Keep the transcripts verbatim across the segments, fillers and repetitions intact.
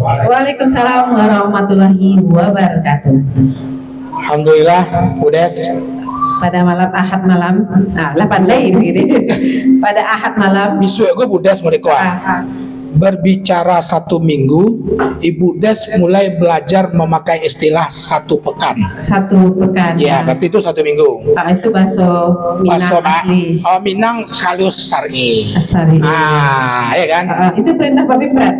Waalaikumsalam warahmatullahi wabarakatuh. Alhamdulillah, Bu Des. Pada malam Ahad malam, nah, lah pandai gitu. Pada Ahad malam. Bisuak ko Bu Des mereka. Ah. Berbicara satu minggu, Ibu Des mulai belajar memakai istilah satu pekan. Satu pekan. Ya, berarti itu satu minggu. Ah, itu baso Minang Baso ma-, asli. Oh, Minang sekaligus syar'i. Syar'i. Ah, ya kan? Ah, itu perintah Pak Pipret.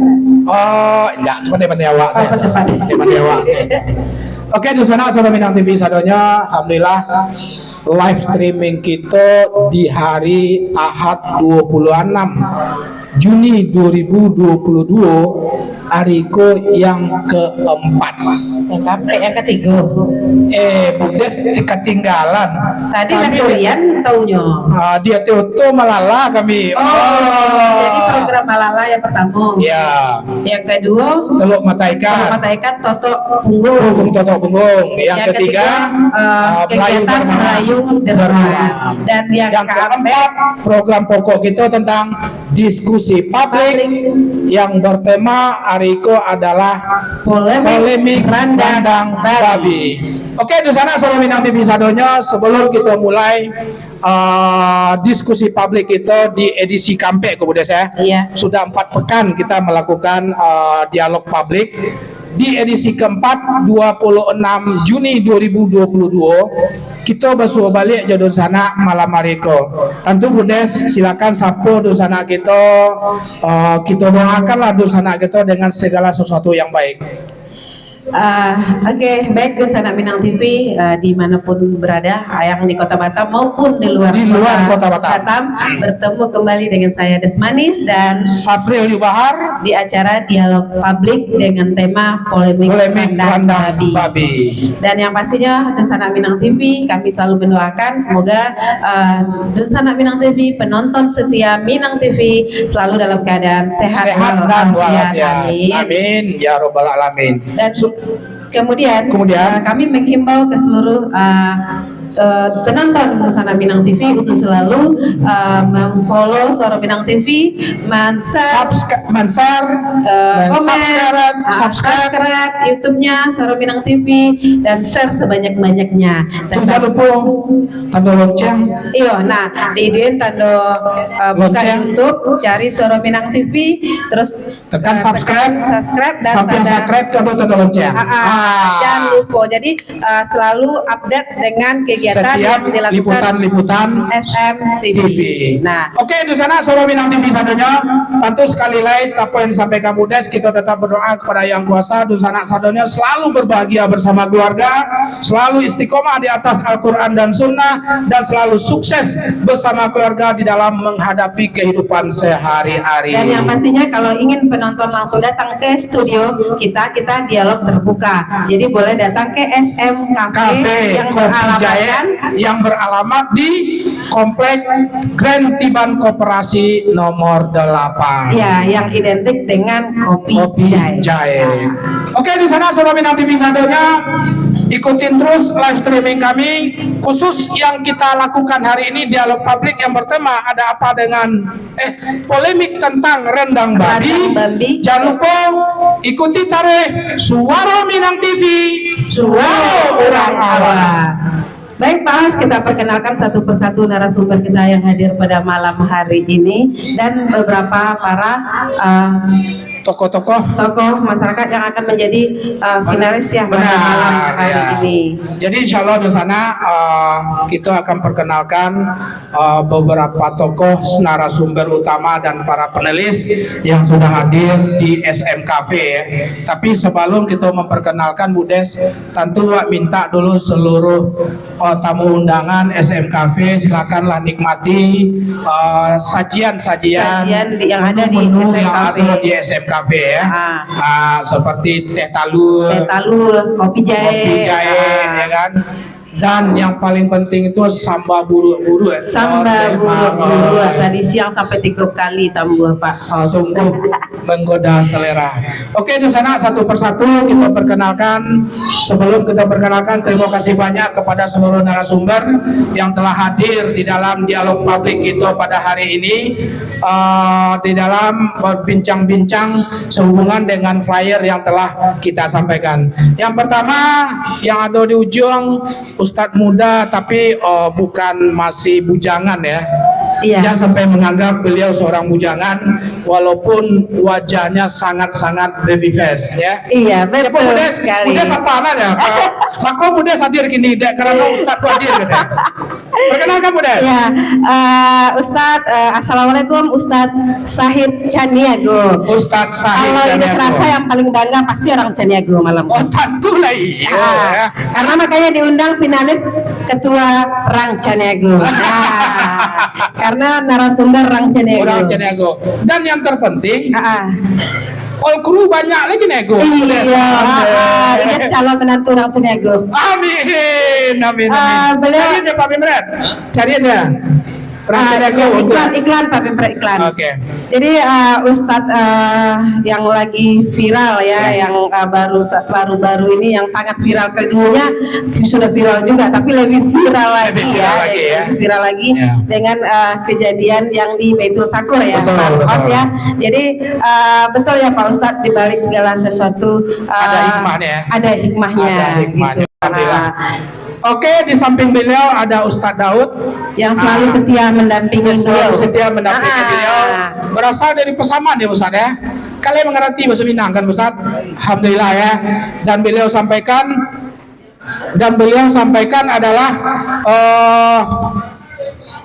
Oh, enggak, pandai-pandai awak Oh, saya. Pandai-pandai. Pandai-pandai awak saya. Oke, di sana Suara Minang T V sadonyo, alhamdulillah live streaming kita di hari Ahad dua puluh enam Juni dua ribu dua puluh dua, hari ko yang keempat. Yang keempat, yang ketiga. Eh, Bu Des ketinggalan. Tadi lah Kami durian taunyo. Ah, di ateh oto malala kami. Oh, jadi program malala yang pertama. Ya. Yang kedua, Teluk Mata Ikan. Teluk Mata Ikan, Totok Punggung. Punggung, Totok Punggung. Yang Yang ketiga, ketiga, eh, ah, Melayu kegiatan Bermalam. Melayu Bermalam. Bermalam. Dan yang Yang keempat, keempat, program pokok kita tentang diskusi publik Publik. yang bertema hari ko adalah Polemik polemik randang randang babi. babi. Oke, di sana Suara Minang T V sadonyo, sebelum kita mulai, uh, diskusi publik kita di edisi keempat ko, Bu Des, ya. Iya. Sudah empat pekan kita melakukan, uh, dialog publik. Di edisi keempat, dua puluh enam Juni dua ribu dua puluh dua, kita basuo baliak jo dunsanak malam hari ko. Tantu Bu Des, silakan sapa dunsanak kita, uh, kita doakanlah dunsanak kita dengan segala sesuatu yang baik. Ah, oke, baik, dunsanak Minang T V, ah, di mana pun berada, ah, yang di Kota Batam maupun di luar Di luar Kota Kota Batam. Batam, bertemu kembali dengan saya Des Manis dan Safril Yubahar. di acara dialog publik dengan tema polemik Polemik randang randang babi. babi. Dan yang pastinya, dunsanak Minang T V, kami selalu mendoakan semoga, ah, dunsanak Minang T V, penonton setia Minang T V, selalu dalam keadaan sehat Sehat dan walafiat. walafiat. Amin. Amin, ya robbal alamin. Dan Su- kemudian, Kemudian. eh, kami menghimbau ke seluruh, eh, eh, penonton Suara Minang T V untuk selalu, eh, memfollow Suara Minang T V, men-share, Subscri-, men-share, eh, komen, men-subscribe, ah, subscribe. subscribe YouTube-nya Suara Minang T V, dan share sebanyak-banyaknya. Dan Jangan lupa tanda lonceng. Iyo, nah, di, di tanda, eh, buka Lonceng. YouTube, cari Suara Minang T V, terus Tekan eh, subscribe. tekan subscribe dan Sampai tanda subscribe, tanda, tanda lonceng. Ah, ah, Ah. jangan lupa. Jadi, eh, selalu update dengan kegiatan Setiap yang dilakukan liputan-liputan S M T V. T V. Nah. Oke, dunsanak Suara Minang T V sadonyo, tantu sekali lagi, apa yang disampaikan Bu Des, kita tetap berdoa kepada Yang Kuasa, dunsanak sadonyo selalu berbahagia bersama keluarga, selalu istiqomah di atas Al-Quran dan Sunnah, dan selalu sukses bersama keluarga di dalam menghadapi kehidupan sehari-hari. Dan yang pastinya, kalau ingin penonton langsung datang ke studio kita, kita dialog terbuka. Jadi, boleh datang ke S M Cafe Cafe yang Kopi beralamatkan Jae yang beralamat di Komplek Grand Tiban Koperasi nomor delapan. Ya, yang identik dengan Kopi Kopi Jae. Jae. Oke, dunsanak Suara Minang T V sadonyo, ikutin terus live streaming kami, khusus yang kita lakukan hari ini, dialog publik yang bertema ada apa dengan, eh, polemik tentang rendang babi. Rendang babi. Jangan lupa ikuti taruih Suara Minang T V, Suara Orang Awam. Baik, Pak Mas, kita perkenalkan satu persatu narasumber kita yang hadir pada malam hari ini dan beberapa para, eh, Tokoh-tokoh. tokoh masyarakat yang akan menjadi, eh, finalis ya pada Benar, malam hari ya. ini. Jadi, insya Allah, di sana, eh, kita akan perkenalkan, eh, beberapa tokoh narasumber utama dan para panelis yang sudah hadir di S M Cafe, ya. Tapi sebelum kita memperkenalkan, Bu Des, Tantu wak minta dulu seluruh, eh, tamu undangan S M Cafe, silakanlah nikmati, eh, sajian-sajian Sajian di, yang ada di menu-menu S M yang Cafe. ada di S M Cafe, ya. Ah. Ah, seperti teh talua, Teh talua, kopi jae. kopi jae, Ah. ya kan? Dan yang paling penting itu samba buruak-buruak. Samba buruak-buruak. Tadi siang sampai tiga kali tambah, Pak. Sungguh menggoda selera. Oke, di sana satu persatu kita perkenalkan. Sebelum kita perkenalkan, terima kasih banyak kepada seluruh narasumber yang telah hadir di dalam dialog publik kita pada hari ini, eh, di dalam berbincang-bincang sehubungan dengan flyer yang telah kita sampaikan. Yang pertama, yang ada di ujung, Ustadz muda, tapi, eh, bukan masih bujangan, ya. Iya. Jangan sampai menganggap beliau seorang bujangan, walaupun wajahnya sangat-sangat baby face, ya. Iya, betul sekali. Muda siapa namanya? Mako, mako muda hadir kini, dek karena Ustadz tu hadir, katanya. Perkenalkan, muda. Ya, eh, Ustadz, eh, assalamualaikum, Ustadz Sahid Caniago. Ustadz Sahid Caniago. Kalau Ida serasa yang paling bangga pasti orang Caniago malam. Oh, tentu lah, iya, ya. Karena makanya diundang finalis ketua Rang Caniago. Nah, karena narasumber Rang Caniago. Orang Caniago. Dan yang terpenting, ah, ah, all crew banyak lah Caniago. Iya, ah, ah, Ida calon menantu orang Caniago. Amin, amin, amin. Ah, beliau cari dia, Pak Pimret. Cari dia. Ah, iklan, iklan, Pak Pimret, iklan. Oke. Jadi, eh, Ustadz, eh, yang lagi viral ya, ya, yang, eh, baru sa-, baru-baru ini yang sangat viral sekali, dulunya sudah viral juga, tapi lebih viral lagi ya, lebih viral lagi dengan, eh, kejadian yang di Baitul Sakur ya, Pak Os ya. Jadi, eh, betul ya Pak Ustadz, di balik segala sesuatu, eh, ada hikmahnya. Ada hikmahnya. Alhamdulillah. Nah, oke, di samping beliau ada Ustadz Daud. Yang selalu setia mendampingi beliau. Yang selalu setia mendampingi beliau. Berasal dari Pasaman ya, Ustadz, ya. Kalian mengerti bahasa Minang kan, Ustadz? Alhamdulillah ya. Dan beliau sampaikan, dan beliau sampaikan adalah, eh,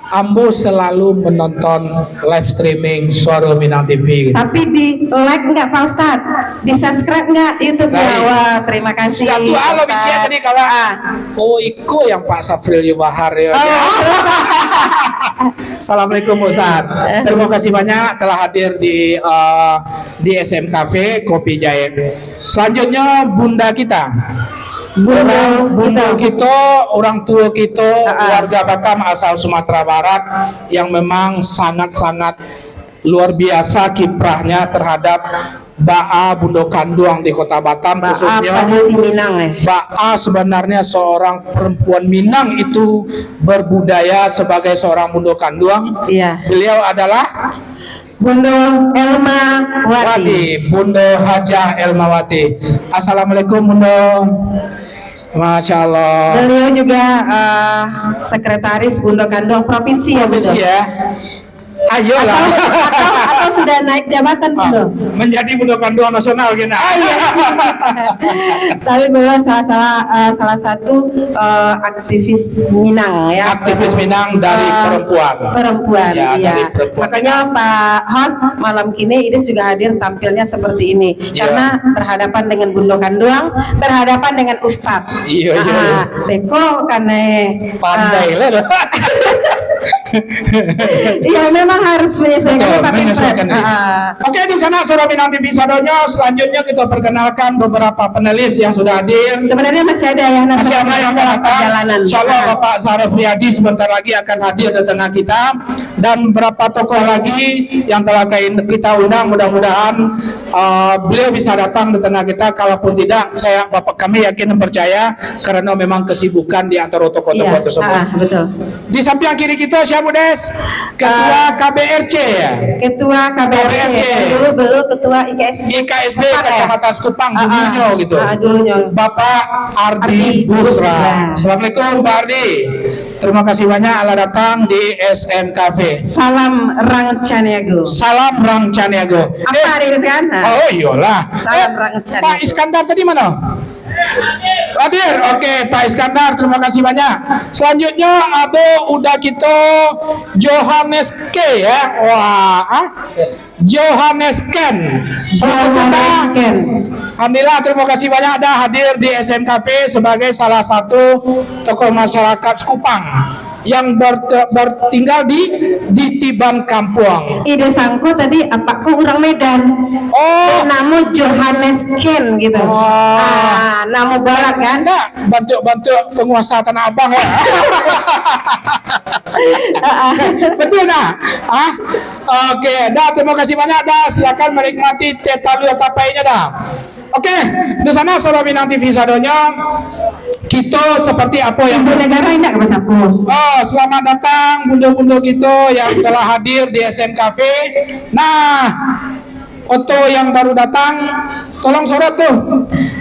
Ambo selalu menonton live streaming Suara Minang T V. Tapi di-like nggak, Pak Ustadz? Di-subscribe nggak YouTube-nya? Baik. Wah, terima kasih, Ustadz. Sudah tua lo bisi tadi kalau, ah. Oh, iko yang Pak Safril Bahar ya. Oh. Assalamualaikum, Ustadz. Terima kasih banyak telah hadir di, eh, di S M Cafe Kopi Jae. Selanjutnya, Bunda kita. Bunda kita. Orang, Bunda kita, orang tua kita, ah, ah, warga Batam asal Sumatera Barat yang memang sangat-sangat luar biasa kiprahnya terhadap baa bundo kanduang di Kota Batam, khususnya baa sebenarnya seorang perempuan Minang itu berbudaya sebagai seorang bundo kanduang. Iya. Beliau adalah Bundo Elmawati. Wati, Bundo Hajah Elmawati. Assalamualaikum, Bundo. Masya Allah. Beliau juga, eh, sekretaris Bundo Kanduang Provinsi ya, Bundo? Provinsi ya. Ayolah. Atau, atau, atau sudah naik jabatan, Bundo? Menjadi Bundo Kanduang Nasional kena. Ah, iya. Tapi beliau salah, salah, eh, salah satu, eh, aktivis Minang ya. Aktivis Minang dari, eh, perempuan. Perempuan, ya, iya. Dari perempuan. Makanya Pak Host, malam kini Idis juga hadir tampilnya seperti ini. Iya. Karena berhadapan dengan Bundo Kanduang, berhadapan dengan Ustadz. Iya, iya, iya. Ah, beko kan, eh, pandai lah dah. Iya, memang harus menyesuaikan. Betul, Pak Pimret. Menyesuaikan diri. Ah. Oke, di sana Suara Minang T V sadonyo. Selanjutnya kita perkenalkan beberapa panelis yang sudah hadir. Sebenarnya masih ada yang, masih ada yang akan datang. Perjalanan. Insya Allah, ah, Bapak Sarif Riyadi sebentar lagi akan hadir di tengah kita. Dan berapa tokoh lagi yang telah kain-, kita undang, mudah-mudahan, uh, beliau bisa datang di tengah kita. Kalaupun tidak, saya, Bapak, kami yakin dan percaya karena memang kesibukan di antara tokoh-tokoh tersebut. Iya, ah, betul. Di samping kiri kita siapa, Des? Ketua, ah, K B R C ya? Ketua K B R C. K B R C. Dulu, dulu ketua I K S B, I K S B Sekupang ya? Kecamatan Sekupang, ah, ah, dulunya gitu. Ah, dulunya. Bapak Ardi, Ardi Busra. Busra. Assalamualaikum, Pak Ardi. Terima kasih banyak lah datang di S M Cafe. Salam Rang Caniago. Salam Rang Caniago. Apa, eh, hari ini kan? Oh, iyalah. Salam, eh, Rang Caniago. Pak Iskandar tadi mana? Hadir. Oke, Pak Iskandar, terima kasih banyak. Selanjutnya ada udah kita Johannes K ya. Wah, ah? Johannes Ken. Johannes Ken. Alhamdulillah, terima kasih banyak dah hadir di S M Cafe sebagai salah satu tokoh masyarakat Sekupang. yang berte-, bertinggal di, di Tiban Kampuang. Ide sangko tadi apak ko urang Medan. Oh. Namo Johannes Ken gitu. Oh. Ah, namo barat kan? Nah, bantuak-bantuak penguasa Tanah Abang ya. Betul tak? Ah? Oke, dah, terima kasih banyak dah. Silakan menikmati teh talua tapainya dah. Oke, di sana Suara Minang T V sadonyo, kito seperti apa yang Ibu negara indak ka basapo? Oh, selamat datang bundo-bundo kito yang telah hadir di S M Cafe. Nah, foto yang baru datang, tolong sorot tuh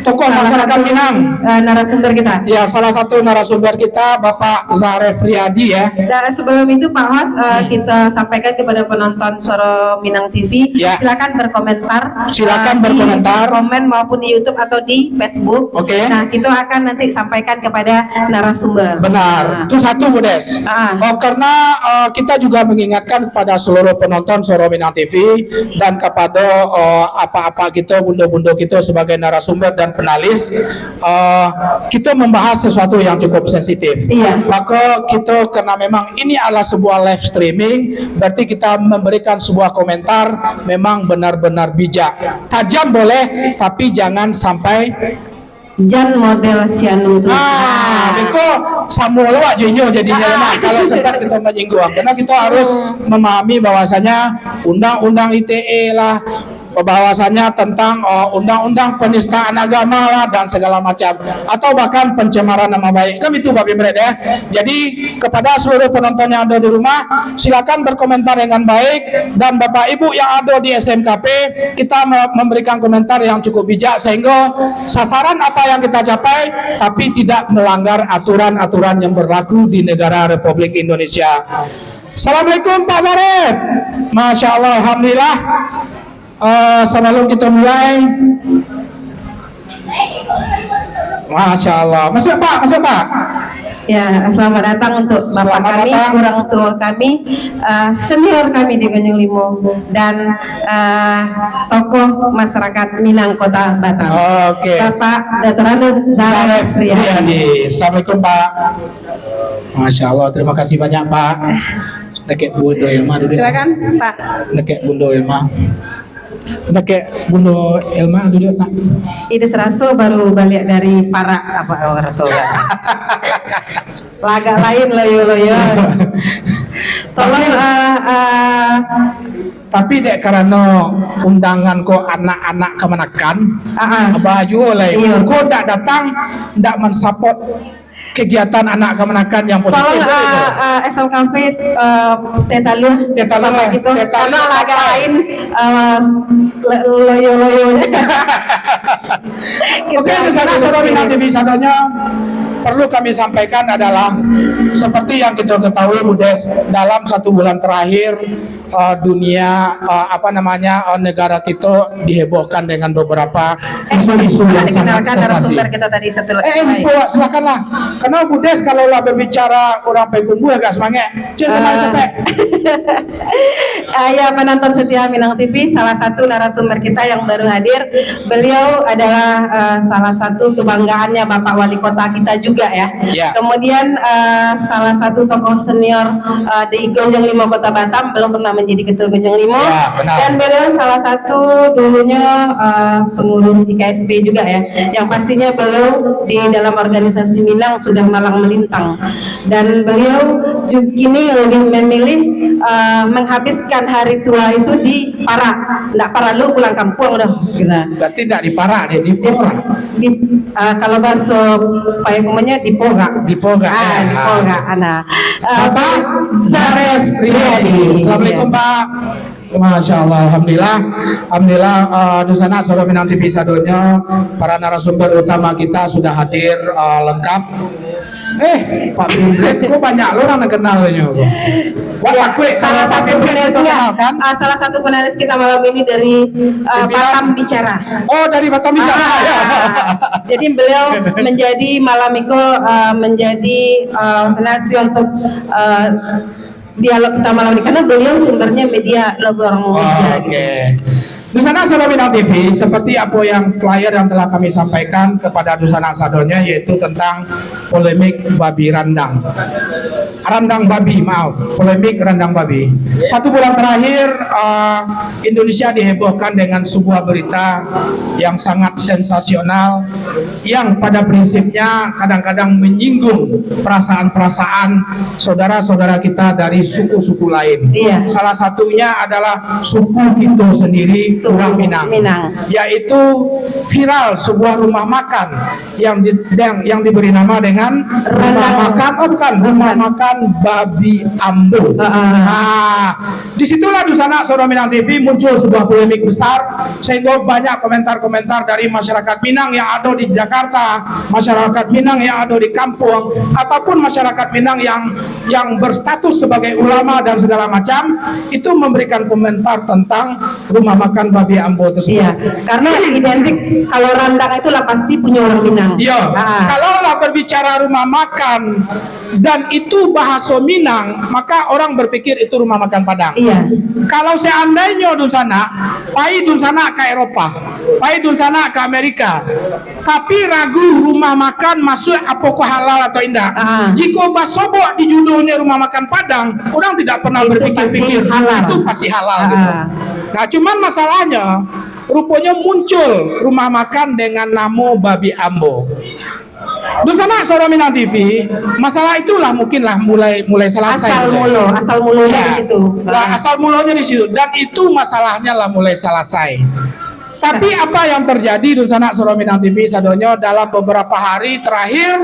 tokoh salah masyarakat satu, Minang. Eh, narasumber kita. Ya, salah satu narasumber kita, Bapak Zaref Riyadi ya. Dan sebelum itu, Pak Host, eh, kita sampaikan kepada penonton Suara Minang T V, ya, silakan berkomentar. Silakan eh, berkomentar. Di komen maupun di YouTube atau di Facebook. Oke. Nah, kita akan nanti sampaikan kepada narasumber. Benar. Nah. Itu satu, Bu Des. Ah. Oh, karena eh, kita juga mengingatkan kepada seluruh penonton Suara Minang T V dan kepada eh, apa-apa kita, bundo-bundo kita sebagai narasumber dan penalis, eh, kita membahas sesuatu yang cukup sensitif. Iya. Maka kita, karena memang ini adalah sebuah live streaming, berarti kita memberikan sebuah komentar memang benar-benar bijak. Tajam boleh, tapi jangan sampai Jan model si anu tu. Ah, beko samo lo awak jo inyo jadinyo lah, kalau sempat kita menyinggung. Karena kita harus memahami bahwasanya undang-undang I T E lah, bahwasanya tentang, uh, undang-undang penistaan agama lah dan segala macam, atau bahkan pencemaran nama baik. Kan itu, Pak Pimret, ya. Jadi, kepada seluruh penonton yang ada di rumah, silakan berkomentar dengan baik, dan Bapak Ibu yang ada di S M K P, kita me-, memberikan komentar yang cukup bijak sehingga sasaran apa yang kita capai, tapi tidak melanggar aturan-aturan yang berlaku di negara Republik Indonesia. Assalamualaikum, Pak Zarif. Masya Allah, alhamdulillah. Eh, sebelum kita mulai, Masya Allah. Masuk, Pak, masuk, Pak. Ya, selamat datang untuk Bapak kami, orang tua kami, eh, senior kami di Gunung Limo, dan eh, tokoh masyarakat Minang Kota Batam. Oke. Bapak Doktor Anus Zarif Riyadi. Assalamualaikum, Pak. Masya Allah, terima kasih banyak, Pak. Dakek Bundo Elma duduk. Silakan, Pak. Dakek Bundo Elma. Dakek Bundo Elma duduk, Pak. Ini seraso baru balik dari Parak, apa, oh, raso. Lagak lain loyo-loyo. Tolong, eh, eh, Tapi dek karano undangan ko anak-anak kamanakan, ah, ah, baju lah. Iya. Ko dak datang, dak mensupport kegiatan anak kamanakan yang positif. Tolong, itu. Ah, ah, S L K P, eh, Teh Talua, Teh Talua, Bapak gitu. Teh Talua, karena lagak lain, eh, le-, loyo-loyo. Oke, rencana Suara Minang T V sadonyo perlu kami sampaikan adalah seperti yang kita ketahui, Bu Des, dalam satu bulan terakhir, eh, dunia, eh, apa namanya, eh, negara kita dihebohkan dengan beberapa isu-isu yang sangat sensasional. Dikenalkan narasumber kita tadi satu lagi. Eh, eh, silakanlah. Karena Bu Des kalau lah berbicara orang Payakumbuh agak semangat. Cil, kemana capek? Ah, ya, penonton setia Minang T V, salah satu narasumber kita yang baru hadir, beliau adalah, eh, salah satu kebanggaannya Bapak Wali Kota kita juga, ya. Ya. Kemudian, eh, salah satu tokoh senior, eh, di Gunung Limo Kota Batam, belum pernah menjadi ketua Gunung Limo. Ya, benar. Dan beliau salah satu dulunya, eh, pengurus I K S P juga, ya. Yang pastinya beliau di dalam organisasi Minang sudah malang melintang. Dan beliau ju-, kini lebih memilih, eh, menghabiskan hari tua itu di Parak. Ndak paralu pulang kampuang doh, gitu. Berarti ndak di Parak, deh, di Porak. Di, eh, kalau bahasa Payakumbuhnya di Porak. Di Porak, ah, ya. Di Porak, nah. Eh, Bapak Zaref Riyadi. Assalamualaikum, Pak. Masya Allah, alhamdulillah. Alhamdulillah, eh, di sana Suara Minang T V sadonyo, para narasumber utama kita sudah hadir, eh, lengkap. Eh, Pak Pimret, kok banyak lo orang nak kenal nyo? Wah, ya, takut salah kalau satu Pak Pimret penalis kita, kenal, kan? Ah, salah satu penalis kita malam ini dari, eh, Pimpinan. Batam Bicara. Oh, dari Batam Bicara. Ah, ya. Jadi beliau menjadi malam itu, eh, menjadi, eh, penalis untuk, eh, dialog kita malam ini, karena beliau sumbernya media, logo orang. Oh, media. Oke. Di sana Suara Minang T V, seperti apa yang flyer yang telah kami sampaikan kepada di sana sadonyo, yaitu tentang polemik babi randang. Randang babi, maaf, polemik randang babi. Satu bulan terakhir, uh, Indonesia dihebohkan dengan sebuah berita yang sangat sensasional, yang pada prinsipnya kadang-kadang menyinggung perasaan-perasaan saudara-saudara kita dari suku-suku lain. Iya. Salah satunya adalah suku kita sendiri, Suku orang Minang. Minang. Yaitu viral sebuah rumah makan yang di-, yang, yang diberi nama dengan rumah Randang. Makan, oh bukan, rumah Bukan. Makan Babi Ambo. Ah, ah. Nah, di situlah, dunsanak Suara Minang T V, muncul sebuah polemik besar, sehingga banyak komentar-komentar dari masyarakat Minang yang ada di Jakarta, masyarakat Minang yang ada di kampung, ataupun masyarakat Minang yang, yang berstatus sebagai ulama dan segala macam, itu memberikan komentar tentang rumah makan Babi Ambo tersebut. Iya, karena identik, kalau randang itulah pasti punya orang Minang. Iya. Ah. Kalau lah berbicara rumah makan dan itu bahasa Minang, maka orang berpikir itu rumah makan Padang. Iya. Kalau seandainya, dunsanak, pai dunsanak ka Eropa, pai dunsanak ka Amerika, tapi ragu rumah makan masuak apakah halal atau indak. Ah. Jika basobok di judulnya rumah makan Padang, orang tidak pernah Itu berpikir-pikir, pasti halal. Itu pasti halal, gitu. Ah. Nah, cuman masalahnya, rupanya muncul rumah makan dengan nama Babi Ambo. Dunsanak Suara Minang T V, masalah itulah mungkinlah mulai, mulai selesai. Asal mulo, asal mulonya Ya. di situ. Lah, Ah. asal mulonya di situ. Dan itu masalahnya lah mulai selesai. Tapi apa yang terjadi, dunsanak Suara Minang T V sadonyo, dalam beberapa hari terakhir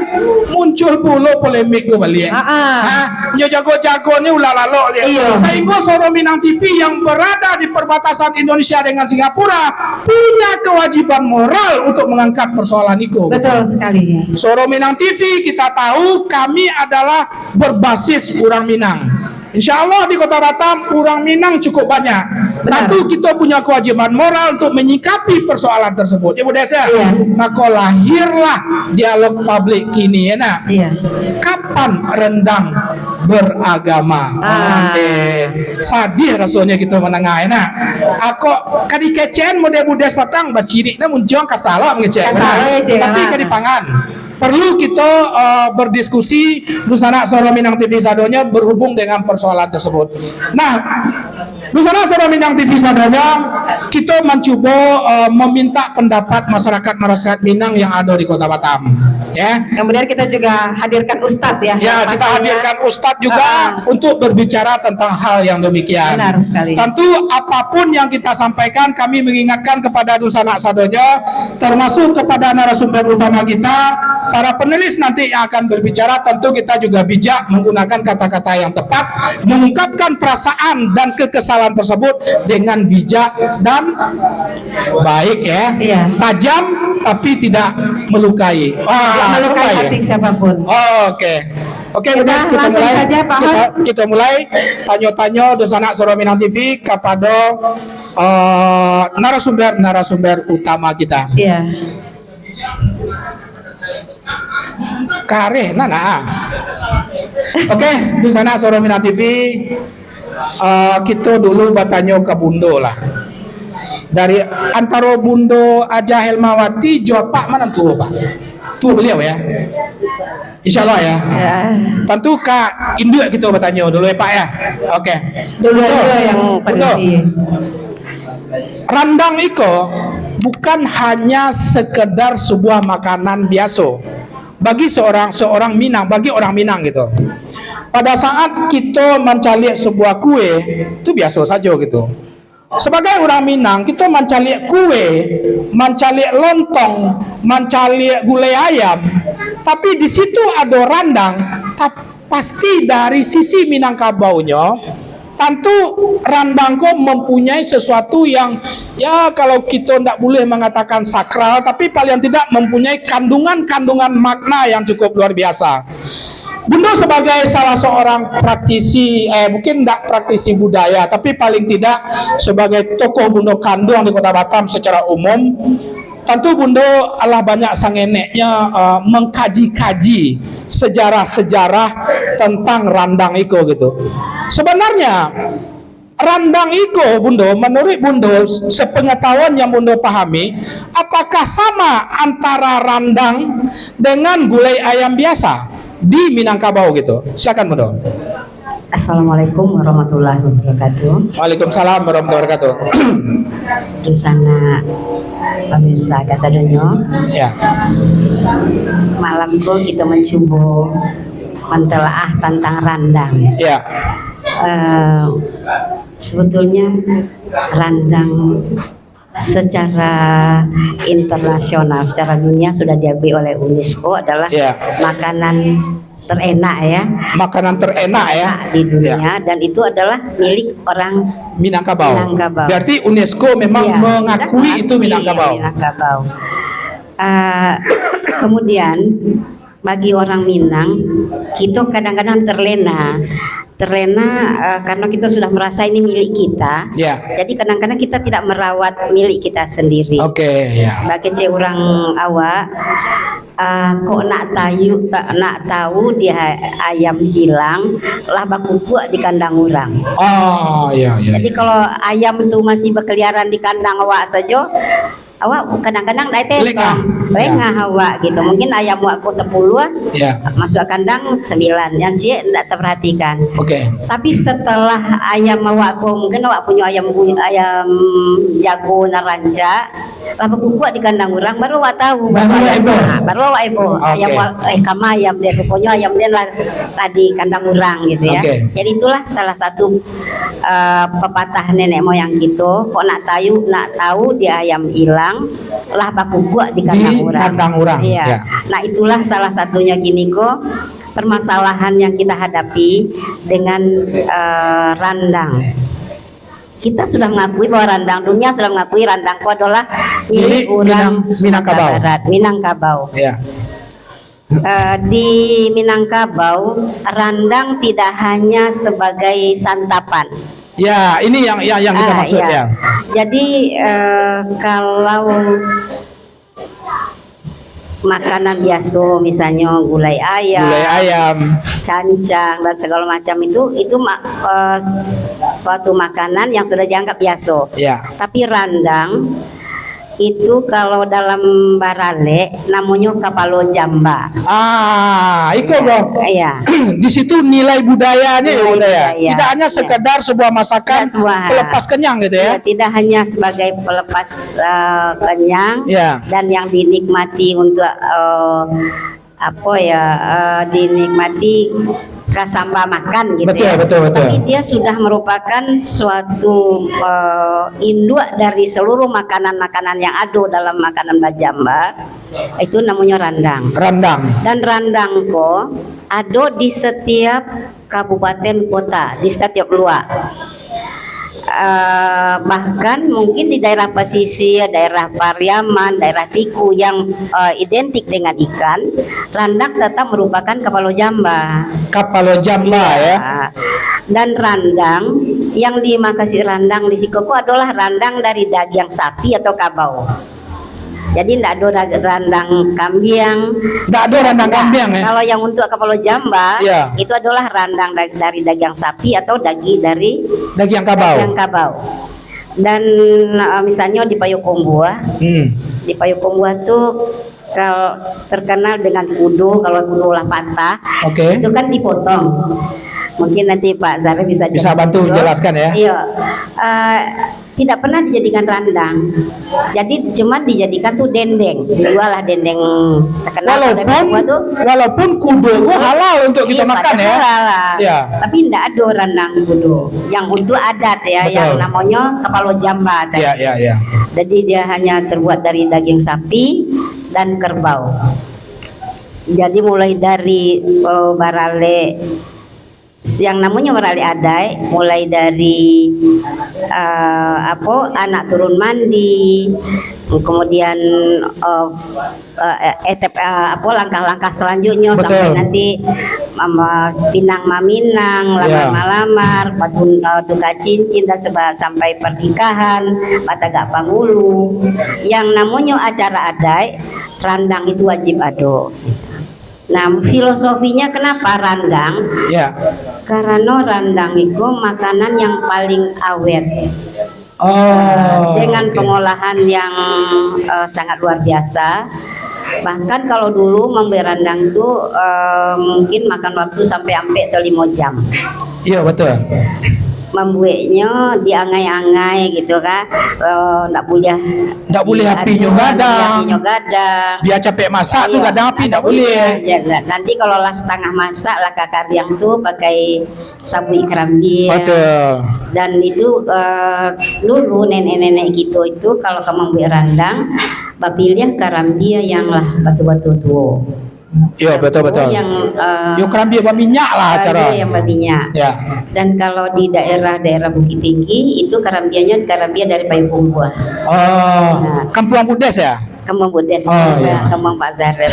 muncul pulo polemik tu baliak. Ah, ah. Ha? Nyo jago-jago ni ulah lalok liak. Iya. Sehingga Suara Minang T V yang berada di perbatasan Indonesia dengan Singapura punya kewajiban moral untuk mengangkat persoalan itu. Betul sekali. Suara Minang T V, kita tahu kami adalah berbasis urang Minang. Insya Allah di Kota Batam, urang Minang cukup banyak. Benar. Tentu kita punya kewajiban moral untuk menyikapi persoalan tersebut. Ya, Bunda Esa? Iya. Maka lahirlah dialog publik kini, ya nak? Iya. Kapan rendang beragama? Ah. Oke. Sadih rasanya kita menengah, ya nak? Ako, ka dikecekan model Bunda Esa patang, bacirik nah muncuang ka salak mengecek. Ka salak, ya, cik. Tapi Ah. ka dipangan. Perlu kita, eh, berdiskusi, dunsanak Suara Minang T V sadonyo, berhubung dengan persoalan tersebut. Nah, dunsanak Suara Minang T V sadonyo, kita mencuba, eh, meminta pendapat masyarakat-masyarakat Minang yang ada di Kota Batam, ya. Kemudian kita juga hadirkan ustadz, ya, Ya, yang kita pastinya hadirkan ustadz juga Ah. untuk berbicara tentang hal yang demikian. Benar sekali. Tentu apapun yang kita sampaikan, kami mengingatkan kepada dunsanak sadonyo, termasuk kepada narasumber utama kita, para panelis nanti yang akan berbicara, tentu kita juga bijak menggunakan kata-kata yang tepat, mengungkapkan perasaan dan kekesalan tersebut dengan bijak dan baik, ya. Iya. Tajam tapi tidak melukai. Tidak Ah, melukai baik. hati siapapun. Oke. Oke, Kita Bunda, kita langsung mulai. saja, Pak Kita, Hos. kita mulai tanyo-tanyo dunsanak Suara Minang T V kepada, eh, narasumber-narasumber utama kita. Iya. Kareh, nah, nah. Oke, dunsanak Suara Minang T V, eh, kita dulu batanyo ka Bundo lah. Dari antaro Bundo Aja Helmawati, jo Apak mana tua, Pak? Tua beliau, ya? Insya Allah, ya. Ya. Tentu ka induak kita batanyo dulu, ya, Pak, ya? Oke. Dulu Bundo, aja yang Bundo. permisi. Randang iko bukan hanya sekedar sebuah makanan biaso bagi seorang, seorang Minang, bagi orang Minang gitu. Pada saat kita mancaliak sebuah kue, itu biaso sajo gitu. Sebagai orang Minang, kita mancaliak kue, mancaliak lontong, mancaliak gulai ayam, tapi di situ ado randang, tap-, pasti dari sisi Minangkabaunyo, tantu randang ko mempunyai sesuatu yang, ya, kalau kita ndak boleh mengatakan sakral, tapi paling tidak mempunyai kandungan-kandungan makna yang cukup luar biasa. Bundo sebagai salah seorang praktisi, eh, mungkin ndak praktisi budaya, tapi paling tidak sebagai tokoh Bundo kanduang di Kota Batam secara umum, tantu Bundo alah banyak sangeneknya, eh, mengkaji-kaji sejarah-sejarah tentang randang iko gitu. Sebenarnya, randang iko, Bundo, menurut Bundo, sepengetahuan yang Bundo pahami, apakah sama antara randang dengan gulai ayam biasa? di Minangkabau gitu. Silakan, Bunda. Assalamualaikum warahmatullahi wabarakatuh. Waalaikumsalam warahmatullahi wabarakatuh. Dusanak pamirsa kasadonyo. Ya. Malam ko kita mancubo mantalaah tantang randang. Ya. Eh, sebetulnya randang secara internasional, secara dunia sudah diakui oleh UNESCO adalah Ya. makanan terenak, ya. Makanan terenak, ya. Enak di dunia, Ya. dan itu adalah milik orang Minangkabau. Minangkabau. Berarti UNESCO memang Ya, mengakui sudah itu mengakui Minangkabau. Minangkabau. Ah, kemudian bagi orang Minang, kita kadang-kadang terlena. Terlena, eh, karena kita sudah merasa ini milik kita. Ya. Jadi kadang-kadang kita tidak merawat milik kita sendiri. Oke, ya. Bagi cek orang awak, eh, kok nak tayu, tak nak tahu dia ayam hilang, lah bakukuak di kandang orang. Oh, ya, ya. Jadi ya. kalau ayam tu masih berkeliaran di kandang awak saja, awak kadang-kadang dak tepang. Lengah. Lengah Ya. awak gitu. Mungkin ayam awak ko sepuluh, Ya. masuk kandang sembilan. Yang ciek ndak terperhatikan. Oke. Tapi setelah ayam awak ko, mungkin awak punyo ayam bu-, ayam jago nan rancak, lah bakukuak di kandang urang, baru awak tahu. Baru awak heboh. Ha, baru awak heboh. Oke. Ayam awak, eh, kama ayam dia, ruponyo ayam dia lah, lah di kandang urang gitu ya. Oke. Jadi itulah salah satu eh, pepatah nenek moyang kito, kok nak tayu, nak tahu di ayam ilang, lah bakukuak di kandang Di urang. kandang urang, Iya. ya. Nah, itulah salah satunya kini ko permasalahan yang kita hadapi dengan, eh, randang. Kita sudah mengakui bahwa randang, dunia sudah mengakui randang ko adalah milik Milik urang Minang-, Sumatera Minangkabau. Barat, Minangkabau. Ya. Eh, di Minangkabau, randang tidak hanya sebagai santapan. Ya, ini yang yang yang kita Ah, maksud ya. ya. Jadi, eh, kalau makanan biaso, misalnyo gulai ayam, Gulai ayam. cancang dan segala macam itu, itu ma- eh, s- suatu makanan yang sudah dianggap biaso. Ya. Tapi randang itu kalau dalam baralek namonyo kapalo jamba. Ah, iko, Bro. Iya. Di situ nilai budayanya ya, Nilai Bunda, ya. budaya. Tidak hanya Iya. sekedar sebuah masakan Tidak sebuah. pelepas kenyang gitu ya. Iya, tidak hanya sebagai pelepas, eh, kenyang Iya. dan yang dinikmati untuk, eh, apa ya, eh, dinikmati kasamba makan gitu Betul, ya. betul, betul. Tapi dia sudah merupakan suatu, eh, induak dari seluruh makanan-makanan yang ada dalam makanan bajamba. Itu namonyo randang. Randang. Dan randang ko ado di setiap kabupaten kota, di setiap luak. Eh, bahkan mungkin di daerah pasisir, daerah Pariaman, daerah Tiku yang, eh, identik dengan ikan, randang tetap merupakan kapalo jamba. Kapalo jamba, Iya. ya. Dan randang yang dimaksud randang di siko ko adalah randang dari dagiang sapi atau kabau. Jadi ndak ado ra- randang kambiang. Ndak ado randang Ndak. kambiang, ya? Kalau yang untuk kapalo jamba, Ya. itu adalah randang da- dari dagiang sapi atau daging dari Dagiang kabau. dagiang kabau. Dan, uh, misalnyo di Payokumbuah, Hmm. di Payokumbuah tu kal- terkenal dengan kudo, kalau kudo lah patah, Oke. itu kan dipotong. Mungkin nanti Pak Zahra bisa Bisa jelaskan bantu juga. jelaskan, ya. Iya. Uh, tidak pernah dijadikan randang. Jadi cuma dijadikan tu dendeng. Dijual lah dendeng terkenal pada Walaupun Papua tu. walaupun kudo tu halal untuk kita Iya, makan, ya. halal lah. Ya. Tapi ndak ada randang kudo. Yang untuk adat ya, Betul. yang namanya kapalo jamba tadi. Ya, ya, ya. Jadi dia hanya terbuat dari daging sapi dan kerbau. Jadi mulai dari, eh, baralek, yang namanya baralek adaik, mulai dari, eh, apa, anak turun mandi, kemudian, eh, eh, etep, eh, apa, langkah-langkah selanjutnya Betul. sampai nanti mama pinang maminang, lamar Ya. malamar, patun-, eh, tukar cincin dan seba- sampai pernikahan, batagak pangulu. Yang namanya acara adaik, randang itu wajib ado. Nah, filosofinya kenapa randang? Ya. Karena randang itu makanan yang paling awet. Oh, Dengan oke. pengolahan yang, eh, sangat luar biasa. Bahkan kalau dulu mambuek randang tu, eh, mungkin makan waktu sampai ampek atau limo jam. Iyo, betul. Mambueknyo diangai-angai gitu kan. Eh, ndak buliah Ndak bulieh di apinyo anu, gadang. Apinyo gadang. Bia capek masak tu, iyo, gadang api ndak bulieh. Iyo, nanti kalau lah satangah masak, lah ka kariang tu pakai sabuik karambia. Betul. Dan itu, eh, dulu nenek-nenek kito itu kalau ka mambuek randang, bapiliah karambia yang lah batua-batua tuo. Iyo, betul, betul. Yang, eh, yo, karambia baminyak lah, karambia yang baminyak. Ya. Dan kalau di daerah-daerah Bukittinggi, itu karambianyo karambia dari Payokumbuah. Oh, nah. Kampuang Budes ya? Kampuang Budes, oh, ya, Kampuang Pak Zarif.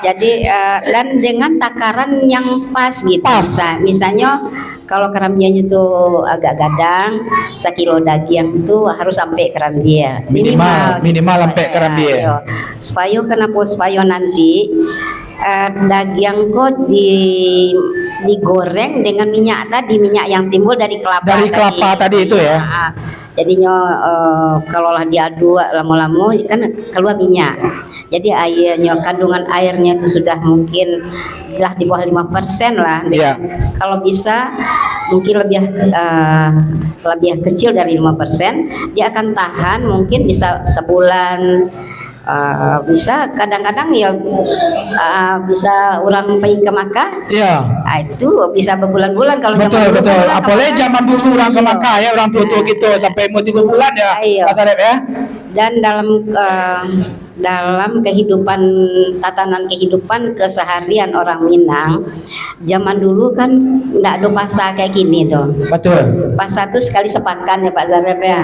Jadi, eh, dan dengan takaran yang pas gitu. Pas. Misal-, misalnyo, kalau karambianyo tu agak gadang, sakilo dagiang tu harus ampek karambia. Minimal, minimal ampek karambia. Iyo. Supayo kenapo? Supayo nanti, eh, dagiang ko di, digoreng dengan minyak tadi, minyak yang timbul dari kelapa tadi. Dari kelapa tadi itu ya? Ah, jadinyo, eh, kalau lah diaduk lamo-lamo, kan kalua minyak. Jadi, airnyo, kandungan airnyo tu sudah mungkin lah di bawah lima persen lah. Iya. Kalau bisa, mungkin lebih, eh, lebih kecil dari lima persen, dia akan tahan mungkin bisa sebulan, eh, bisa kadang-kadang ya, eh, bisa urang pai ka Makkah. Iya. Ah, itu bisa berbulan-bulan kalau zaman dulu. Betul, betul. Kan urang ka Makkah. Apalagi zaman dulu urang ka Makkah, ya, urang tua-tua kito sampai umur tiga bulan ya, iya. Pak Sarip ya. Dan dalam, eh, dalam kehidupan, tatanan kehidupan keseharian orang Minang, zaman dulu kan ndak ado pasa kayak gini doh. Betul. Pasa tu sekali sepakan ya, Pak Zarif ya.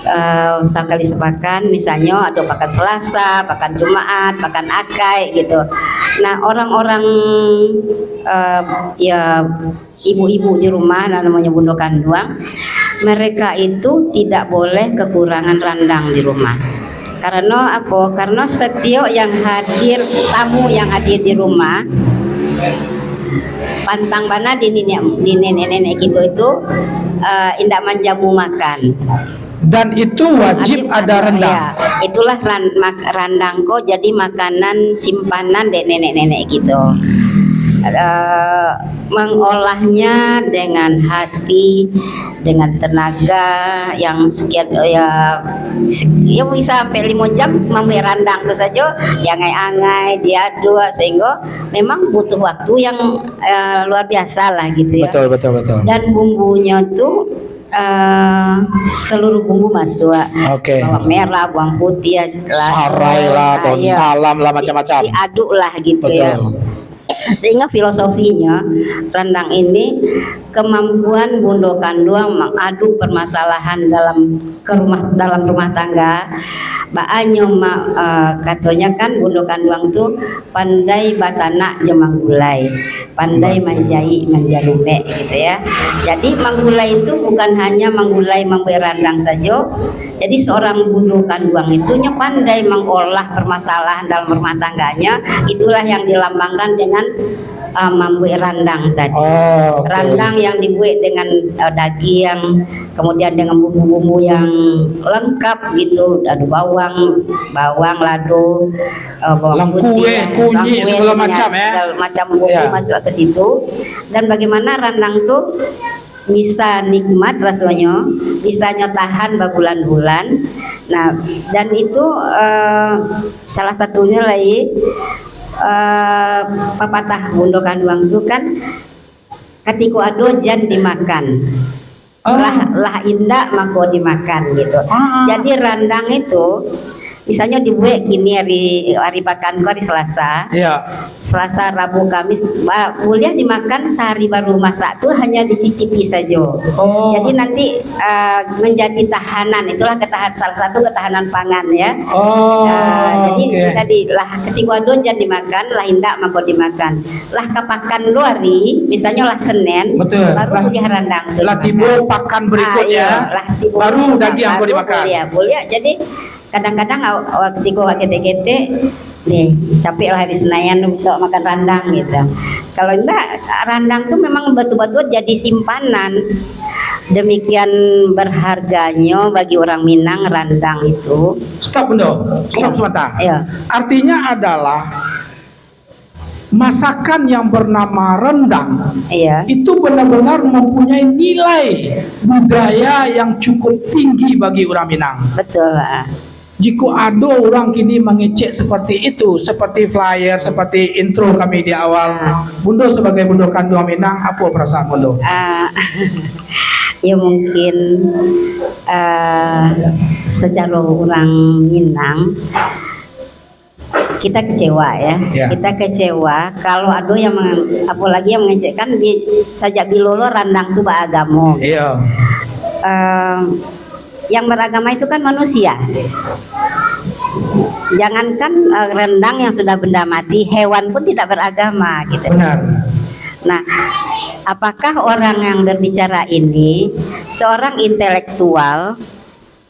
Eh, sekali sepakan, misalnyo ado pakan Selasa, pakan Jumaat, pakan Akaik gitu. Nah, orang-orang, eh, ya, ibu-ibu di rumah, nah, namonyo bundo kanduang, mereka itu tidak boleh kekurangan randang di rumah. Karena apa? Karena setiap yang hadir, tamu yang hadir di rumah, pantang bana di nenek, di nenek-nenek kito itu, eh, indak manjamu makan. Dan itu wajib ada randang. Ya, itulah ran-, mak-, randang ko jadi makanan simpanan dek nenek-nenek kito. Eh, mengolahnya dengan hati, dengan tenaga yang sekian, ya, se-, ya bisa sampai lima jam mambuek randang tu sajo, diangai-angai, diaduk, sehingga memang butuh waktu yang, eh, luar biasa lah gitu ya. Betul, betul, betul. Dan bumbunyo tu, eh, seluruh bumbu masuk. Oke. Bawang merah, bawang putih, ya, setelah, sarai lah, ah, daun salam lah, macam-macam. Di-, diaduk lah gitu ya. Betul. Sehingga filosofinya, randang ini kemampuan bundo kanduang mengadu permasalahan dalam ke rumah, dalam rumah tangga. Baanyo ma-, eh, katonyo kan bundo kanduang tu pandai batanak jo manggulai, pandai manjaik, manjarumek gitu ya. Jadi manggulai itu bukan hanya manggulai mambuek randang sajo, jadi, seorang bundo kanduang itu nyo pandai mangolah permasalahan dalam rumah tangganya, itulah yang dilambangkan dengan, uh, mambuek randang tadi. Oh, oke. Randang yang dibuek dengan, uh, dagiang, kemudian dengan bumbu-bumbu yang lengkap gitu, ada bawang, bawang, lado, uh, bawang putih, eh, kunyit, langkuih, segala macam, ya, segala macam bumbu masuk ke situ. Dan bagaimana randang tu bisa nikmat rasonyo, bisa nyo tahan babulan-bulan. Nah, dan itu, eh, salah satunyo lai, eh, papatah bundo kanduang tu kan, katiko ado jan dimakan. Oh. Lah, lah indak mako dimakan gitu. Ah. Jadi randang itu misalnyo dibuek kini hari, hari pakan ko hari Selasa. Iya. Selasa, Rabu, Kamis, ba-, buliah dimakan sahari baru masak tu hanya dicicipi sajo. Oh. Jadi nanti, ah, menjadi tahanan, itulah ketahan-, salah satu ketahanan pangan ya. Oh, ah, jadi oke. Itu tadi lah, katiko ado jan dimakan, lah indak mako dimakan. Lah ka pakan tu hari, misalnyo lah Senin, betul, baru lah, buliah randang tu lah dimakan. Tibo pakan berikutnya, ah, iya, lah tibo baru pakan, daging baru dimakan. Buliah, buliah. Jadi, kadang-kadang aw-, aw-, katiko awak ketek-ketek, nih, capek lah di Senayan tu, bisa awak makan randang gitu. Kalau indak, randang tu memang batua-batua jadi simpanan. Demikian berharganyo bagi orang Minang randang itu. Stop, Bundo. Stop Ya. sebentar. Ya. Artinya adalah masakan yang bernama rendang Iya. itu benar-benar mempunyai nilai budaya yang cukup tinggi bagi orang Minang. Betul, ah. Jika ada orang kini mengecek seperti itu, seperti flyer, seperti intro kami di awal, Bundo sebagai Bundo kanduang Minang, apa perasaan Bundo? Ah, ya mungkin, ah, secara orang Minang, kita kecewa ya. Ya. Kita kecewa kalau ada yang meng-, apalagi yang mengecekkan bi-, sajak bilolo randang tu beragamo. Iya. Em, yang beragama itu kan manusia. Jangankan, eh, rendang yang sudah benda mati, hewan pun tidak beragama gitu. Benar. Nah, apakah orang yang berbicara ini seorang intelektual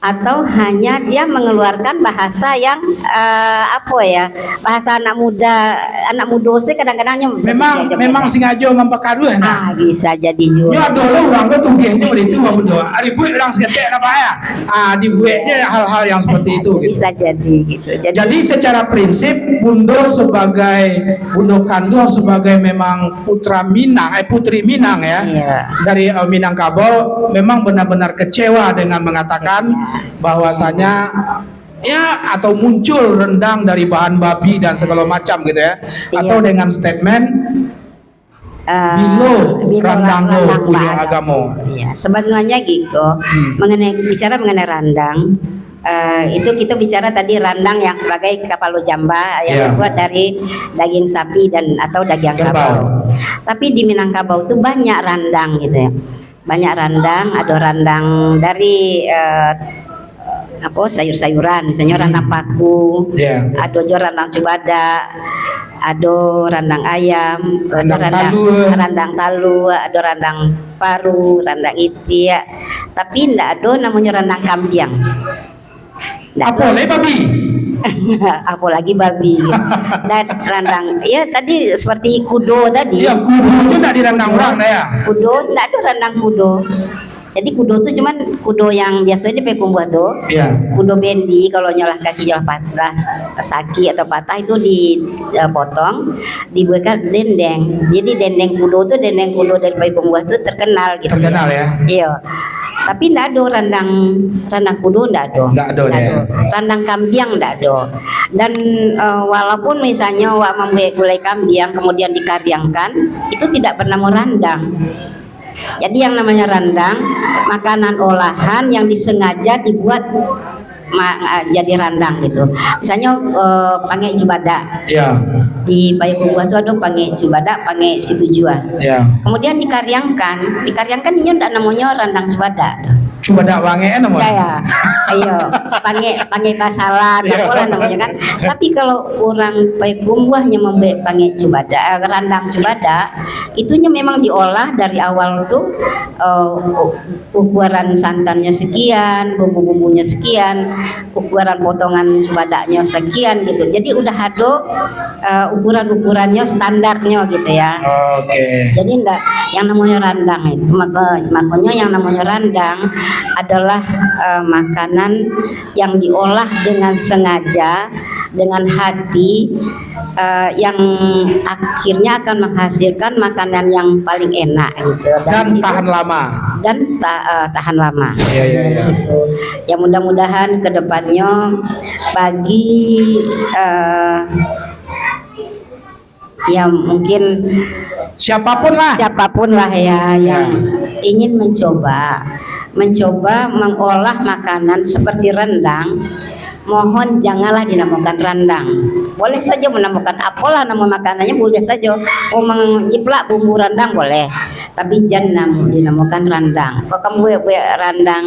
atau hanya dia mengeluarkan bahasa yang, eh, apa ya, bahasa anak muda, anak muda sih kadang-kadang nyo Memang, berpikir macam memang itu. Sengaja mampakaruah, nah. Ah, bisa jadi juga. Nyo ado lah urang tu tugehnyo itu, Bundo. Ari buek urang saketek napa ya? Ah, dibueknyo hal-hal yang seperti itu, gitu. Bisa jadi gitu. Jadi Jadi secara prinsip, Bundo sebagai, Bundo kanduang sebagai memang putra Minang, eh, putri Minang ya, Iya. dari, eh, Minangkabau, memang benar-benar kecewa dengan mengatakan Iya. bahwasanya, ya, atau muncul rendang dari bahan babi dan segala macam gitu ya, Iya. atau dengan statement, Ah, bilo bilo randang lo randang punyo baagamo. Agamo. Iya, sebenarnya gitu. Hmm. Mengenai, bicara mengenai randang, eh, itu kita bicara tadi randang yang sebagai kapalo jamba yang Iya. terbuat dari daging sapi dan atau daging Kerbau. Kerbau. Tapi di Minangkabau tu banyak randang gitu ya. Banyak randang, ada randang dari, eh, apa, sayur-sayuran, misalnya Hmm. randang paku, Ya. ada jo randang cubadak, ada randang ayam, ada Randang randang, talua. Randang talua, ada randang paru, randang itiak. Tapi ndak ada namanya randang kambiang. Ndak Apa ada. Lai babi? Apalagi babi. Dan randang, ya tadi seperti kudo tadi. Ya, kudo tu ndak dirandang orang dah ya. Kudo, ndak ada randang kudo. Jadi kudo tu cuman kudo yang biasonyo di Payakumbuah tu. Ya. Kudo bendi, kalau nyo lah kaki nyo lah patah, sakik atau patah itu di, eh, potong, dibuatkan dendeng. Jadi dendeng kudo tu, dendeng kudo dari Payakumbuah tu terkenal gitu. Terkenal ya. Iya. Tapi ndak ada randang, randang kudo ndak ada. Ndak ada, Ndak ya. ada. Randang kambiang ndak ada. Dan, eh, walaupun misalnya awak mambuek gulai kambiang kemudian dikariangkan, itu tidak bernamo randang. Jadi yang namanya randang, makanan olahan yang disengaja dibuat ma-, ah, jadi randang gitu. Misalnya, eh, pangek cubadak. Ya. Di Payakumbuah tu ada pangek cubadak, pangek situjuah. Ya. Kemudian dikariangkan, dikariangkan inyo ndak namonyo randang cubadak. Cubadak pangek kan namonyo? Ya, ya. Ayo, pangek, pangek basalat, Ya. apolah namonyo kan. Tapi kalau urang Payakumbuah nyo mambuek pangek cubadak, eh, randang cubadak, itunyo memang diolah dari awal tu, eh, ukuran santannyo sekian, bumbu-bumbunyo sekian, ukuran potongan cubadaknyo sekian gitu. Jadi udah ado, eh, ukuran-ukurannyo, standarnyo gitu ya. Oke. Jadi ndak, yang namonyo randang itu, maka, makonyo yang namonyo randang adalah, eh, makanan yang diolah dengan sengaja, dengan hati, eh, yang akhirnya akan menghasilkan makanan yang paling enak gitu. Dan Dan itu tahan lama. dan ta-, eh, tahan lama. Iya, iya, iya. Gitu. Ya, mudah-mudahan ke depannya bagi, eh, ya mungkin Siapapun lah. siapapun lah ya yang Ya. ingin mencoba, mencoba mengolah makanan seperti rendang, mohon janganlah dinamakan randang. Boleh saja menamakan apolah nama makanannya, boleh saja. Mau menjiplak bumbu randang boleh, tapi jangan nam-, dinamakan randang. Kalau kamu buat, buat randang,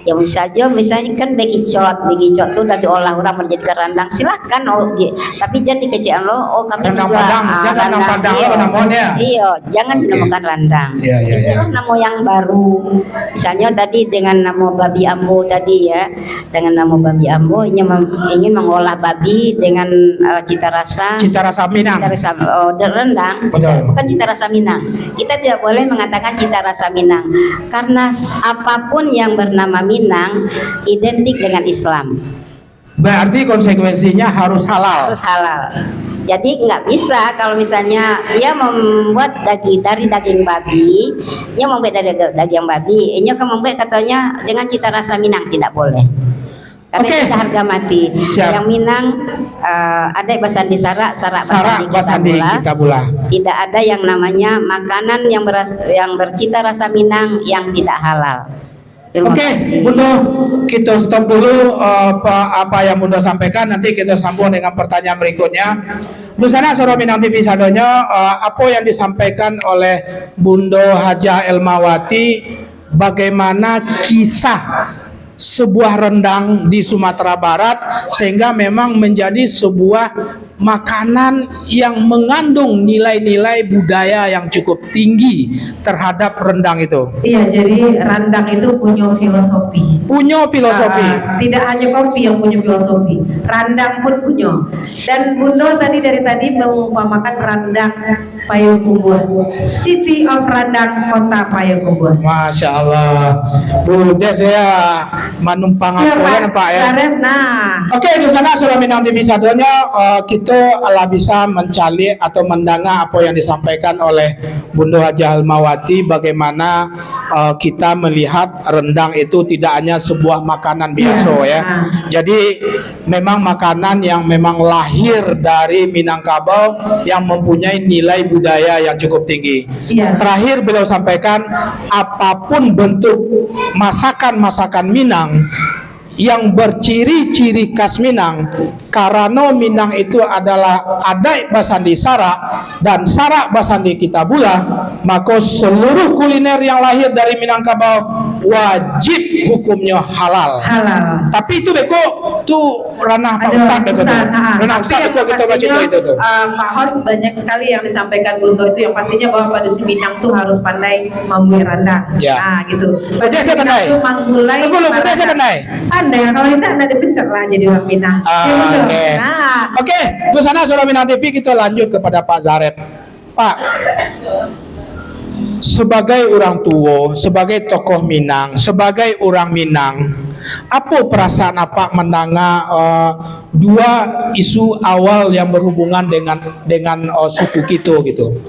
ya bisa saja, misalnya kan bekicot, bekicot tu udah diolah orang menjadikan randang, silakan, oh, di-, tapi jangan dikecek lo, oh kami Randang juga, Padang, ah, jangan randang Padang, iya. apa namanya? Iya, jangan Oke. dinamakan randang. Iya, iya, iya. Inilah nama yang baru. Misalnya tadi dengan nama babi ambo tadi ya, dengan nama babi ambo ingin mem-, ingin mengolah babi dengan, eh, cita rasa, cita rasa Minang, cita rasa, oh, de-, rendang, betul, bukan cita rasa Minang. Kita tidak boleh mengatakan cita rasa Minang, karena s-, apapun yang bernama Minang identik dengan Islam. Berarti konsekuensinya harus halal. Harus halal. Jadi nggak bisa kalau misalnya ia membuat daging dari daging babi, ia membuat dari daging babi, ia kan membuat katanya dengan cita rasa Minang, tidak boleh. Karena, oke, itu harga mati. Siap. Yang Minang, eh, adaik basandi sarak, sarak basandi kitabullah. Tidak ada yang namanya makanan yang beras-, yang bercita rasa Minang yang tidak halal. Terima kasih. Oke, Bundo, kita stop dulu, eh, apa, apa yang Bundo sampaikan, nanti kita sambung dengan pertanyaan berikutnya. Dunsanak Suara Minang T V sadonyo, eh, apa yang disampaikan oleh Bundo Hajah Elmawati, bagaimana kisah sebuah rendang di Sumatera Barat sehingga memang menjadi sebuah makanan yang mengandung nilai-nilai budaya yang cukup tinggi terhadap rendang itu. Iya, jadi rendang itu punya filosofi. Punya filosofi. Ah, tidak hanya kopi yang punya filosofi, rendang pun punya. Dan Bundo tadi, dari tadi mengumpamakan rendang Payokumbuah, City of Rendang, Kota Payokumbuah. Masya Allah. Bundo saya manumpang. Iya, apa Pak, kan, Pak, ya? Zaref, nah. Oke, Dunsanak Suara Minang T V sadonyo, eh, kita lah bisa mencaliak atau mendengar apa yang disampaikan oleh Bundo Hajah Elmawati, bagaimana, eh, kita melihat rendang itu tidak hanya sebuah makanan biaso, ya. Iya. Ah. Jadi, memang makanan yang memang lahir dari Minangkabau yang mempunyai nilai budaya yang cukup tinggi. Iya. Terakhir beliau sampaikan, apapun bentuk masakan-masakan Minang yang berciri-ciri khas Minang, karano Minang itu adalah adaik basandi sarak dan sarak basandi kitabullah, mako seluruh kuliner yang lahir dari Minangkabau wajib hukumnyo halal. Halal. Tapi itu beko, tu ranah Pak Ustaz beko tu. Ranah Ustaz beko, kita baca itu tu. Ah, Pak Host, banyak sekali yang disampaikan Bundo itu, yang pastinya bahwa padusi Minang tu harus pandai mambuek randang. Ya. Ah, gitu. Padusi Minang tu manggulai. Tunggu dulu, padusi pandai. Pandai, kalau tidak, anda dipecat lah jadi orang Minang. Ah, ya, betul. Oke. Nah. Oke, Dunsanak Suara Minang T V, kita lanjut kepada Pak Zaref. Pak, sebagai orang tua, sebagai tokoh Minang, sebagai orang Minang, apa perasaan Apak mendengar, eh, dua isu awal yang berhubungan dengan, dengan, eh, suku kita gitu?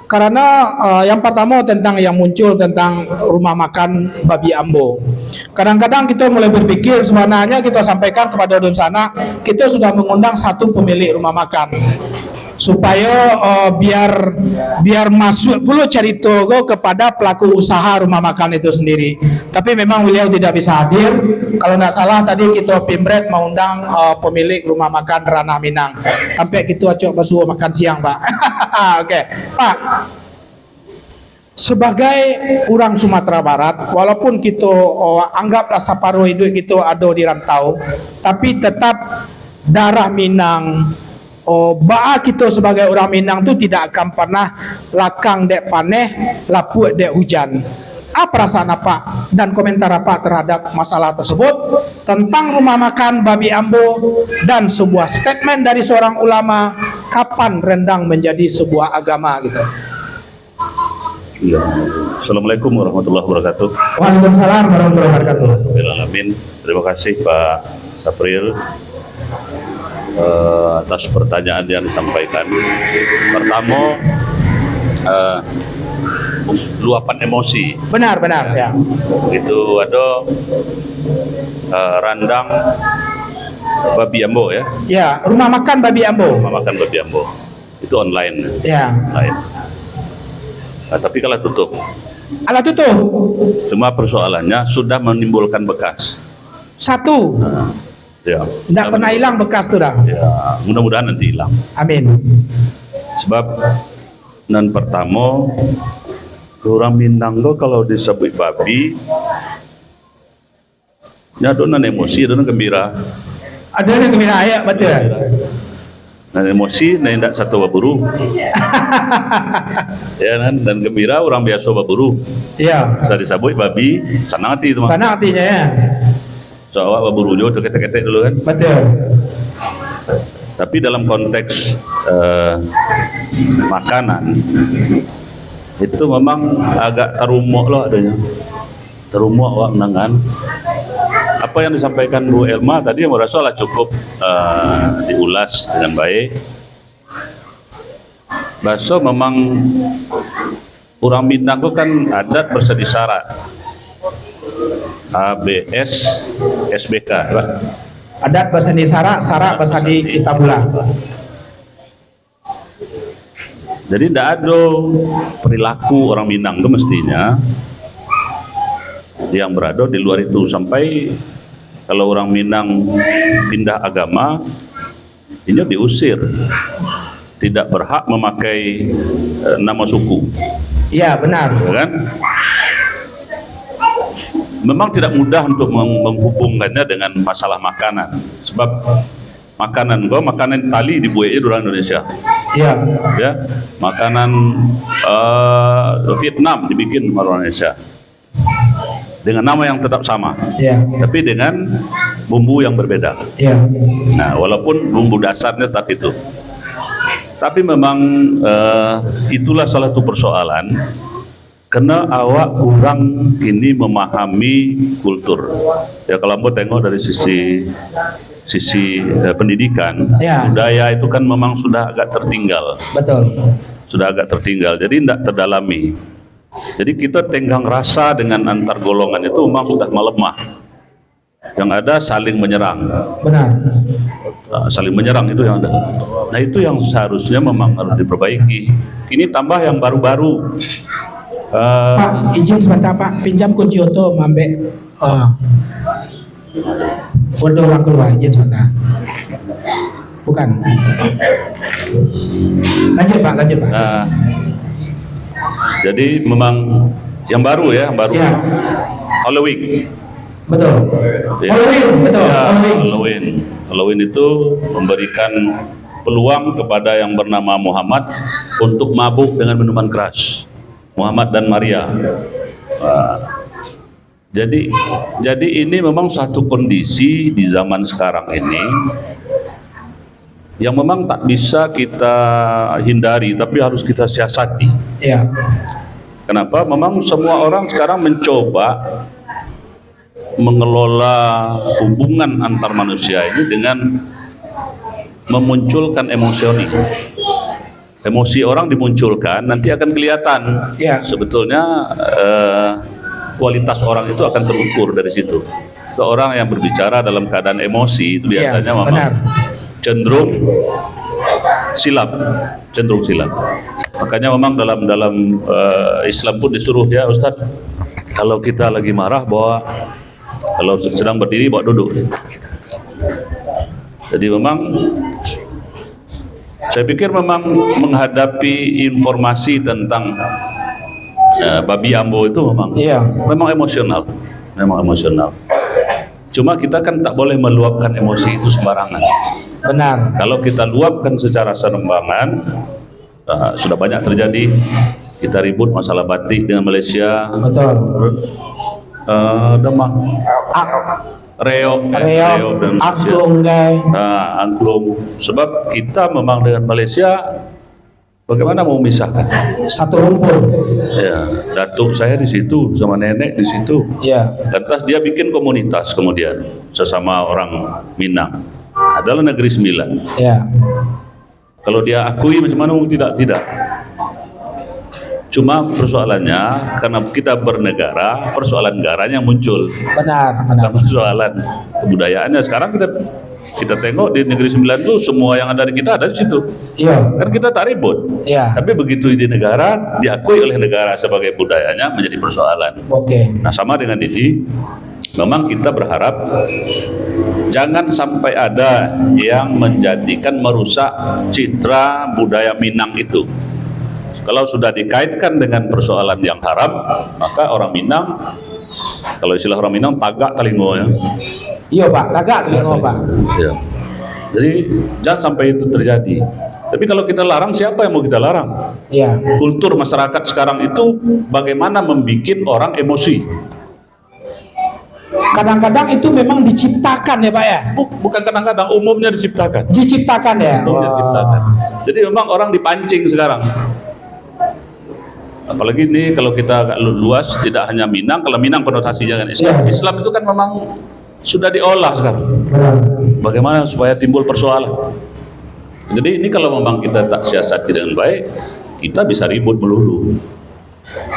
Karena, eh, yang pertama tentang yang muncul tentang rumah makan Babi Ambo. Kadang-kadang kita mulai berpikir, sebenarnya kita sampaikan kepada dunsanak, kita sudah mengundang satu pemilik rumah makan. Supaya, eh, biar, biar masuk pulo carito ko kepada pelaku usaha rumah makan itu sendiri. Tapi memang beliau tidak bisa hadir. Kalau ndak salah tadi kita Pimret mengundang, eh, pemilik rumah makan Ranah Minang. Sampai kita acok basuo makan siang, Pak. Oke, Pak. Sebagai urang Sumatera Barat, walaupun kito, oh, anggaplah saparuh iduik kito ado di rantau, tapi tetap darah Minang, oh, baa kito sebagai urang Minang tu tidak akan pernah lakang dek paneh, lapuak dek hujan. Apa perasaan Apak dan komentar Apak terhadap masalah tersebut tentang rumah makan Babi Ambo dan sebuah statement dari seorang ulama, kapan rendang menjadi sebuah agama gitu? Ya. Assalamualaikum warahmatullahi wabarakatuh. Waalaikumsalam warahmatullahi wabarakatuh. Alamin. Terima kasih, Pak Sapril, eh, atas pertanyaan yang disampaikan. Pertama, eh, luapan emosi. Benar, benar, ya. Itu ada, eh, randang Babi Ambo, ya. Ya, rumah makan Babi Ambo. Rumah makan Babi Ambo. Itu online. Ya. Online. Nah, tapi kalau tutup. Alah tutup. Cuma persoalannya sudah menimbulkan bekas. Satu. Nah, ya. Ndak pernah hilang bekas tu dah. Ya, mudah-mudahan nanti hilang. Amin. Sebab nan pertama, urang Minang tu kalau disabuik babi, nya ado nan emosi, ado nan gembira. Ado nan gembira, ya, betul. Nan emosi, nan indak sato baburu. Ya kan? Dan gembira, urang biaso baburu. Ya. Bisa disabuik babi, sanang ati tu mah. Sanang atinyo, ya. So, awak baburu juo tu ketek-ketek dulu kan. Betul. Tapi dalam konteks, eh, makanan, itu memang agak tarumuak lo adonyo. Tarumuak awak mandangaan. Apa yang disampaikan Bu Elma tadi, ambo raso lah cukup, eh, diulas dengan baik. Baso memang urang Minang tu kan adat basandi sarak. A B S, S B K, lah. Adat basandi sarak, sarak basandi kitabullah. Jadi, ndak ado perilaku orang Minang tu mestinya yang berado di luar itu. Sampai kalau orang Minang pindah agama, inyo diusir, tidak berhak memakai, eh, nama suku. Ya, benar. Ya kan? Memang tidak mudah untuk meng-, menghubungkannya dengan masalah makanan. Sebab makanan ko, makanan Itali dibueknyo di urang Indonesia. Ya. Ya, makanan, eh, Vietnam dibikin urang Indonesia. Dengan nama yang tetap sama. Ya. Tapi dengan bumbu yang berbeda. Ya. Nah, walaupun bumbu dasarnya tetap itu. Tapi memang, eh, itulah salah satu persoalan. Karena awak kurang kini memahami kultur. Ya, kalau ambo tengok dari sisi, sisi, eh, pendidikan, ya, budaya itu kan memang sudah agak tertinggal. Betul. Sudah agak tertinggal, jadi ndak terdalami. Jadi kita tenggang rasa dengan antar golongan itu memang sudah melemah. Yang ada saling menyerang. Benar. Ah, saling menyerang itu yang ada. Nah, itu yang seharusnya memang harus diperbaiki. Ini tambah yang baru-baru. Eh, Pak, izin sebentar, Pak. Pinjam kunci oto, mambek. Ah. Oto urang kalua, izin sebentar. Bukan. Lanjut, Pak, lanjut, Pak. Nah, jadi memang yang baru ya, yang baru. Ya. Halloween. Betul. Ya. Halloween, betul. Ya, Halloween. Halloween. Halloween itu memberikan peluang kepada yang bernama Muhammad untuk mabuk dengan minuman keras. Muhammad dan Maria. Nah, jadi, jadi ini memang satu kondisi di zaman sekarang ini yang memang tak bisa kita hindari, tapi harus kita siasati. Ya. Kenapa? Memang semua orang sekarang mencoba mengelola hubungan antar manusia ini dengan memunculkan emosi. Emosi orang dimunculkan, nanti akan kelihatan. Ya. Sebetulnya, eh, kualitas orang itu akan terukur dari situ. Seorang yang berbicara dalam keadaan emosi itu, ya, biasanya memang benar, cenderung silap, cenderung silap. Makanya memang dalam, dalam, eh, Islam pun disuruh, ya Ustaz, kalau kita lagi marah, bawa, kalau sedang berdiri, bawa duduk. Jadi memang, saya pikir memang menghadapi informasi tentang, eh, babi ambo itu memang, iya, memang emosional, memang emosional. Cuma kita kan tak boleh meluapkan emosi itu sembarangan. Benar. Kalau kita luapkan secara sembarangan, ah, sudah banyak terjadi. Kita ribut masalah batik dengan Malaysia. Betul. Eh, Demak. Ah, Reok, eh, reok, reok dan Malaysia. Angklung, gai. Ah, angklung. Sebab kita memang dengan Malaysia, bagaimana mau memisahkan? Satu rumpun. Ya, datuk saya di situ, sama nenek di situ. Ya. Lantas dia bikin komunitas kemudian, sesama orang Minang. Adalah Negeri Sembilan. Ya. Kalau dia akui macam mana, tidak, tidak. Cuma persoalannya, karena kita bernegara, persoalan negaranya yang muncul. Benar, benar. Bukan persoalan kebudayaannya. Sekarang kita, kita tengok di Negeri Sembilan tu, semua yang ada di kita ada di situ. Iya. Kan kita tak ribut. Iya. Tapi begitu di negara, diakui oleh negara sebagai budayanya, menjadi persoalan. Oke. Nah, sama dengan ini, memang kita berharap jangan sampai ada yang menjadikan, merusak citra budaya Minang itu. Kalau sudah dikaitkan dengan persoalan yang haram, maka orang Minang, kalau istilah orang Minang, tagak talingo, ya. Iya, Pak, tagak talingo, Pak. Ya. Jadi, jangan sampai itu terjadi. Tapi kalau kita larang, siapa yang mau kita larang? Iya. Kultur masyarakat sekarang itu bagaimana membuat orang emosi. Kadang-kadang itu memang diciptakan ya, Pak, ya? Bu-, bukan kadang-kadang, umumnya diciptakan. Diciptakan ya? Umumnya diciptakan. Jadi memang orang dipancing sekarang. Apalagi ini kalau kita agak lu-, luas, tidak hanya Minang, kalau Minang konotasinya kan Islam. Ya. Islam itu kan memang sudah diolah sekarang. Benar. Bagaimana supaya timbul persoalan? Jadi ini kalau memang kita tak siasati dengan baik, kita bisa ribut melulu.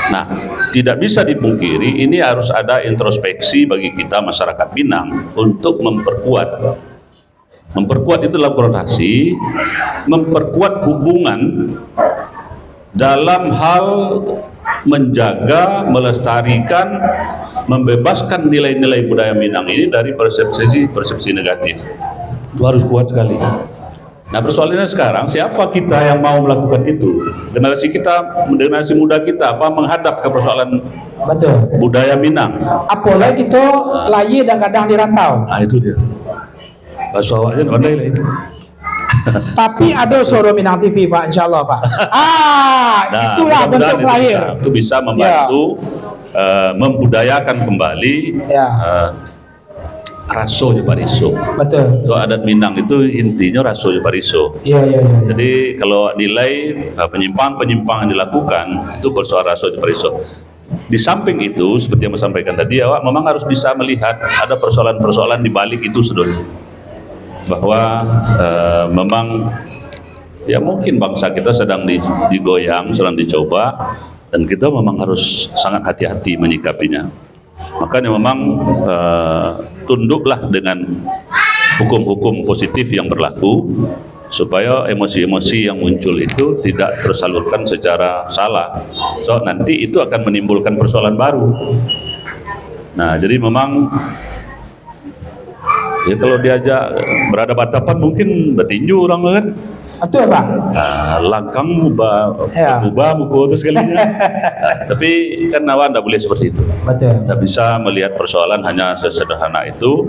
Nah, tidak bisa dipungkiri, ini harus ada introspeksi bagi kita masyarakat Minang untuk memperkuat. Memperkuat itu dalam komunikasi, memperkuat hubungan dalam hal menjaga, melestarikan, membebaskan nilai-nilai budaya Minang ini dari persepsi-persepsi negatif. Itu harus kuat sekali. Nah, persoalannya sekarang, siapa kita yang mau melakukan itu? Generasi kita, generasi muda kita, apa menghadap ke persoalan Betul. budaya Minang? Apolai kito lahia dan gadang di rantau. Ah, itu dia. Bahasa awaknya pandai lah itu. Tapi ada suara Minang T V, Pak, insya Allah, Pak. Ah, Nah, itulah mudah-mudahan bentuk itu lahir. bisa, itu bisa Ya. membantu, eh, membudayakan kembali, Ya. eh, raso jo bariso. Betul. So, adat Minang itu intinyo raso jo bariso. Iya, iya, iya, iya. Jadi, kalau nilai, eh, penyimpang-penyimpang yang dilakukan, itu persoalan raso jo bariso. Di samping itu, seperti yang saya sampaikan tadi, awak memang harus bisa melihat ada persoalan-persoalan di balik itu, Saudara. Bahwa, eh, memang, ya, mungkin bangsa kita sedang di-, digoyang, sedang dicoba, dan kita memang harus sangat hati-hati menyikapinya. Makanya memang, eh, tunduklah dengan hukum-hukum positif yang berlaku, supaya emosi-emosi yang muncul itu tidak tersalurkan secara salah. So, nanti itu akan menimbulkan persoalan baru. Nah, jadi memang, ya, kalau diajak berhadapan-hadapan, mungkin batinju orang tu kan. Betul, Pak. Ah, langkang ba-, Ya. berubah muka tu sekalinya. Ah, tapi kan awak ndak boleh seperti itu. Betul. Ndak bisa melihat persoalan hanya sesederhana itu.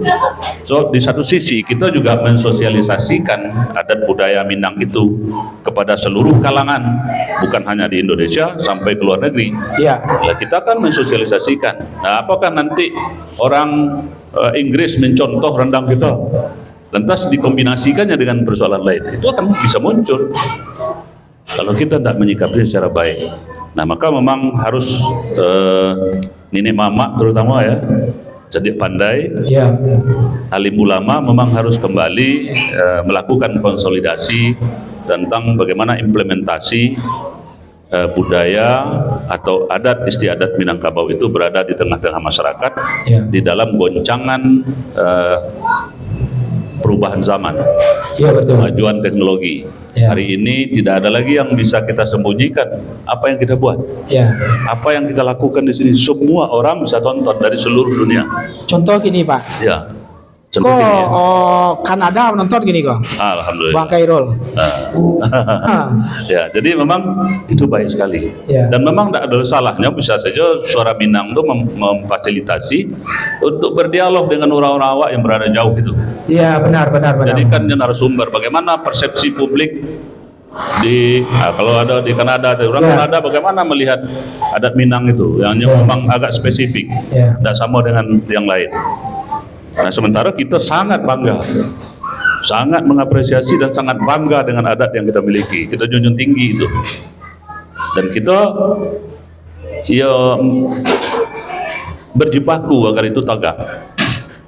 So, di satu sisi, kita juga mensosialisasikan adat budaya Minang itu kepada seluruh kalangan, bukan hanya di Indonesia, sampai ke luar negeri. Iya. Lah, kita kan mensosialisasikan. Nah, apakah nanti orang, eh, Inggris mencontoh rendang kita, lantas dikombinasikannya dengan persoalan lain? Itu akan bisa muncul kalau kita tidak menyikapinya secara baik. Nah, maka memang harus, eh, niniak mamak terutama, ya, cerdik pandai, Ya. alim ulama memang harus kembali, eh, melakukan konsolidasi tentang bagaimana implementasi, eh, budaya atau adat istiadat Minangkabau itu berada di tengah-tengah masyarakat, Ya. di dalam goncangan, eh, perubahan zaman, Ya, betul. kemajuan teknologi. Ya. Hari ini tidak ada lagi yang bisa kita sembunyikan apa yang kita buat. Ya. Apa yang kita lakukan di sini, semua orang bisa tonton dari seluruh dunia. Contoh gini, Pak. Ya. Contoh Ko, gini, ya. oh, Kanada menonton gini ko. Alhamdulillah. Bang Khairul. Ah. Ha. Ya, jadi memang itu baik sekali. Ya. Dan memang tidak ada salahnya, bisa saja Suara Minang tu mem-, memfasilitasi untuk berdialog dengan orang-orang awak yang berada jauh itu. Ya, benar, benar, benar. Jadikan dia narasumber. Bagaimana persepsi publik di, ah, kalau ada di Kanada, orang Ya. Kanada bagaimana melihat adat Minang itu, yang Ya. memang agak spesifik, Ya. tidak sama dengan yang lain. Nah, sementara kita sangat bangga, sangat mengapresiasi dan sangat bangga dengan adat yang kita miliki. Kita junjung tinggi itu. Dan kita, ya, berjibaku agar itu tagak.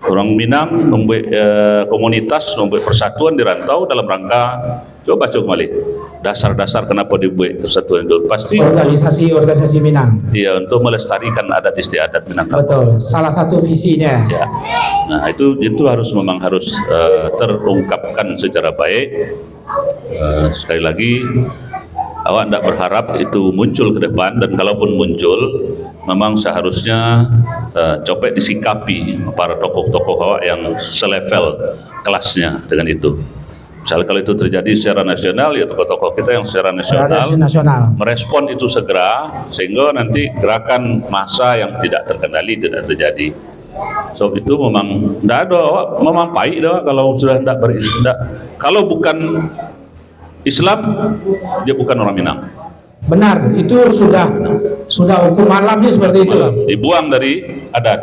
Orang Minang membuat, eh, komunitas, membuat persatuan di rantau dalam rangka, coba baca kembali dasar-dasar kenapa dibuat persatuan itu. Pasti Organisasi-organisasi Minang. Iya, untuk melestarikan adat istiadat Minangkabau. Betul, salah satu visinya. Ya. Nah, itu, itu harus, memang harus, eh, terungkapkan secara baik. Eh, sekali lagi, awak ndak berharap itu muncul ke depan, dan kalaupun muncul, memang seharusnya, eh, copek disikapi para tokoh-tokoh awak yang selevel kelasnya dengan itu. Misalnya kalau itu terjadi secara nasional, ya tokoh-tokoh kita yang secara nasional Secara nasional. merespon itu segera, sehingga nanti gerakan massa yang tidak terkendali tidak terjadi. So, itu memang ndak ada, awak memang paik dah kalau sudah ndak ber-, ndak, kalau bukan Islam, dia bukan orang Minang. Benar, itu sudah, sudah hukum alamnya seperti itu. Malah dibuang dari adat.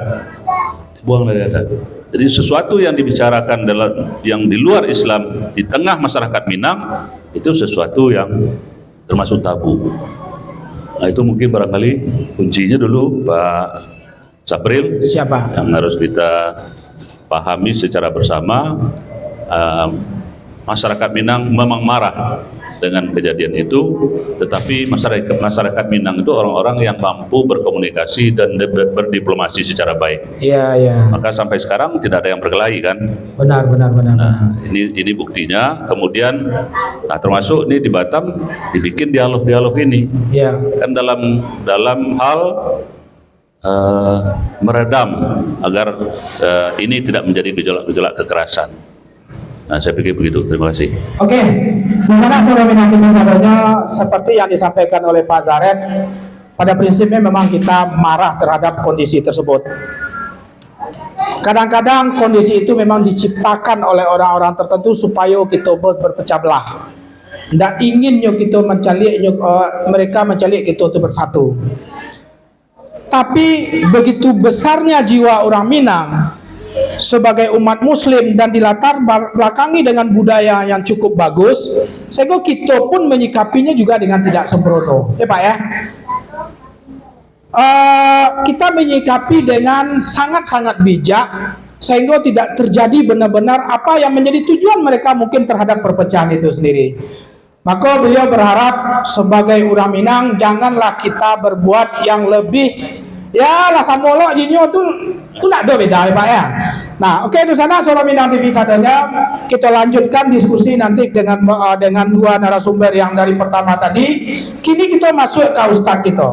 Buang dari atas. Jadi sesuatu yang dibicarakan dalam, yang di luar Islam di tengah masyarakat Minang, itu sesuatu yang termasuk tabu. Nah, itu mungkin barangkali kuncinya dulu, Pak Sapril, siapa yang harus kita pahami secara bersama. Ehm, masyarakat Minang memang marah dengan kejadian itu, tetapi masyarakat, masyarakat Minang itu orang-orang yang mampu berkomunikasi dan de-, ber-, berdiplomasi secara baik. Iya, iya. Maka sampai sekarang tidak ada yang berkelahi, kan? Benar, benar, benar, nah, benar. Ini, ini buktinya. Kemudian, nah, termasuk ini di Batam dibikin dialog-dialog ini. Iya. Kan dalam, dalam hal eh, meredam agar, eh, ini tidak menjadi gejolak-gejolak kekerasan. Nah, saya pikir begitu. Terima kasih. Oke, di sana, Saudara Minang T V sadonyo, seperti yang disampaikan oleh Pak Zaret, pada prinsipnya memang kita marah terhadap kondisi tersebut. Kadang-kadang kondisi itu memang diciptakan oleh orang-orang tertentu supaya kita ber-, berpecah belah. Ndak inginnyo kita mancaliak nyo, eh, mereka mancaliak kita tu bersatu. Tapi begitu besarnya jiwa urang Minang sebagai umat muslim dan dilatar bar-, belakangi dengan budaya yang cukup bagus, sehingga kita pun menyikapinya juga dengan tidak sembrono. Ya, Pak, ya? Eh, kita menyikapi dengan sangat-sangat bijak, sehingga tidak terjadi benar-benar apa yang menjadi tujuan mereka mungkin terhadap perpecahan itu sendiri. Maka beliau berharap sebagai urang Minang, janganlah kita berbuat yang lebih, ya lah, samo lo jinyo tu, tu ndak ado beda, ya, Pak, ya. Nah, oke, di sana Saudara Minang T V sadonyo, kita lanjutkan diskusi nanti dengan, eh, dengan dua narasumber yang dari pertama tadi. Kini kita masuk ke ustaz kita.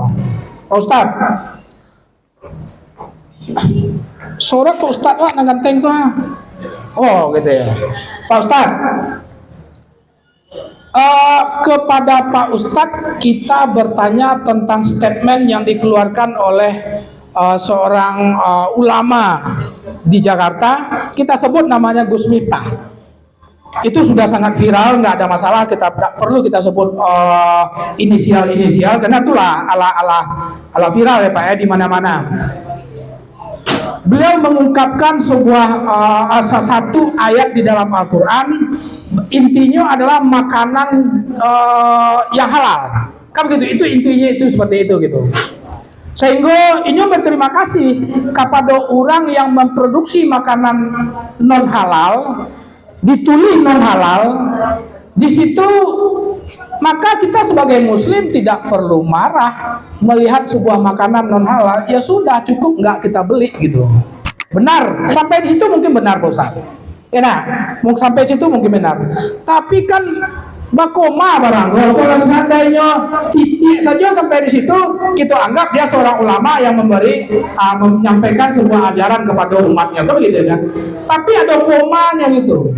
Pak Ustaz. Sorot Pak Ustaz, Pak, nan ganteng tu, ha. Oh, gitu ya. Pak Ustaz, eh, kepada Pak Ustaz, kita bertanya tentang statement yang dikeluarkan oleh, eh, seorang, eh, ulama di Jakarta. Kita sebut namanya Gus Miftah. Itu sudah sangat viral, nggak ada masalah, kita tidak perlu kita sebut, eh, inisial-inisial, karena itulah ala, ala, ala viral ya, Pak, ya, di mana-mana. Beliau mengungkapkan sebuah, eh, salah satu ayat di dalam Al-Quran, intinya adalah makanan, eh, yang halal. Kan begitu, itu intinya itu seperti itu gitu. Sehingga inyo berterima kasih kepada orang yang memproduksi makanan non halal, ditulih non halal, di situ, maka kita sebagai muslim tidak perlu marah melihat sebuah makanan non halal. Ya sudah, cukup nggak kita beli gitu. Benar, sampai di situ mungkin benar, Pak Ustaz. Ya nah, mungkin sampai situ mungkin benar. Tapi kan bakoma barang, kalau seandainya titik saja sampai di situ, kita anggap dia seorang ulama yang memberi, ah, menyampaikan sebuah ajaran kepada umatnya, kan begitu kan? Tapi ada komanya gitu.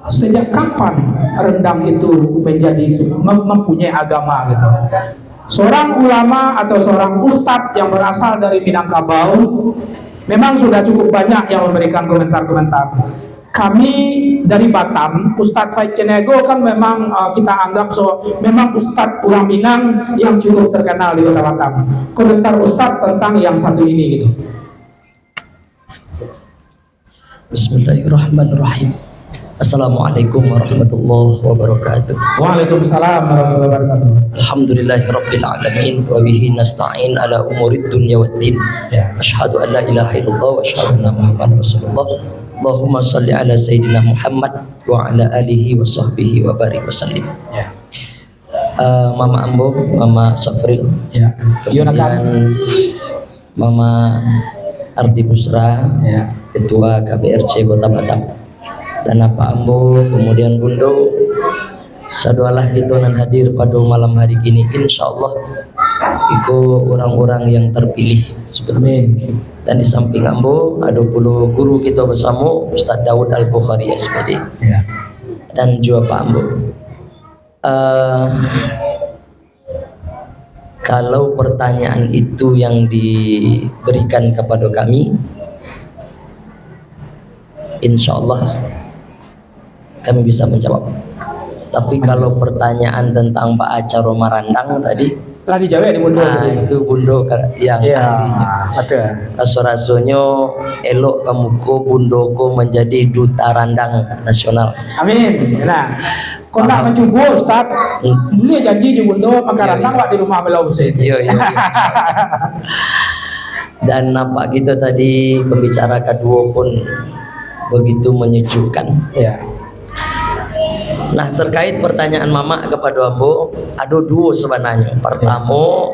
Sejak kapan rendang itu menjadi su-, mem-, mempunyai agama gitu? Seorang ulama atau seorang ustadz yang berasal dari Minangkabau, memang sudah cukup banyak yang memberikan komentar-komentar. Kami dari Batam, Ustadz Said Ceniago kan memang, uh, kita anggap so-, memang ustadz urang Minang yang cukup terkenal di Kota Batam. Komentar ustadz tentang yang satu ini gitu. Bismillahirrahmanirrahim. Assalamualaikum warahmatullahi wabarakatuh. Waalaikumsalam warahmatullahi wabarakatuh. Alhamdulillahirabbil alamin, wa bihi nasta'in ala umurid dunya waddin. Ya. Asyhadu an la ilaha illallah wa asyhadu anna Muhammadar Rasulullah. Allahumma shalli ala sayyidina Muhammad wa ala alihi wa sahbihi wa barik wa sallim. Ya. Eh, Mama ambo, Mama Safril. Ya. Kemudian Mama Ardi Busra, ya, Ketua K B R C Kota Batam. Dan Apak ambo, kemudian Bundo, sadoalah kito nan hadir pado malam hari kini, insyaallah iko urang-urang yang terpilih sebetulnya. Amin. Dan di samping ambo, ado pulo guru kito basamo, Ustaz Daud Al-Bukhari, S P D. Ya. Dan juo Apak ambo. Eh, kalau pertanyaan itu yang diberikan kepada kami, insyaallah kami bisa menjawab. Tapi kalau pertanyaan tentang baa caro marandang tadi, Lah dijawek di Bundo. Ah, tadi. Itu Bundo ka-, yang Ya, ahli. Betul. Raso-rasonyo elok ka muko Bundo ko manjadi duta randang nasional. Amin. Nah, kok nak Amin. Mancubo, Ustaz? Hmm. Buliah janji jo Bundo, makan Iya, randang iya. Wak di rumah Belau Husein. Iya, iya, iya. Dan nampak kito tadi pembicara kaduo pun begitu menyejukkan. Ya. Nah, terkait pertanyaan Mamak kapado ambo, ado duo sabananyo. Pertamo,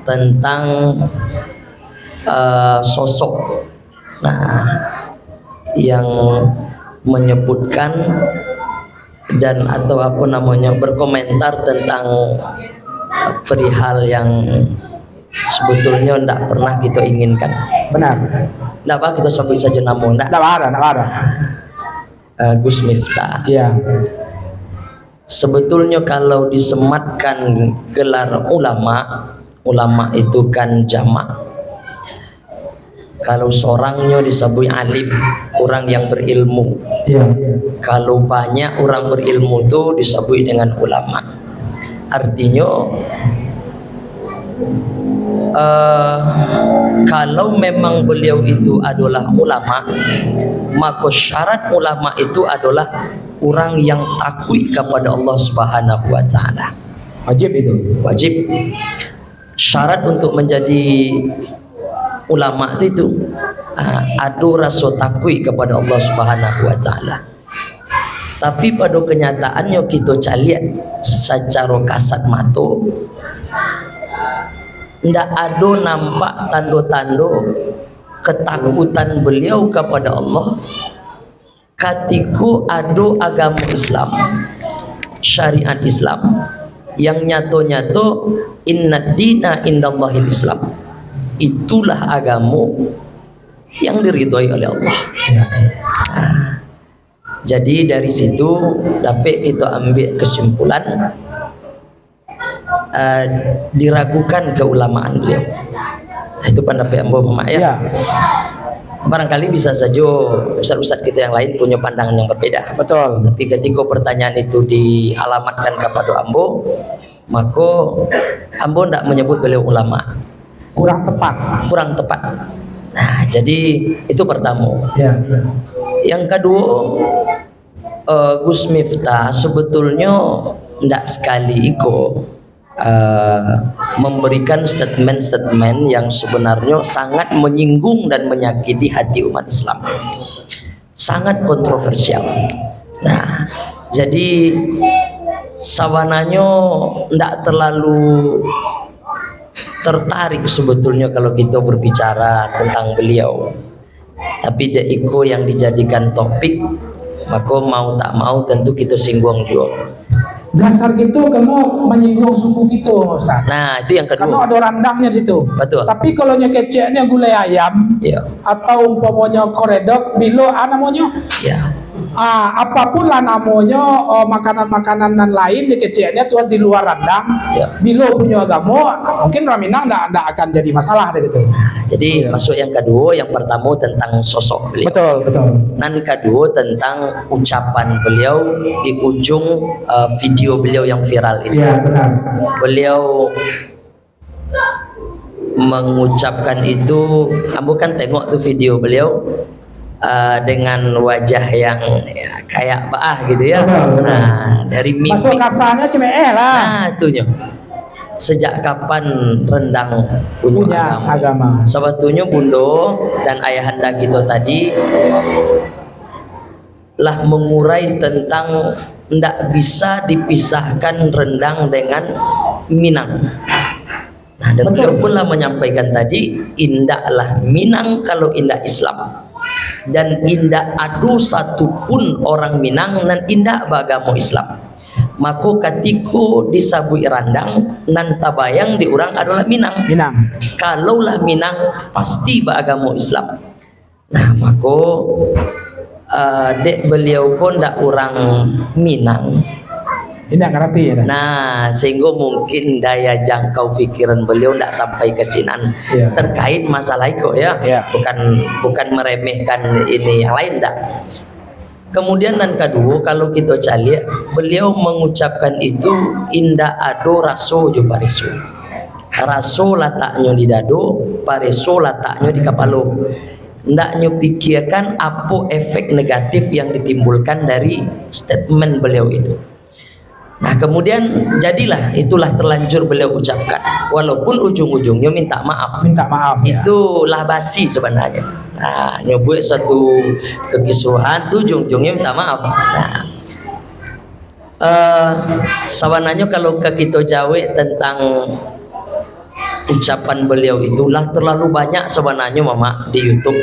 tentang, eh, sosok. Nah, yang menyebutkan dan atau apa namanya, berkomentar tentang perihal yang sebetulnya ndak pernah kita inginkan. Benar. Ndak apa kita sebut saja nama, ndak? Ndak ada, ndak ada. Eh, Gus Miftah. Iya. Sebetulnya kalau disematkan gelar ulama, ulama itu kan jamak. Kalau sorangnyo disabuik alim, urang yang berilmu. Iya. Kalau banyak urang berilmu tu disabuik dengan ulama. Artinyo, eh, kalau memang beliau itu adalah ulama, maka syarat ulama itu adalah urang yang takuik kapada Allah Subhanahu wa Ta'ala. Wajib itu. Wajib. Syarat untuk menjadi ulama tu itu, ah, ado raso takuik kapada Allah Subhanahu wa Ta'ala. Tapi pado kenyataannyo, kito caliak sacaro kasat mato, ndak ado nampak tando-tando ketakutan beliau kapada Allah katiko ado agamo Islam, syariat Islam, yang nyato-nyato, "Inna dina indallahil Islam." Itulah agamo yang diridhoi oleh Allah. Ya. Nah, jadi dari situ dapek kito ambiak kesimpulan, eh, diragukan keulamaan beliau. Itu pandapek ambo, Mamak, ya. Ya. Barangkali bisa sajo ustaz-ustaz kita yang lain punya pandangan yang berbeda. Betul. Tapi ketika pertanyaan itu dialamatkan kepada ambo, maka ambo ndak menyebut beliau ulama. Kurang tepat. Kurang tepat. Nah, jadi itu pertama. Ya. Yang kedua, eh, Gus Miftah sebetulnya ndak sekali iko, eh, memberikan statement-statement yang sebenarnya sangat menyinggung dan menyakiti hati umat Islam. Sangat kontroversial. Nah, jadi sabananyo ndak terlalu tertarik sebetulnya kalau kita berbicara tentang beliau. Tapi dek iko yang dijadikan topik, maka mau tak mau tentu kita singgung juga. Dasar gitu kamu menyinggung suku gitu, Ustaz. Nah, itu yang kedua. Karena ada randangnyo di situ. Betul. Tapi kalau nyo keceknyo gulai ayam, Iya. Atau umpamonyo koredok, bilo, ah, namonyo? Ya. Ah, apapun lah namonyo, oh, makanan-makanan nan lain di keceknyo tuan di luar randang, Ya. Bilo punyo agamo, mungkin urang Minang ndak, ndak akan jadi masalah deh gitu. Nah, jadi Iya. masuk yang kedua, yang pertama tentang sosok beliau. Betul, betul. Nan kedua tentang ucapan beliau di ujung, eh, video beliau yang viral itu. Iya, benar. Beliau mengucapkan itu, ambo kan tengok tu video beliau, eh, dengan wajah yang, ya, kayak baah gitu ya. Betul, betul. Nah, dari mimik. Masuk kasarnya cemeh lah. Nah, itunyo. Sejak kapan rendang punya Punya agama? agama. Sebetulnya Bundo dan Ayahanda kita tadi lah mengurai tentang ndak bisa dipisahkan rendang dengan Minang. Nah, dan Betul. beliau pun lah menyampaikan tadi, indaklah Minang kalau indak Islam. Dan indak ado satu pun orang Minang nan indak baagamo Islam. Mako, katiko disabuik randang, nan tabayang di urang adolah Minang. Minang. Kalaulah Minang, pasti baagamo Islam. Nah, mako, eh, dek beliau ko ndak urang Minang. Indak ngarati, ya, dah? Nah, sehingga mungkin daya jangkau pikiran beliau ndak sampai ke sinan Ya. terkait masalah iko, ya. Ya. Bukan, bukan meremehkan ini yang lain, ndak. Kemudian nan kedua, kalau kita caliak, beliau mengucapkan itu indak ado raso jo pareso. Raso lataknyo di dado, pareso lataknyo di kapalo. Ndak nyo pikiakan apo efek negatif yang ditimbulkan dari statement beliau itu. Nah, kemudian jadilah, itulah terlanjur beliau ucapkan. Walaupun ujung-ujungnyo minta maaf. Minta maaf, ya. Itulah basi sebenarnya. Nah, nyo buek satu kekisruhan tu ujung-ujungnyo minta maaf. Nah, eh, sabananyo kalau ka kito jawek tentang ucapan beliau itulah terlalu banyak sabananyo, Mamak, di YouTube.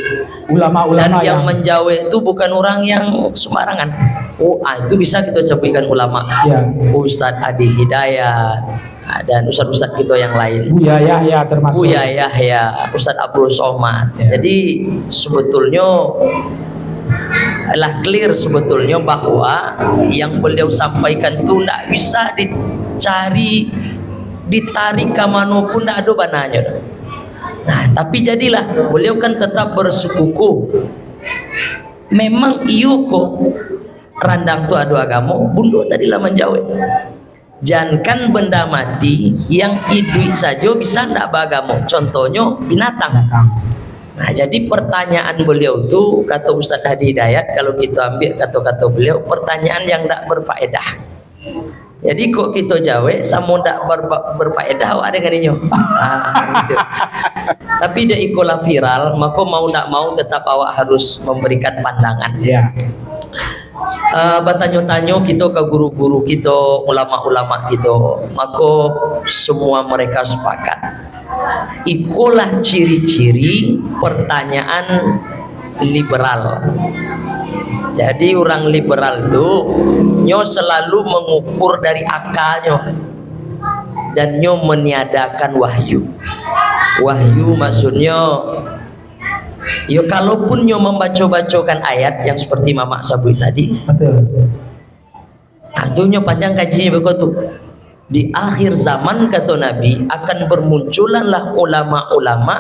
Ulama-ulama Dan yang yang menjawek tu bukan orang yang sembarangan. Oh, ah, itu bisa kita sebutkan ulama. Ya. Ustadz Adi Hidayat, ah, dan ustadz-ustadz kita yang lain. Buya Yahya termasuk. Buya Yahya, Ustadz Abdul Somad. Ya. Jadi, sebetulnya lah clear sebetulnya bahwa yang beliau sampaikan tu ndak bisa dicari, ditarik ka mano pun, ndak ada bananyo. Nah, tapi jadilah, beliau kan tetap bersikukuh. Memang iyo kok, randang tu ado agamo, bundo tadi lah manjawab. Jankan benda mati, yang iduik sajo bisa ndak baagamo. Contohnyo, binatang. Binatang. Nah, jadi pertanyaan beliau tu, kato Ustadz Hadi Hidayat, kalau kito ambiak kato-kato beliau, pertanyaan yang ndak berfaedah. Jadi, kok kito jawek, samo ndak ber-, berfaedah awak dengan inyo. Ah, gitu. Tapi dek ikolah viral, mako mau ndak mau tetap awak harus memberikan pandangan. Ya. Eh, batanyo-tanyo kito ka guru-guru kito, ulama-ulama kito, mako semua mereka sepakat. Ikolah ciri-ciri pertanyaan liberal. Jadi, urang liberal tu, nyo selalu mengukur dari akalnyo, dan nyo meniadakan wahyu. Wahyu maksudnyo, yo, kalaupun nyo mambaco-bacokan ayat yang seperti Mamak sabuik tadi, Betul. Ah, tu nyo panjang kajinyo beko tu. Di akhir zaman, kato Nabi, akan bermunculanlah ulama-ulama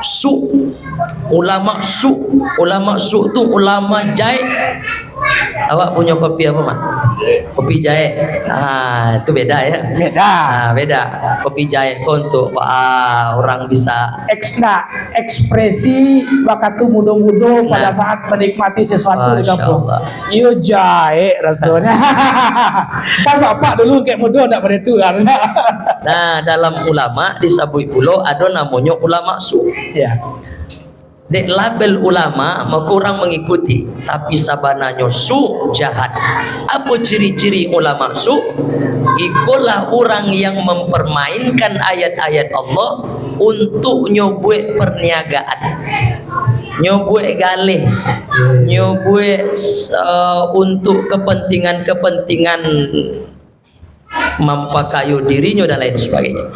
su. Ulama su. Ulama su tu ulama jahek. Awak punyo kopi apo, Mak? Kopi jahek. Ah, tu beda, ya. Beda. Ah, beda. Kopi jahek ko untuk, ah, orang bisa Eks-, nah, ekspresi wakatu mudo-mudo pada Nah. saat menikmati sesuatu di Masya kampung. Allah. Iyo jahek rasonyo. Kan bapak dulu kek mudo ndak pado tu kan. Nah, dalam ulama disabuik pulo ado namonyo ulama su. Ya. Dek label ulama, mako urang mangikuti. Tapi sabananyo su jahat. Apo ciri-ciri ulama su? Ikolah urang yang mempermainkan ayat-ayat Allah untuk nyo buek perniagaan, nyo buek galeh, nyo buek, eh, untuk kepentingan-kepentingan mampakayo dirinyo dan lain sebagainya.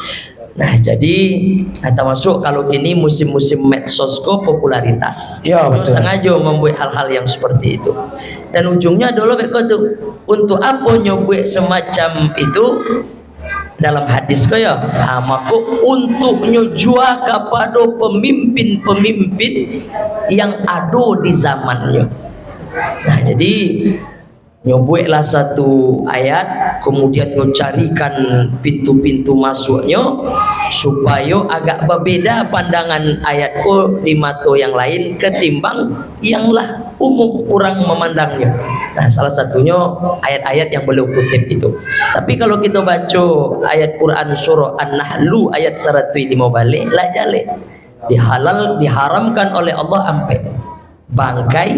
Nah, jadi, nah, termasuk kalau kini musim-musim medsos ko popularitas. Ya, Nyo betul. Sangajo mambuek hal-hal yang seperti itu. Dan ujungnya adalah beko tu. Untuk apo nyo buek semacam itu? Dalam hadis ko ya, ha, mako untuk nyo jua kapado pemimpin-pemimpin yang ado di zamannyo. Nah, jadi, nyo bueklah satu ayat, kemudian nyo carikan pintu-pintu masuaknyo, supayo agak babeda pandangan ayat ko di mato yang lain ketimbang yang lah umum urang mamandangnyo. Nah, salah satunyo ayat-ayat yang beliau kutip itu. Tapi kalau kito baco ayat Quran surah An-Nahlu ayat saratuih limo baleh, lah jaleh. Dihalal, diharamkan oleh Allah ampek. Bangkai,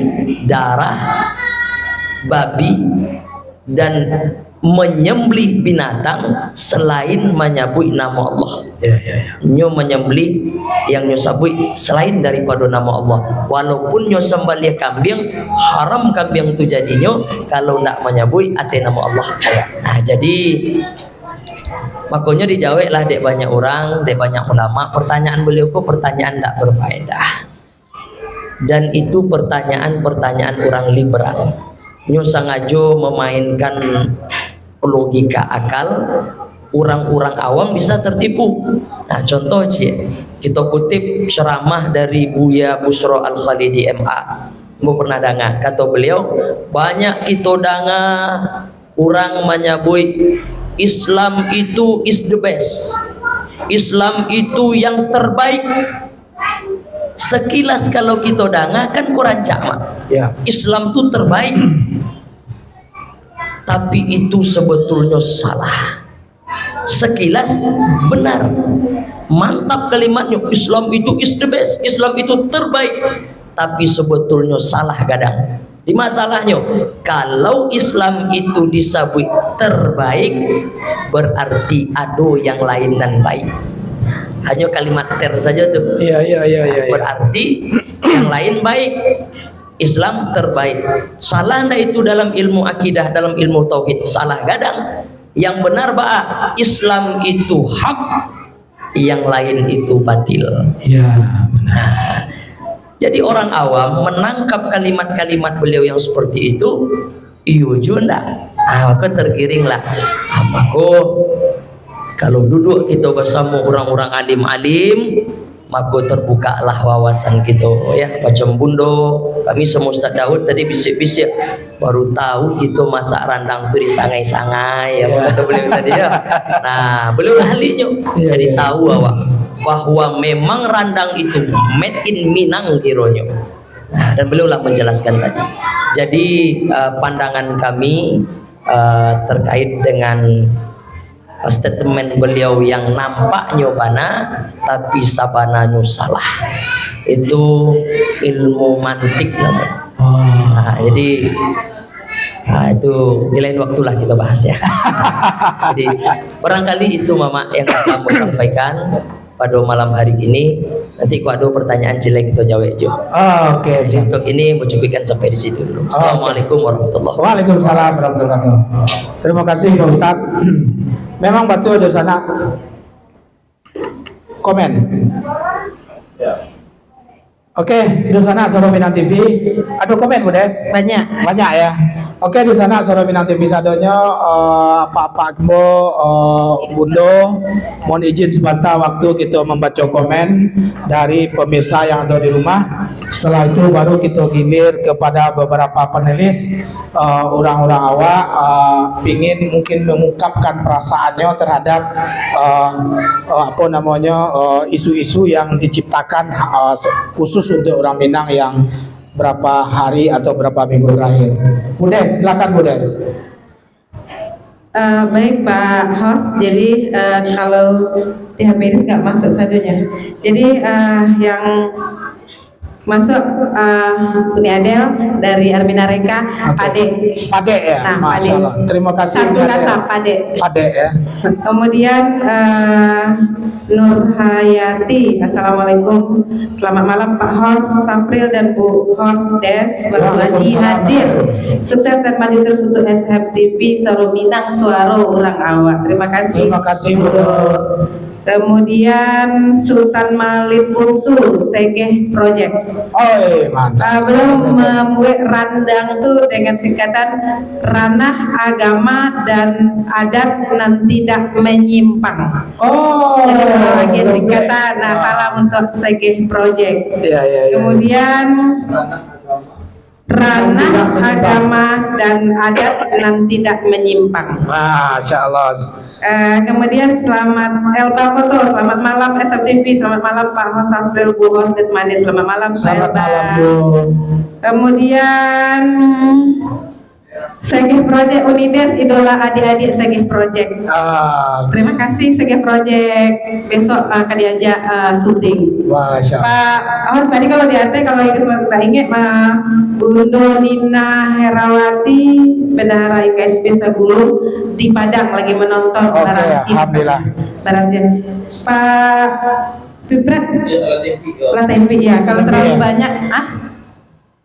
darah, babi, dan menyembelih binatang selain manyabuik namo Allah. Ya, ya, ya. Nyo manyambelih yang nyo sabuik selain daripado namo Allah. Walaupun nyo sambaliah kambiang, haram kambiang tu jadinyo kalau ndak manyabuik ateh namo Allah. Ya. Nah, jadi, makonyo dijaweklah dek banyak urang, dek banyak ulama, pertanyaan beliau ko pertanyaan ndak berfaedah. Dan itu pertanyaan-pertanyaan urang liberal. Nyo sangajo memainkan logika akal, urang-urang awam bisa tertipu. Nah, contoh ciek, kito kutip ceramah dari Buya Busro Al-Khalidi M A. Ambo pernah danga, kato beliau, banyak kito danga urang manyabuik, "Islam itu is the best." Islam itu yang terbaik. Sekilas kalau kita dengar kan kok rancak, Mak. Ya. Islam tu terbaik. Tapi itu sebetulnya salah. Sekilas benar. Mantap kalimatnya, Islam itu is the best, Islam itu terbaik. Tapi sebetulnya salah gadang. Di masalahnyo, kalau Islam itu disabuik terbaik, berarti ado yang lain nan baik. Hanya kalimat ter saja tu. Iya, iya, iya, iya, iya. Berarti yang lain baik. Islam terbaik. Salah ndak itu dalam ilmu akidah, dalam ilmu tauhid? Salah gadang. Yang benar baa, Islam itu hak, yang lain itu batil. Ya, benar. Nah, jadi orang awam menangkap kalimat-kalimat beliau yang seperti itu, iyo juo ndak. Ah, maka tergiringlah. Ah, maka kalau duduk kita bersama orang-orang alim-alim, maka terbukalah wawasan kita, ya. Macam Bundo, kami sama Ustaz Daud tadi bisik-bisik, baru tahu kita masak randang tu di Sangai-Sangai, ya, kata beliau tadi, ya. Nah, beliau ahlinyo. Iya, jadi iya. Tahu awak bahwa memang randang itu made in Minang kironyo. Nah, dan beliau lah menjelaskan tadi. Jadi, eh, pandangan kami, eh, terkait dengan, eh, statement beliau yang nampaknyo bana, tapi sabananyo salah. Itu ilmu mantik namanya. Oh. Nah, jadi, nah, itu di lain waktulah kita bahas, ya. Jadi, barangkali itu, Mamak, yang bisa ambo sampaikan pada malam hari ini. Nanti kok ado pertanyaan, silai kita jawab jo. Ah, oke, siap. Untuk ini, mau cukupkan sampai di situ dulu. Oke. Assalamualaikum warahmatullahi wabarakatuh. Waalaikumsalam warahmatullahi wabarakatuh. Terima kasih, Pak Ustaz. Memang batul, Dunsanak. Komen. Oke, Dunsanak Suara Minang T V. Ado komen, Bu Des? Banyak. Banyak, ya. Oke, Dunsanak Suara Minang T V sadonyo, eh, apak-apak ambo, eh, Bundo, mohon izin sebentar waktu kita membaca komen dari pemirsa yang ada di rumah. Setelah itu baru kita gilir kepada beberapa panelis, eh, orang-orang awak, eh, pingin mungkin mengungkapkan perasaannya terhadap, eh, eh, apa namanya, eh, isu-isu yang diciptakan, eh, khusus untuk orang Minang yang berapa hari atau berapa minggu terakhir. Bu Des, silakan, Bu Des. Eh, baik, Pak Host. Jadi, eh, kalau di H P ini nggak masuk sadonyo. Jadi, eh, yang masuk, eh, Uni Adel dari Armina Reka, oke. Padek. Padek, ya? Nah, Masya Padek. Allah. Terima kasih, satu Uni Adel. Kata, Padek. Padek, ya. Kemudian, eh, Nurhayati, "Assalamualaikum. Selamat malam, Pak Host Safril dan Bu Host Des. Baru lagi hadir. Sukses dan maju terus untuk S M T V Suaro Minang, suaro urang awak." Terima kasih. Terima kasih, Bu. Kemudian Sultan Malin Bungsu, Segeh Project. Oi, mantap. Ah, beliau membuat randang tu dengan singkatan ranah agama dan adat nan tidak menyimpang. Oh, jadi kalau lagi oke. Singkatan, nah, salam untuk Segeh Project. Iya, iya, iya. Kemudian ranah agama dan adat nan tidak menyimpang. Masya Allah. Eh, kemudian selamat Elba Foto, selamat malam S M T V, selamat malam Pak Host Safril, Bu Host Desmani, selamat malam Pak Elba. Selamat malam, Bu. Kemudian Segeh Project Unides, idola adik-adik Segeh Project. Ah. Terima kasih Segeh Project. Besok, ah, akan diajak, ah, syuting. Masya Allah. Pak Host, tadi kalau di ateh, kalau ingat, tak ingat, ah, Bunda Nina Herawati, Bendahara I K S P Sagulu di Padang lagi menonton. Oke, barasi. Alhamdulillah. Barasi. Pak Pipret, lah tempe ya. Kalau tempe terlalu ya. Banyak, ah?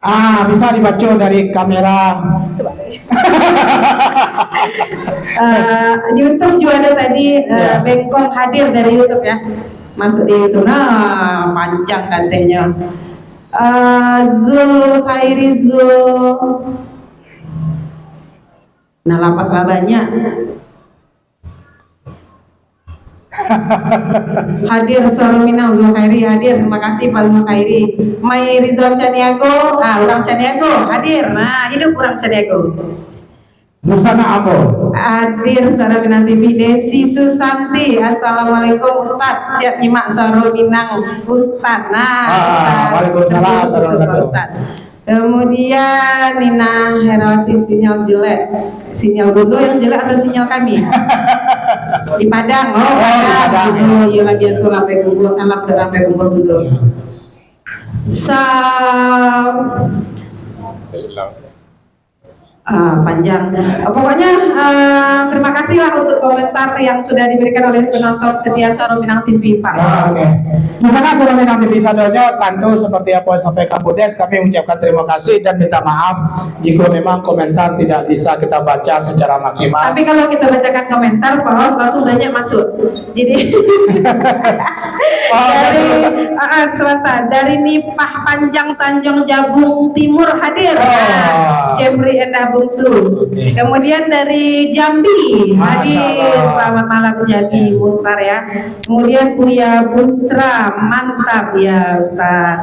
Ah, bisa dibaco dari kamera. Eh, YouTube juga ada tadi, eh, ya. Bengkong hadir dari YouTube ya. Masuk di YouTube. Nah, panjang katehnyo. Eh, Zul Khairi Zul. Nah, lapak lah banyak. Hadir Suaro Minang, Zulkhairi hadir. Terima kasih Pak Zulkhairi. Mai Rizal Caniago, ah, urang Caniago hadir. Nah, hidup urang Caniago. Dusanak ambo. Hadir suara Minang T V, Desi Susanti. Assalamualaikum Ustaz. Siap nyimak suara Minang Ustaz. Nah, ah, Ustaz. Waalaikumsalam, Ustaz. Kemudian Nina Herawati, sinyal jelek. Sinyal Bundo yang jelek atau sinyal kami? Di Padang. Oh, oh, di Padang, Padang. Ya. Bundo, iyolah biaso lah, Rampai Gunggur. Salam dari Rampai Gunggur, Bundo. Sa-, ah, panjang. Pokoknya, ah, terima kasihlah untuk komentar yang sudah diberikan oleh penonton setia Suara Minang T V, Pak. Ah, oke. Di sana Suara Minang T V sadonyo, tantu seperti apa yang disampaikan Bu Des, kami mengucapkan terima kasih dan minta maaf jika memang komentar tidak bisa kita baca secara maksimal. Tapi kalau kita bacakan komentar, Pak Hos, langsung banyak masuk. Jadi, oh, dari, betul. Ah, ah, sebentar. Dari Nipah Panjang, Tanjung Jabung Timur hadir. Oh. Jeffrey Endah Bungsu. Oke. Kemudian dari Jambi, masya Allah, hadir. Selamat malam, Jambi, ya. Mustar, ya. Kemudian Buya Busra, mantap ya, Ustaz.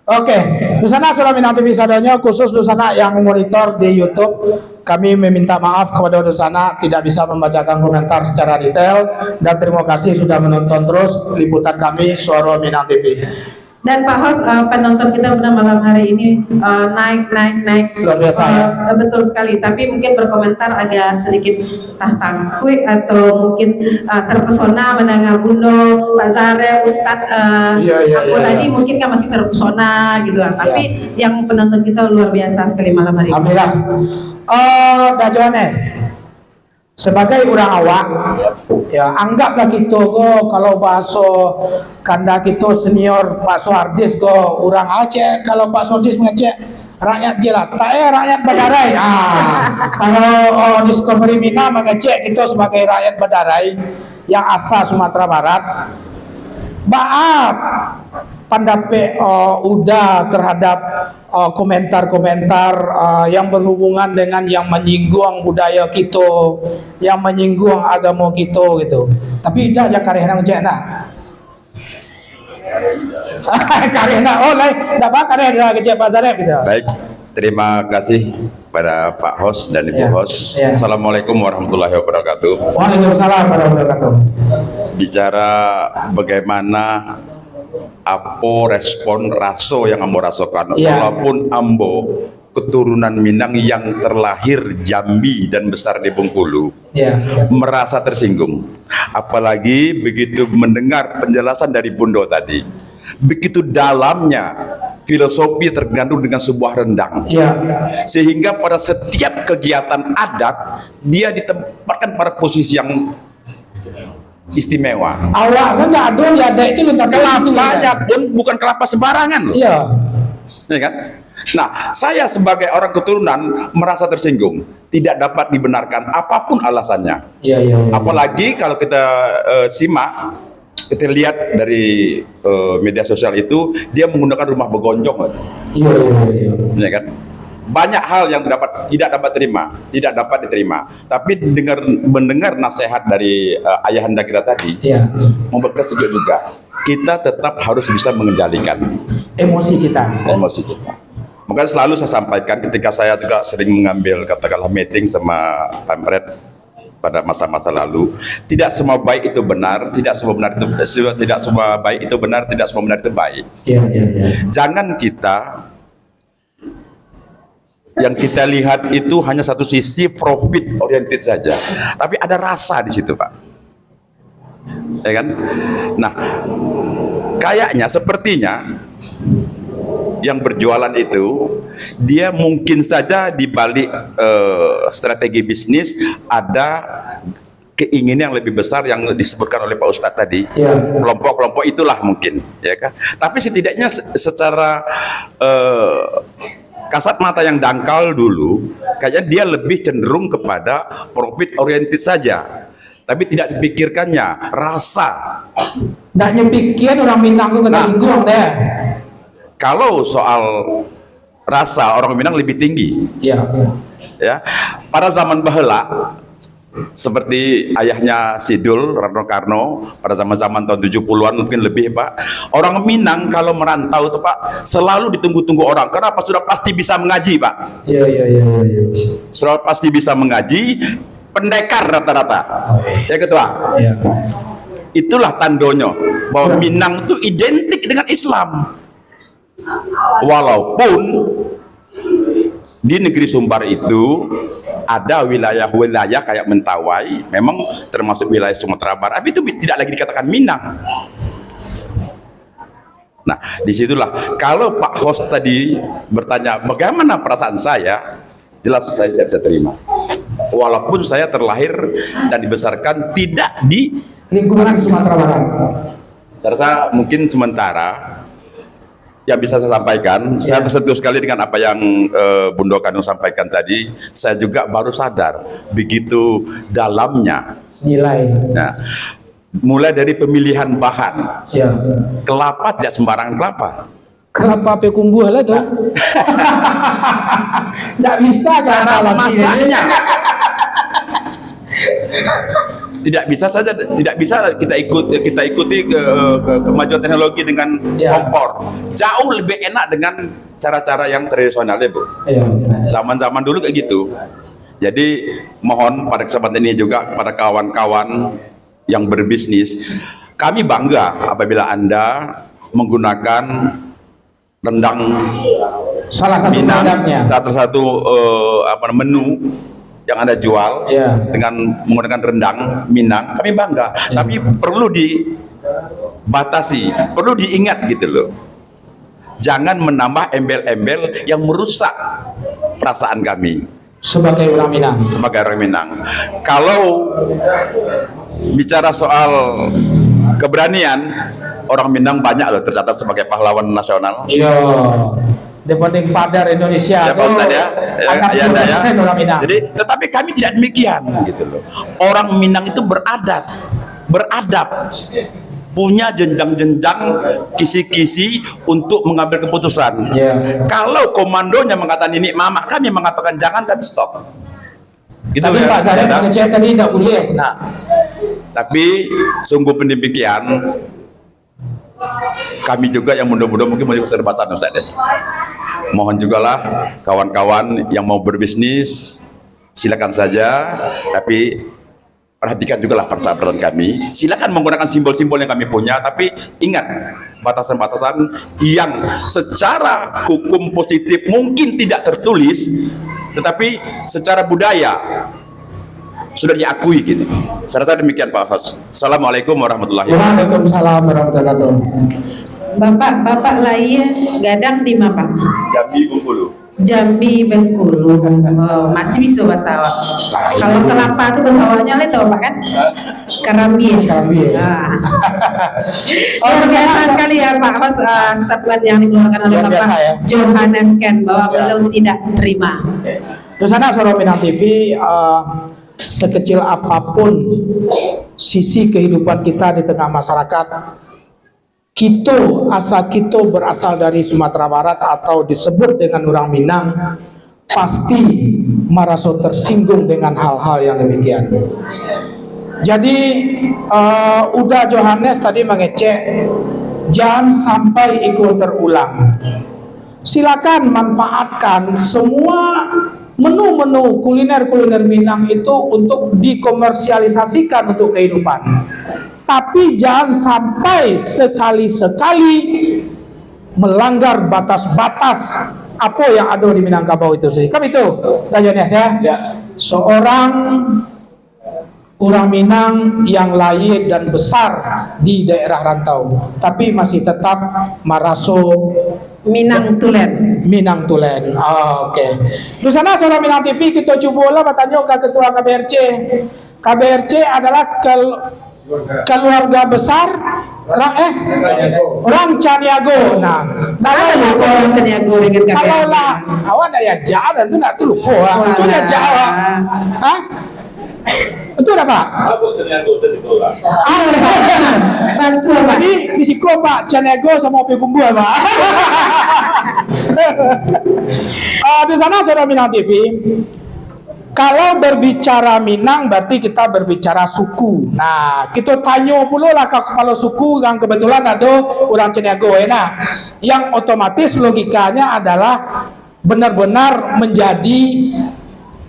Oke, Dusanak Suara Minang T V sadonyo, khusus Dusanak yang monitor di YouTube, kami meminta maaf kepada Dusanak tidak bisa membacakan komentar secara detail, dan terima kasih sudah menonton terus liputan kami, Suara Minang T V. Dan Pak Hos, eh, penonton kita pada malam hari ini, eh, naik, naik, naik. Luar biasa, ya? Eh, betul sekali, tapi mungkin berkomentar agak sedikit entah tangkuik atau mungkin, ah, terpesona mandanga Bundo, Pak Zarel, Ustaz, eh, iya, iya, aku iya, tadi iya. Mungkin kan masih terpesona gitu lah. Iya. Tapi yang penonton kita luar biasa sekali malam hari ini. Alhamdulillah. Eh, Da Johannes, sebagai urang awak, ya, anggaplah kito ko, kalau bahaso kanda kito senior Pak Sohardis ko, urang Aceh, kalau Pak Sohardis mangecek, rakyat jelata, eh, rakyat badarai. Ah, kalau, oh, Discovery Minang mangecek kito sabagai rakyat badarai yang asa Sumatera Barat, baa pandapek, oh, Uda terhadap, oh, komentar-komentar, oh, yang berhubungan dengan yang menyinggung budaya kito, yang menyinggung agamo kito gitu. Tapi Uda jan kareh nak mangecek nak. Kareh nak, oh, lai, ndak apa, kareh nak kecek Pak Zarep gitu. Baik, terima kasih pada Pak Host dan Ibu, ya, Host. Ya. Assalamualaikum warahmatullahi wabarakatuh. Waalaikumsalam warahmatullahi wabarakatuh. Bicara bagaimana, apo respon, raso yang ambo rasokan, ya, walaupun ambo keturunan Minang yang terlahir Jambi dan besar di Bengkulu, ya, merasa tersinggung. Apalagi begitu mendengar penjelasan dari Bundo tadi. Begitu dalamnya filosofi terkandung dengan sebuah rendang. Ya. Sehingga pada setiap kegiatan adat, dia ditempatkan pada posisi yang istimewa. Awak saja ado di adat itu, minta kelapanya pun bukan kelapa sembarangan loh. Iya. Ya kan? Nah, saya sebagai orang keturunan merasa tersinggung, tidak dapat dibenarkan apapun alasannya. Iya, iya, iya. Apalagi kalau kita, eh, simak, kita lihat dari, eh, media sosial itu, dia menggunakan rumah begonjong. Iya, iya, iya. Ya kan? Banyak hal yang dapat, tidak dapat terima, tidak dapat diterima. Tapi dengar, mendengar nasihat dari, eh, ayahanda kita tadi, iya, membuat kita sejuk juga. Kita tetap harus bisa mengendalikan emosi kita. Emosi kita. Makanya selalu saya sampaikan ketika saya juga sering mengambil, katakanlah, meeting sama Pamret pada masa-masa lalu, tidak semua baik itu benar, tidak semua benar itu, tidak semua baik itu benar, tidak semua benar itu baik. Iya, iya, iya. Jangan kita yang kita lihat itu hanya satu sisi, profit oriented saja, tapi ada rasa di situ, Pak. Ya kan? Nah, kayaknya, sepertinya yang berjualan itu, dia mungkin saja di balik, eh, strategi bisnis ada keinginan yang lebih besar yang disebutkan oleh Pak Ustadz tadi. Iya. Kelompok-kelompok itulah mungkin, ya kan? Tapi setidaknya se-, secara, eh, kasat mata yang dangkal dulu, kayaknya dia lebih cenderung kepada profit oriented saja. Tapi tidak dipikirkannya, rasa. Ndak nyepikian orang Minang tu kena, nah, singgung deh. Kalau soal rasa, orang Minang lebih tinggi. Iya. Ya. Pada zaman baheula, seperti ayahnya Sidul, Rano Karno, pada zaman-zaman tahun tujuh puluhan mungkin lebih, Pak. Orang Minang kalau merantau tuh, Pak, selalu ditunggu-tunggu orang. Kenapa? Sudah pasti bisa mengaji, Pak. Iya, iya, iya, iya, iya. Sudah pasti bisa mengaji, pendekar rata-rata. Ya, Ketua. Iya. Itulah tandonyo bahwa Minang itu identik dengan Islam. Walaupun di negeri Sumbar itu ada wilayah-wilayah kayak Mentawai, memang termasuk wilayah Sumatera Barat, tapi itu tidak lagi dikatakan Minang. Nah, disitulah kalau Pak Host tadi bertanya bagaimana perasaan saya, jelas saya tidak bisa terima. Walaupun saya terlahir dan dibesarkan tidak di Lingkungan Sumatera Barat. Saya rasa mungkin sementara yang bisa saya sampaikan, saya Ya. tersentuh sekali dengan apa yang eh, Bunda Kanung sampaikan tadi. Saya juga baru sadar begitu dalamnya. Nilai. Nah, mulai dari pemilihan bahan. Ya. Kelapa tidak sembarangan kelapa. Kelapa Payakumbuh lah tu. Nggak bisa Cara kelapa memasaknya tidak bisa saja, tidak bisa kita ikut kita ikuti ke, ke kemajuan teknologi dengan Ya. kompor. Jauh lebih enak dengan cara-cara yang tradisional, ya, Bu. Iya. Zaman-zaman dulu kayak gitu. Jadi mohon pada kesempatan ini juga kepada kawan-kawan yang berbisnis, kami bangga apabila Anda menggunakan rendang Salah satu Minang, produknya. salah satu eh, apa menu yang Anda jual Ya. dengan menggunakan rendang Minang, kami bangga. Ya. Tapi perlu dibatasi, perlu diingat gitu loh. Jangan menambah embel-embel yang merusak perasaan kami Sebagai orang Minang. sebagai orang Minang. Kalau bicara soal keberanian, orang Minang banyak loh tercatat sebagai pahlawan nasional. Iya. Dia paling pader Indonesia Ya, Pak Ustaz, ya. Ya, ya, ya. Orang Minang. Jadi, tetapi kami tidak demikian gitu loh. Orang Minang itu beradat, beradab, punya jenjang-jenjang kisi-kisi untuk mengambil keputusan. Ya. Kalau komandonya mengatakan ini, mamak kami mengatakan jangan, kami stop. Gitu. Tapi Ya, Pak Zarif ya, mengecek tadi tidak boleh. Nah, tapi sungguh pun demikian, kami juga yang muda-muda mungkin masih keterbatasan, Ustaz, deh. Mohon jugalah kawan-kawan yang mau berbisnis, silakan saja, tapi perhatikan jugalah persyaratan kami. Silakan menggunakan simbol-simbol yang kami punya, tapi ingat batasan-batasan yang secara hukum positif mungkin tidak tertulis, tetapi secara budaya sudah diakui gitu. Saya rasa demikian, Pak Ustaz. Assalamualaikum warahmatullahi wabarakatuh. Waalaikumsalam warahmatullahi wabarakatuh. Bapak, bapak lahir gadang di mana? Jambi Bengkulu. Jambi Bengkulu. Oh, masih bisa bahasa awak. Kalau kelapa tu bahasa awaknya lain tau, Pak, kan? Karambia. Karambia. Ah. Oh, Luar biasa iya. Sekali ya, Pak Host, ah, statement yang dikeluarkan oleh Luar Bapak biasa, ya. Johannes Ken bahwa Ya. beliau tidak terima. Di sana Suara Minang T V, eh, sekecil apapun sisi kehidupan kita di tengah masyarakat, kito, asa kito berasal dari Sumatera Barat atau disebut dengan orang Minang, pasti maraso tersinggung dengan hal-hal yang demikian. Jadi, eh, Uda Johannes tadi mengecek, jangan sampai itu terulang. Silakan manfaatkan semua menu-menu kuliner-kuliner Minang itu untuk dikomersialisasikan untuk kehidupan. Tapi jangan sampai sekali-sekali melanggar batas-batas apa yang ada di Minangkabau itu sendiri. Kan itu, Uda Johannes, ya? Ya. Seorang orang Minang yang lahir dan besar di daerah rantau, tapi masih tetap maraso Minang Tulen. Minang Tulen. Ah, oke. Di sana Suara Minang T V, kita cubolah bertanya ke Ketua K B R C. K B R C adalah kel- keluarga besar Ra- eh Rancaniago. Nah, Ada lah orang Caniago dengan kalau K B R C. Lah, awak nak diajak dan tu nak tu lupa. Ah. Itu Walah. Diajak awak. Hah? Itu dah, Pak? Apa Caniago dari sekolah? Ah. Bantu apa? Jadi di siko, Pak, Caniago sama Opi Kumbul, Pak. Ah, di sana Suara Minang T V. Kalau berbicara Minang, berarti kita berbicara suku. Nah, kita tanyo pulo lah ka kepala suku yang kebetulan ado urang Caniago, ya nah. Yang otomatis logikanya adalah benar-benar menjadi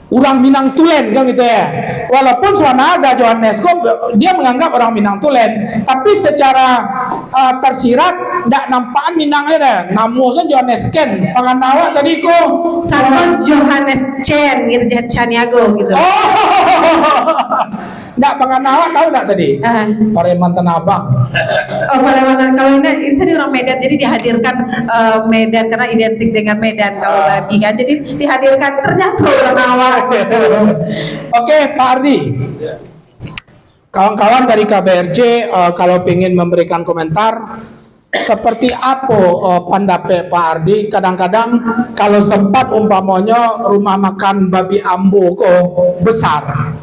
urang Minang Tulen, kan gitu ya. Walaupun suana ada Johannes ko, dia menganggap orang Minang Tulen, tapi secara uh, tersirat ndak nampakan Minang aja deh. Namo saja Johannes Ken, pangana awak tadi ko. Sangko Johannes Chen gitu, Caniago gitu. Oh. Ndak, pangana awak tahu ndak tadi? Ah. Pareman Tanah Abang. Oh, Pareman Tanah. Kalau ini, ini tadi orang Medan, jadi dihadirkan eh, Medan karena identik dengan Medan kalau Ah. babi kan. Jadi dihadirkan ternyata orang awak. Oke, Pak Ardi. Kawan-kawan dari K B R C, eh, kalau ingin memberikan komentar, seperti apa eh, pendapat Pak Ardi? Kadang-kadang kalau sempat umpamanya rumah makan babi ambo ko besar,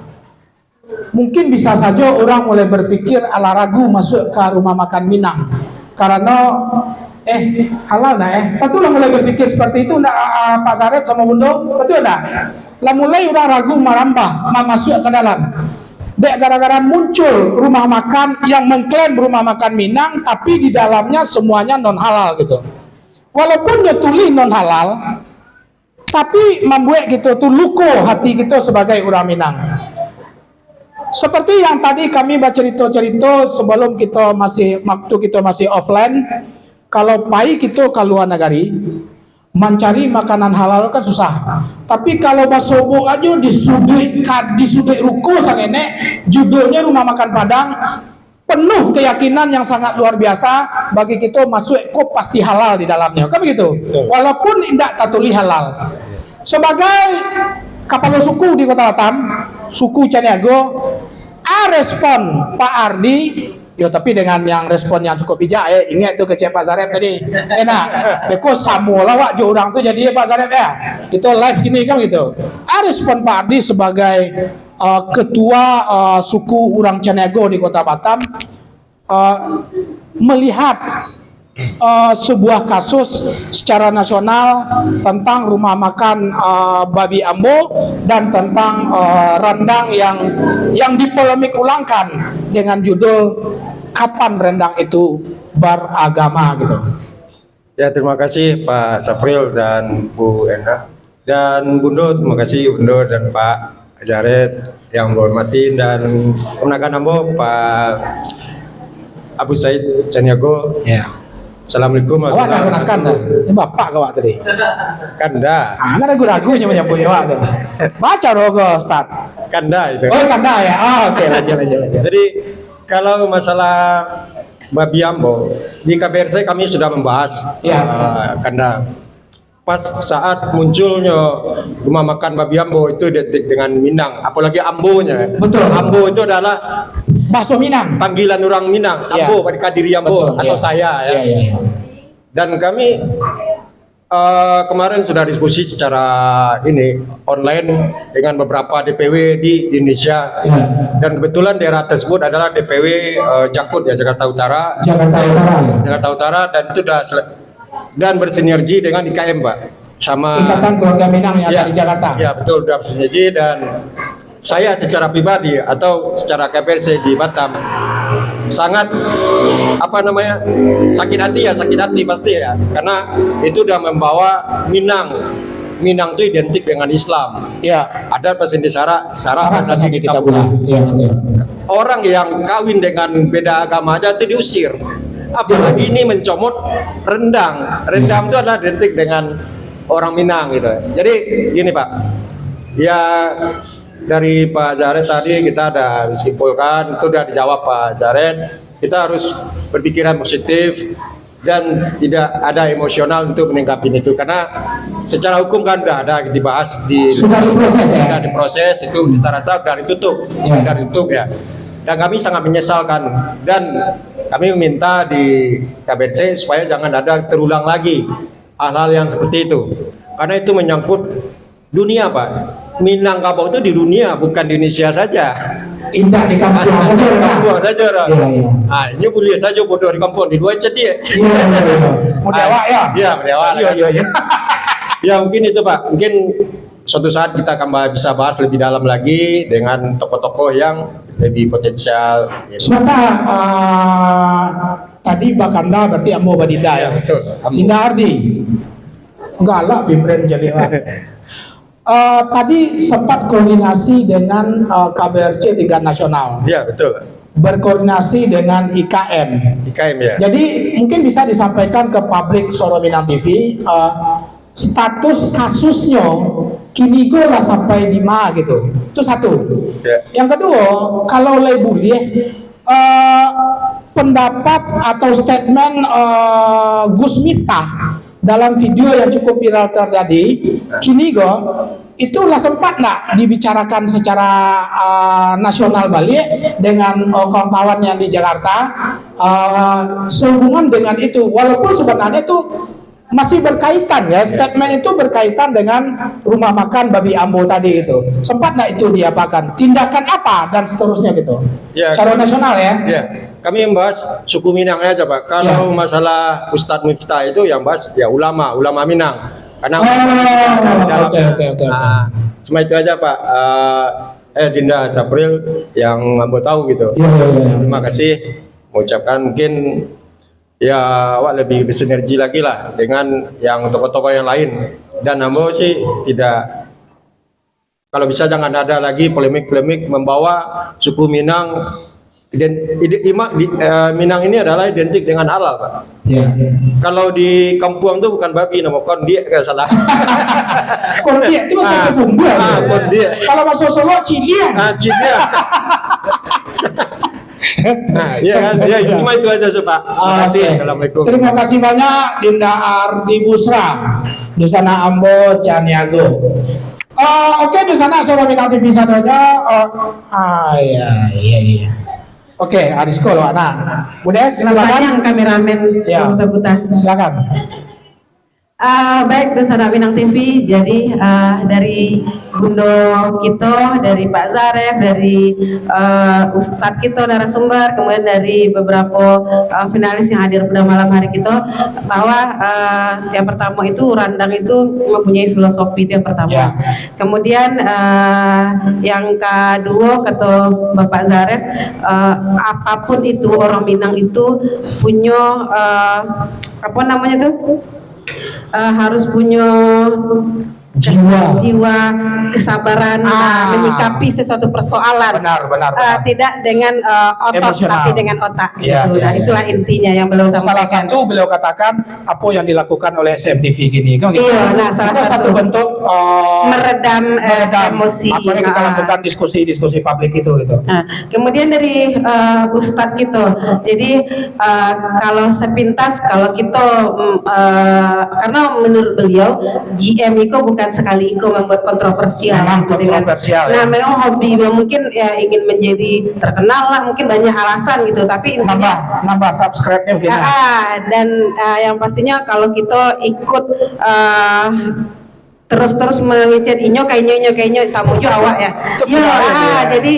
mungkin bisa saja orang mulai berpikir ala ragu masuk ke rumah makan Minang. Karena, eh, halal nah, eh. Patulah mulai berpikir seperti itu, ndak, ah, Pak Zarep sama Bundo? Betul ndak? Lah mulai urang ragu marambah, mamasuak ka dalam. Dek gara-gara muncul rumah makan yang mengklaim rumah makan Minang, tapi di dalamnya semuanya non halal gitu. Walaupun dia tulis non halal, tapi mambuek kito tu luko hati kito sabagai urang Minang. Seperti yang tadi kami bacarito-carito sabalum kito masih, waktu kito masih offline, kalau pai kito ka lua nagari, mancari makanan halal kan susah. Tapi kalau basobok ajo di suduik ka-, di suduik ruko sangenek, judulnyo rumah makan Padang, penuh keyakinan yang sangat luar biasa bagi kito masuak ko pasti halal di dalamnya. Kan begitu? Betul. Walaupun indak tatulih halal. Sebagai kapalo suku di Kota Batam, suku Caniago, a respon Pak Ardi, yo tapi dengan yang respon yang cukup bijak, eh, ingat tu kecek Pak Zarep tadi. Enak. Beko samo lah awak jo urang tu jadi Pak Zarep ya. Kito live gini kan gitu. A respon Pak Ardi sebagai uh, ketua uh, suku urang Caniago di Kota Batam uh, melihat uh, sebuah kasus secara nasional tentang rumah makan uh, babi ambo dan tentang uh, rendang yang yang dipolemik ulangkan dengan judul Kapan Rendang Itu Beragama gitu. Ya, terima kasih Pak Safril dan Bu Enda. Dan Bundo, terima kasih Bundo dan Pak Jared yang menghormati dan kemenakan ambo Pak Abu Said Caniago. Ya. Assalamualaikum. Awak nak warahmatullahi kemenakan dah. Ini bapak kau awak tadi. Kanda. Ah, nak ragu-ragu nyo menyambut awak tu. Baca rogo, Ustaz. Kanda itu. Oh, kanda ya. Ah, oke, lanjut, lanjut, lanjut. Jadi, kalau masalah babi ambo, di K B R C kami sudah membahas, Ya. eh, kanda. Pas saat munculnyo rumah makan babi ambo itu identik dengan Minang, apalagi ambonya. Betul. Ambo itu adalah Bakso Minang. Panggilan orang Minang, Ya. Ambo, pada kadiri ambo, Betul, atau ya. saya, ya. Ya, ya, ya. Dan kami, eh, kemarin sudah diskusi secara ini, online dengan beberapa D P W di Indonesia. Ya. Dan kebetulan daerah tersebut adalah D P W, eh, Jakut ya, Jakarta Utara. Jakarta Utara, ya. Jakarta Utara, dan itu sudah sel-, dan bersinergi dengan I K M, Pak. Sama Ikatan Keluarga Minang yang Ya. ada di Jakarta. Ya, betul, sudah bersinergi dan saya secara pribadi atau secara K B R C di Batam sangat, apa namanya, sakit hati ya, sakit hati pasti ya, karena itu udah membawa Minang. Minang itu identik dengan Islam. Ya. Adat, bahasa Indonesia, syarak, syarak, Syarak, bahasa bahasa Kitabullah. Kitabullah. Ya, betul. Orang yang kawin dengan beda agama aja itu diusir. Apalagi Ya. ini mencomot rendang. Rendang Ya. itu adalah identik dengan orang Minang gitu. Jadi gini, Pak, ya dari Pak Jared tadi kita ada simpulkan, itu udah dijawab Pak Jared. Kita harus berpikiran positif dan tidak ada emosional untuk menanggapi itu, karena secara hukum kan udah ada dibahas di Sudah diproses, ya? Sudah diproses, itu saya rasa sudah ditutup, Ya. sudah ditutup ya. Dan kami sangat menyesalkan dan kami meminta di K B R C supaya jangan ada terulang lagi hal-hal yang seperti itu, karena itu menyangkut dunia, Pak. Minangkabau itu di dunia, bukan di Indonesia saja. Indak di kampuang saja, Pak. Kampuang saja, dah. Iya, iya. Ah, ini boleh saja bodoh di kampuang, di luar cerdik. Iya, iya, iya. Mudah Ah, awak, ya? Iya, mudah awak, Iya, kan? iya, iya. Ya, mungkin itu, Pak. Mungkin suatu saat kita akan ba-, bisa bahas lebih dalam lagi dengan tokoh-tokoh yang lebih potensial. Sebentar, ah, tadi Bakanda berarti ambo Badinda, ya? Ya, betul. Ambo. Dinda Ardi. Galak Pimren jadi lah. Eh, tadi sempat koordinasi dengan, eh, K B R C tingkat nasional. Ya, betul. Berkoordinasi dengan I K M. I K M, ya. Jadi, mungkin bisa disampaikan ke publik Suara Minang T V, eh, status kasusnya kini ko lah sampai di ma gitu. Itu satu. Ya. Yang kedua, kalau lai buliah, eh, pendapat atau statement, eh, Gus Miftah dalam video yang cukup viral terjadi, kini ko, itu lah sempat ndak dibicarakan secara, eh, nasional balik dengan, eh, kawan-kawan yang di Jakarta, eh, sehubungan dengan itu, walaupun sebenarnya itu masih berkaitan, ya, statement itu berkaitan dengan rumah makan babi ambo tadi itu. Sempat ndak itu diapakan? Tindakan apa dan seterusnya gitu? Ya, secara nasional, ya? Ya, kami membahas suku Minang aja, Pak. Kalau, ya, masalah Ustadz Miftah itu yang bahas ya ulama, ulama Minang. Karena, oh, ulama Minang di dalamnya. Oke, oke, oke, oke. Ah, cuma itu aja, Pak. Eh, eh, Dinda Sapril yang ambo tahu gitu. Iya, iya, iya. Terima kasih. Mengucapkan mungkin ya, awak lebih bersinergi lagi lah dengan yang tokoh-tokoh yang lain. Dan ambo sih tidak, kalau bisa jangan ada lagi polemik-polemik membawa suku Minang, iden-, ide-, ima-, di-, eh, Minang ini adalah identik dengan halal, Pak. Ya. Kalau di kampuang tu bukan babi, namo kondiak kalau salah. Kondiak tu bahasa, ah, Bumbu, ah, ya? Kondiak. Kalau bahasa Solo, ciliang. Ah, ciliang. Nah, iya kan? Ya, cuma itu aja, Pak. Terima kasih. Oke. Assalamualaikum. Terima kasih banyak, Dinda Ardi Busra. Di sana ambo Caniago. Ah, oke, di sana Suara Minang T V sadonya. Oh, ah, iya, iya, iya. Oke, Arisko lo, nah. Budes, silakan. Yang kameramen, ya, putar-putar. Silakan. Ah, baik, Dunsanak Minang T V, jadi, ah, dari Bundo kito, dari Pak Zaref, dari, eh, Ustadz kito narasumber, kemudian dari beberapa, eh, finalis yang hadir pada malam hari kito, bahwa, eh, yang pertama itu randang itu mempunyai filosofi, itu yang pertama. Ya. Kemudian, eh, yang kedua, kata Bapak Zaref, eh, apapun itu, orang Minang itu punya, eh, apa namanya tu? Eh, harus punya kes-, jiwa, jiwa kesabaran, eh, menyikapi sesuatu persoalan. Benar, benar, eh, benar. Tidak dengan, eh, otot, emosional, tapi dengan otak, iya, gitu. Iya, nah, iya, itulah intinya yang beliau sampaikan. Salah satu beliau katakan, apa yang dilakukan oleh S M T V kini, kan gitu. Iya, nah, salah satu, itu satu bentuk, eh, meredam, eh, meredam, emosi. Makanya kita, ah, lakukan diskusi-diskusi publik itu, gitu. Nah, kemudian dari, eh, Ustadz gitu. Jadi, eh, kalau sepintas, kalau kita, mm, eh, karena menurut beliau, G M iko bukan sekali iko membuat kontroversial. Memang gitu, dengan kontroversial, nah, ya, memang hobi, mungkin ya ingin menjadi terkenal lah, mungkin banyak alasan gitu, tapi intinya nambah, nambah subscribe-nya mungkin, ya. Ah, dan, ah, yang pastinya kalau kita ikut, ah, terus-terus mengecek inyo ka inyo, inyo ka inyo, samo jo awak ya. Itu, ya, benar, ah, ya. Jadi,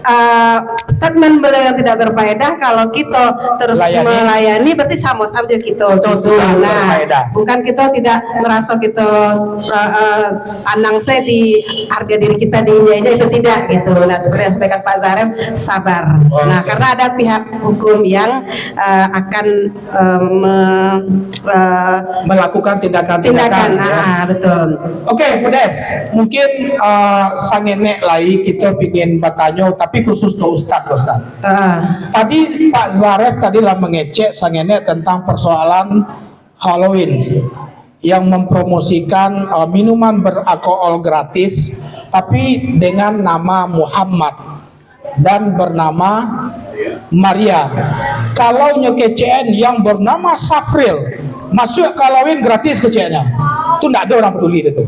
ah, statement beliau yang tidak berfaedah kalau kita terus, layani, melayani, berarti sama saja kita. Betul, gitu. Betul, nah, berfaedah. Bukan kita tidak merasa kita, ah, ah, anang saya di harga diri kita diinjak-injak, itu tidak gitu. Nah, seperti yang sampaikan Pak Zaref, sabar. Oke. Nah, karena ada pihak hukum yang, eh, akan, eh, me-, eh, melakukan tindakan-tindakan, tindakan, ya. Ah, betul. Oke, Budes, mungkin, eh, sangenek lai kita pingin batanyo, tapi khusus ke Ustadz, Ustadz. Ah. Tadi Pak Zaref tadi lah mengecek sangenek tentang persoalan Halloween yang mempromosikan, uh, minuman beralkohol gratis, tapi dengan nama Muhammad dan bernama Maria. Kalau nyo kecek an yang bernama Safril masuk ke Halloween gratis keceknya, tu ndak ada orang peduli dia tu.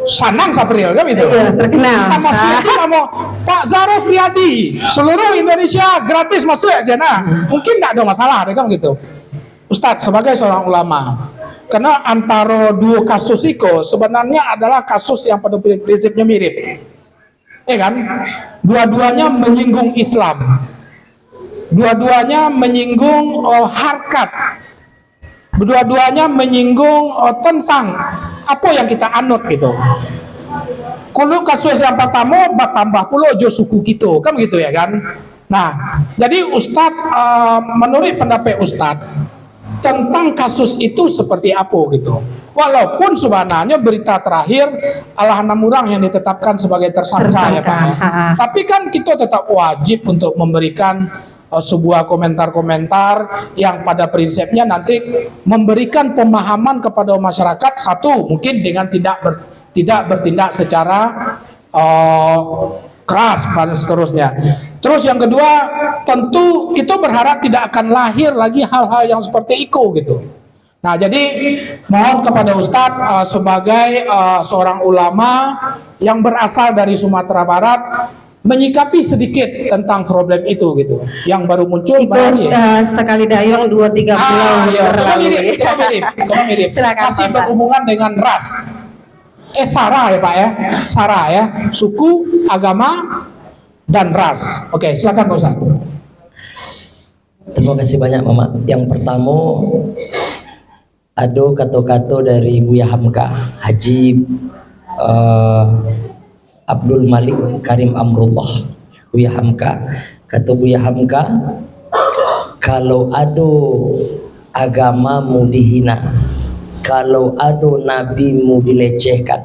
Sanang Safril kan itu. Iya, terkenal. Nah, masuk itu nama Pak Zaref Riyadi, seluruh Indonesia gratis masuk aja nah. Mungkin ndak ada masalah deh kan gitu. Ustadz, sebagai seorang ulama, karena antara dua kasus iko sebenarnya adalah kasus yang pada prinsipnya mirip. Ya kan? Dua-duanya menyinggung Islam. Dua-duanya menyinggung, oh, harkat. Dua-duanya menyinggung, oh, tentang apa yang kita anut gitu. Kalau kasus yang pertama, bertambah pulo jo suku kito, kan begitu ya kan? Nah, jadi Ustadz, eh, menurut pendapat Ustadz, tentang kasus itu seperti apa gitu. Walaupun sebenarnya berita terakhir adalah enam orang yang ditetapkan sebagai tersangka, ya, Pak, ya. Tersangka, ha, ha. Tapi kan kita tetap wajib untuk memberikan, eh, sebuah komentar-komentar yang pada prinsipnya nanti memberikan pemahaman kepada masyarakat, satu, mungkin dengan tidak ber-, tidak bertindak secara, eh, keras dan seterusnya. Terus yang kedua, tentu kita berharap tidak akan lahir lagi hal-hal yang seperti itu gitu. Nah, jadi mohon kepada Ustadz, eh, sebagai, eh, seorang ulama yang berasal dari Sumatera Barat, menyikapi sedikit tentang problem itu gitu, yang baru muncul. Ikut, eh, sekali dayung dua tiga pulau. Ah, iya, kita mirip, kita mirip, kita mirip. Silakan, masih Pak Ustadz. Berhubungan dengan ras. Eh, sara ya, Pak, ya? Sara, ya. Suku, agama, dan ras. Oke, silakan, Pak Ustaz. Terima kasih banyak, Mamak. Yang pertama, ado kato-kato dari Buya Hamka, Haji, eh, Abdul Malik Karim Amrullah. Buya Hamka, kato Buya Hamka, kalau ado agamamu dihina, kalau ado nabimu dilecehkan,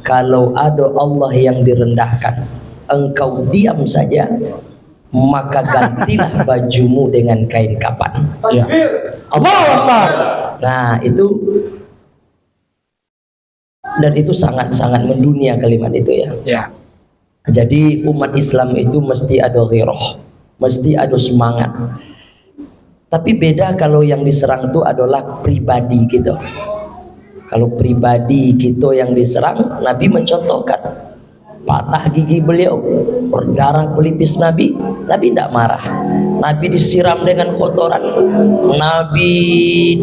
kalau ado Allah yang direndahkan, engkau diam saja, maka gantilah bajumu dengan kain kapan. Ya. Allahu Akbar. Nah, itu, dan itu sangat-sangat mendunia kalimat itu, ya. Ya. Jadi, umat Islam itu mesti ada ghirah, mesti ada semangat. Tapi beda kalau yang diserang tu adalah pribadi kita. Kalau pribadi kita yang diserang, Nabi mencontohkan, patah gigi beliau, berdarah pelipis Nabi, Nabi ndak marah. Nabi disiram dengan kotoran, Nabi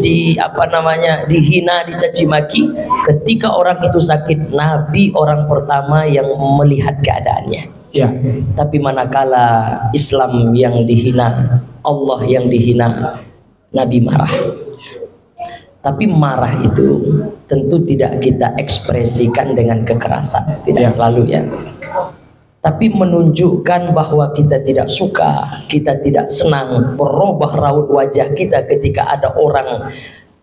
di, apa namanya, dihina, dicaci maki. Ketika orang itu sakit, Nabi orang pertama yang melihat keadaannya. Ya. Tapi manakala Islam yang dihina, Allah yang dihina, Nabi marah. Tapi marah itu tentu tidak kita ekspresikan dengan kekerasan, tidak, ya, selalu, ya. Tapi menunjukkan bahwa kita tidak suka, kita tidak senang, berubah raut wajah kita ketika ada orang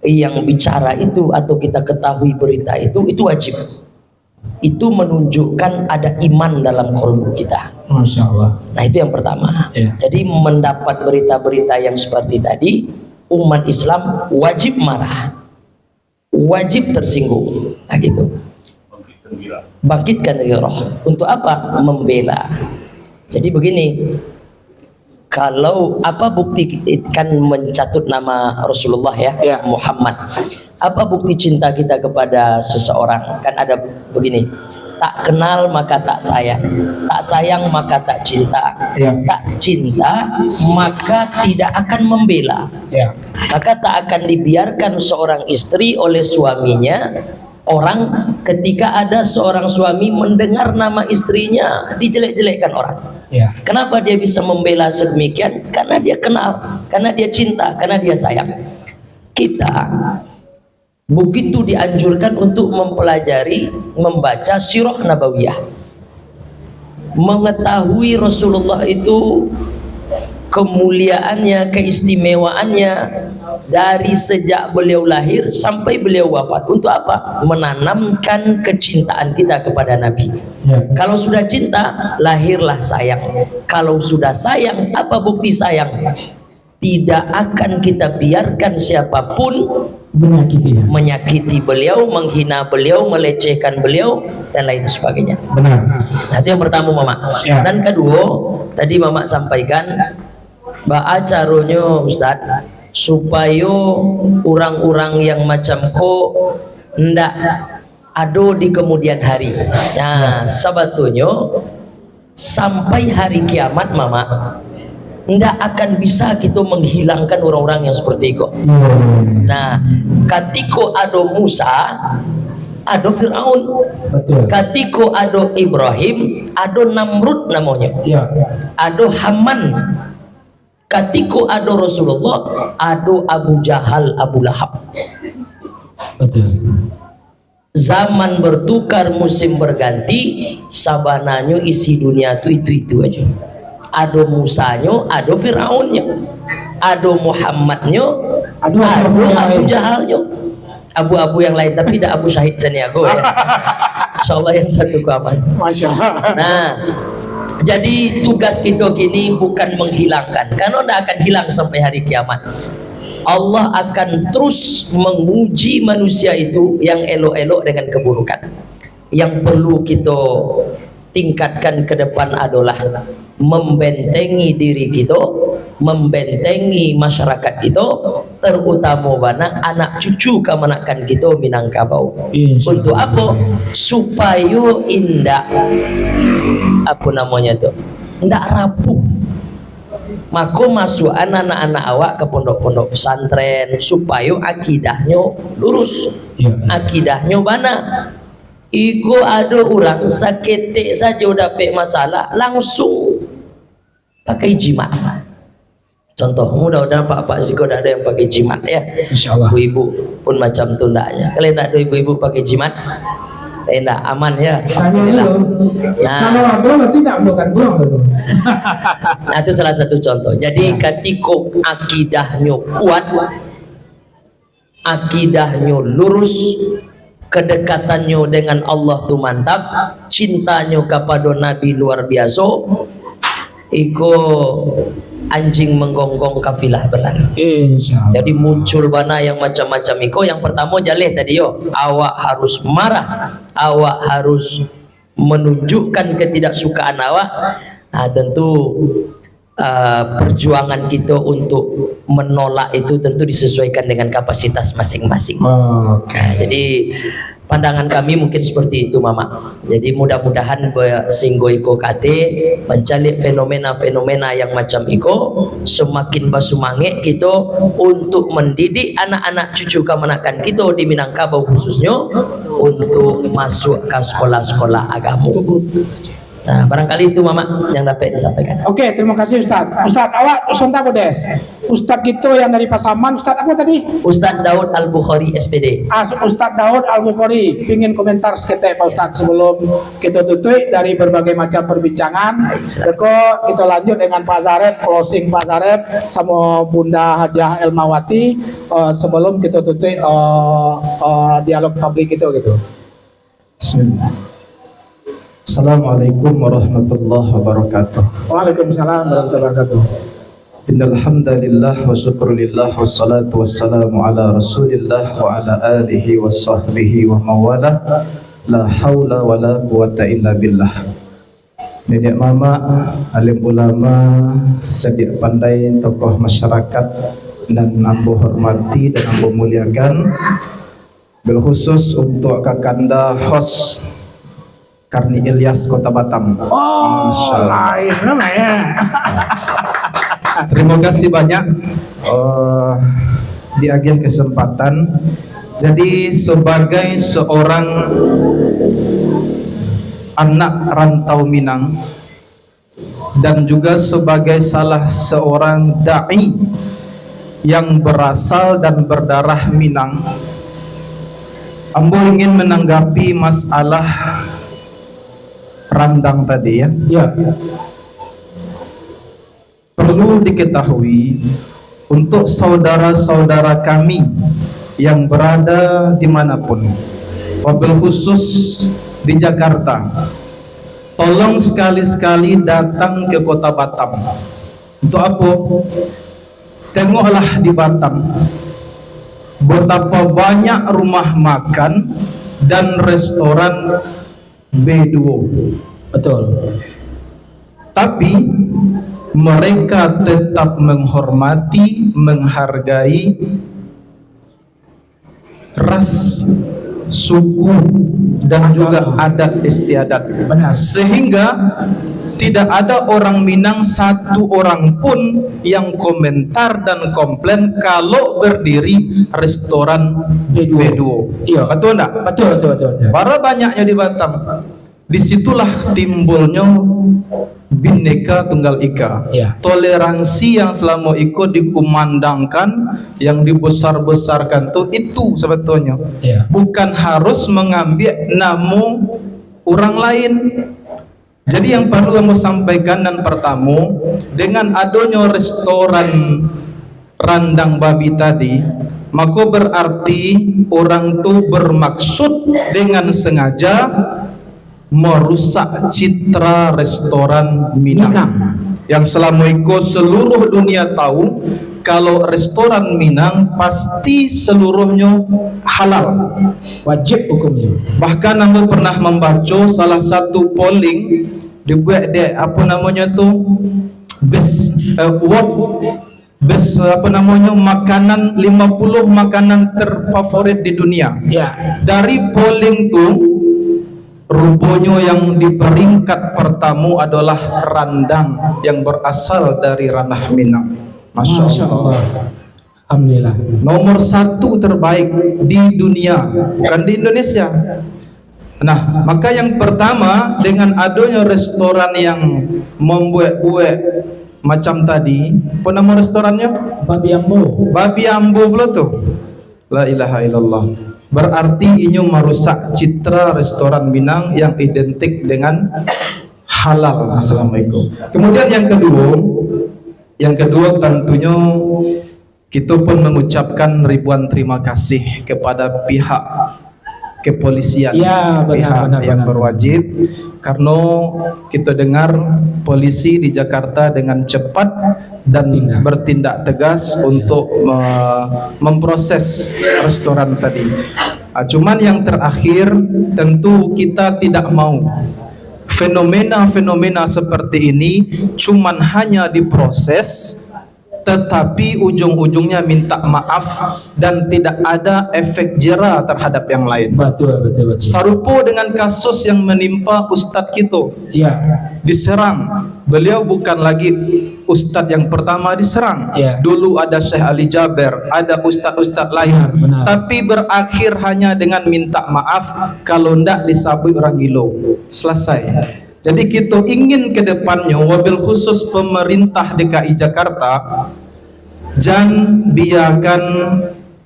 yang bicara itu atau kita ketahui berita itu, itu wajib. Itu menunjukkan ada iman dalam kalbu kita. Masya Allah. Nah, itu yang pertama. Ya. Jadi, mendapat berita-berita yang seperti tadi, umat Islam wajib marah, wajib tersinggung. Nah, gitu. Bangkitkan gairah. Untuk apa? Membela. Jadi begini, kalau apa bukti, kan mencatut nama Rasulullah, ya, ya, Muhammad. Apa bukti cinta kita kepada seseorang? Kan ada begini, tak kenal maka tak sayang, tak sayang maka tak cinta, ya, tak cinta maka tidak akan membela. Ya. Maka tak akan dibiarkan seorang istri oleh suaminya, orang, ketika ada seorang suami mendengar nama istrinya dijelek-jelekkan orang. Ya. Kenapa dia bisa membela sedemikian? Karena dia kenal, karena dia cinta, karena dia sayang. Kita begitu dianjurkan untuk mempelajari, membaca sirah nabawiyah, mengetahui Rasulullah itu, kemuliaannya, keistimewaannya dari sejak beliau lahir sampai beliau wafat. Untuk apa? Menanamkan kecintaan kita kepada Nabi. Ya. Kalau sudah cinta, lahirlah sayang. Kalau sudah sayang, apa bukti sayang? Tidak akan kita biarkan siapapun menyakiti, menyakiti beliau, menghina beliau, melecehkan beliau, dan lain sebagainya. Benar. Nah, itu yang pertama, Mamak. Ya. Dan kedua, tadi Mamak sampaikan, baa caronyo, Ustaz, supayo urang-urang yang macam ko ndak ado di kemudian hari. Nah, ya, sabatunyo, sampai hari kiamat, Mamak, ndak akan bisa kito menghilangkan urang-urang yang seperti iko. Ya. Nah, katiko ado Musa, ado Firaun. Betul. Katiko ado Ibrahim, ado Namrud namonyo. Ya. Ado Haman. Katiko ado Rasulullah, ado Abu Jahal, Abu Lahab. Betul. Zaman bertukar, musim berganti, sabananyo isi dunia tu itu-itu aja. Ado Musanyo, ado Firaunnyo, ado Muhammadnyo, ado Abu Jahalnyo. Abu-abu yang lain, tapi dak Abu Syahid Caniago, ya. Insya Allah yang satu ko aman. Masya Allah. Nah, jadi tugas kita kini bukan menghilangkan, karena ndak akan hilang sampai hari kiamat. Allah akan terus menguji manusia itu yang elok-elok dengan keburukan. Yang perlu kita tingkatkan ke depan adalah membentengi diri kita, membentengi masyarakat kita, terutama bana anak cucu kamanakan kita Minangkabau. Insya Allah. Untuk apa? Supayo indak, apa namanya tu, indak rapuh. Mako, masuakan anak-anak awak ke pondok-pondok pesantren, supayo akidahnyo lurus, ya, akidahnyo bana. Iko ado urang saketek sajo dapek masalah, langsung pakai jimat. Contoh, mudah-mudahan apak-apak siko dak ado yang pakai jimat, ya. Insya Allah. Ibu-ibu pun macam tu ndaknya. Kalau ndak ado ibu-ibu pakai jimat, eh, ndak aman, ya. Tanya dulu. Alhamdulillah. Nah. Kalau ado, berarti ndak bukan buang tu. Nah, itu salah satu contoh. Jadi, ya, katiko akidahnyo kuat, akidahnyo lurus, kedekatannyo dengan Allah tu mantap, cintanyo kapado Nabi luar biaso, iko anjing menggonggong kafilah berlari. Insya Allah. Jadi muncul bana yang macam-macam iko. Yang pertamo jaleh tadi yo, awak harus marah, awak harus menunjukkan ketidaksukaan awak. Nah, tentu, uh, perjuangan kita untuk menolak itu tentu disesuaikan dengan kapasitas masing-masing. Oke. Nah, jadi pandangan kami mungkin seperti itu, Mamak. Jadi mudah-mudahan be-, singgo iko kate, mancaliak fenomena-fenomena yang macam iko, semakin basumangek kito untuk mendidik anak-anak cucu kamanakan kito di Minangkabau khususnyo untuk masuk ka sekolah-sekolah agamo. Nah, barangkali itu, Mamak, yang dapek disampaikan. Oke, terima kasih, Ustaz. Ustaz, awak sontak bodes. Ustaz kito yang dari Pasaman, Ustaz apa tadi? Ustaz Daud Al-Bukhari, S P D. Ah, Ustaz Daud Al-Bukhari, pingin komentar saketek, Pak Ustaz, sebelum kito tutup dari berbagai macam perbincangan. Baik, silakan. Beko kito lanjut dengan Pak Zarep, closing Pak Zarep samo Bunda Hajah Elmawati, eh, sebelum kito tutup, eh, eh, dialog publik kito gitu. Bismillah. Assalamualaikum warahmatullahi wabarakatuh. Waalaikumsalam warahmatullahi wabarakatuh. Innal hamdalillah wa syukrulillah wassalatu wassalamu ala Rasulillah wa ala alihi wa sahbihi wa mawala. La haula wa la quwata illa billah. Niniak mamak, alim ulama, cadiak pandai, tokoh masyarakat nan ambo hormati dan ambo muliakan, bilkhusus untuk kakanda host Karni Ilyas Kota Batam. Oh, Masya Allah. Lain nama ya. Terima kasih banyak, eh, diagiah kesempatan. Jadi, sebagai seorang anak rantau Minang dan juga sebagai salah seorang dai yang berasal dan berdarah Minang, ambo ingin menanggapi masalah randang tadi, ya. Ya. Perlu diketahui, untuk saudara-saudara kami yang berada di mana pun, wabil khusus di Jakarta, tolong sekali-sekali datang ke Kota Batam. Untuk apa? Tengoklah di Batam, betapa banyak rumah makan dan restoran B dua. Betul. Tapi, mereka tetap menghormati, menghargai ras, suku, dan juga adat istiadat. Benar. Sehingga tidak ada orang Minang satu orang pun yang komentar dan komplain kalau berdiri restoran B dua. B dua. Iya. Betul ndak? Betul, betul, betul, betul. Bara banyaknya di Batam. Di situlah timbulnyo Bhinneka Tunggal Ika. Ya. Toleransi yang selama iko dikumandangkan, yang dibesar-besarkan tu, itu sebetulnya. Ya. Bukan harus mengambil namo orang lain. Jadi, yang perlu ambo sampaikan, nan pertamo, dengan adonyo restoran randang babi tadi, mako berarti orang tu bermaksud dengan sengaja merusak citra restoran Minang. Minang. Yang selama iko seluruh dunia tahu, kalau restoran Minang pasti seluruhnyo halal. Wajib hukumnyo. Bahkan ambo pernah mambaco salah satu polling dibuek dek, apo namonyo tu, best, eh, world best, apo namonyo, makanan, lima puluh makanan terfavorit di dunia. Ya. Dari polling tu, ruponyo yang di peringkat pertamo adalah randang yang berasal dari ranah Minang. Masya Masya Allah. Allah. Alhamdulillah. Nomor satu terbaik di dunia, bukan di Indonesia. Nah, maka yang pertama, dengan adonyo restoran yang mambuek-buek macam tadi, apo namo restorannyo? Babi Ambo. Babi Ambo pulo tu. La ilaha illallah. Berarti inyo marusak citra restoran Minang yang identik dengan halal. Assalamualaikum. Kemudian yang kedua, yang kedua tentunya kito pun mengucapkan ribuan terima kasih kepada pihak kepolisian, Ya, benar, pihak benar, yang benar. berwajib, karena kita dengar polisi di Jakarta dengan cepat dan Tindak. bertindak tegas untuk me-, memproses restoran tadi. Ah, cuman yang terakhir, tentu kita tidak mau fenomena-fenomena seperti ini cuman hanya diproses, tetapi ujung-ujungnya minta maaf dan tidak ada efek jera terhadap yang lain. Betul, betul, betul. Sarupo dengan kasus yang menimpa ustadz kito. Ya. Diserang. Beliau bukan lagi ustadz yang pertama diserang. Ya. Dulu ada Syekh Ali Jaber, ada ustadz-ustadz lain. Benar, benar. Tapi berakhir hanya dengan minta maaf, kalau ndak disabut orang gilo. Selesai. Jadi, kita ingin ke depannya, wabil khusus pemerintah D K I Jakarta, jan biarkan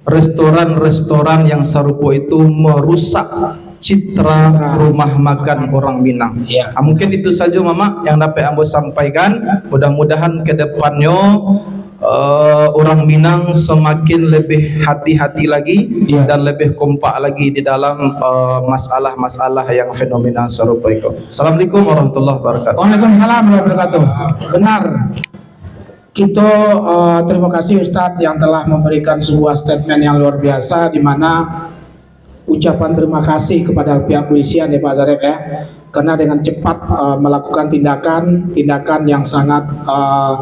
restoran-restoran yang sarupa itu merusak citra Nah. rumah makan orang Minang. Ya. Ah, mungkin itu saja, Mamak, yang dapat ambo sampaikan. Mudah-mudahan ke depannya, eh, orang Minang semakin lebih hati-hati lagi Ya. dan lebih kompak lagi di dalam, eh, masalah-masalah yang fenomena sarupa itu. Assalamualaikum warahmatullahi wabarakatuh. Waalaikumsalam warahmatullahi wabarakatuh. Benar. Kita, eh, terima kasih Ustadz yang telah memberikan sebuah statement yang luar biasa, di mana ucapan terima kasih kepada pihak polisian, ya, Pak Zarep, ya, karena dengan cepat, eh, melakukan tindakan, tindakan yang sangat, eh,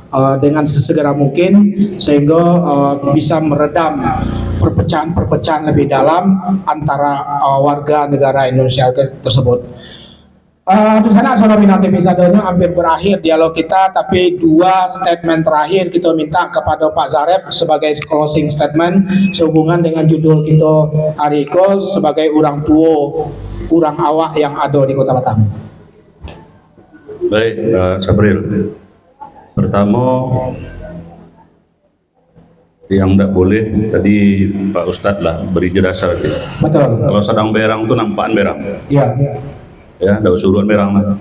eh, dengan sesegera mungkin, sehingga, eh, bisa meredam perpecahan-perpecahan lebih dalam antara, eh, warga negara Indonesia ke-, tersebut. Eh, tu sanak, saudara Minang T V sadonyo, hampir berakhir dialog kita, tapi dua statement terakhir kita minta kepada Pak Zarep sebagai closing statement sehubungan dengan judul kita hari ko sebagai urang tuo, urang awak yang ada di Kota Batam. Baik, eh, Sabril. Pertamo, yang ndak boleh, tadi Pak Ustadz lah beri penjelasan tadi. Betul. Kalau sadang berang tu nampakan berang. Ya. Ya, ndak usah urut berang lah.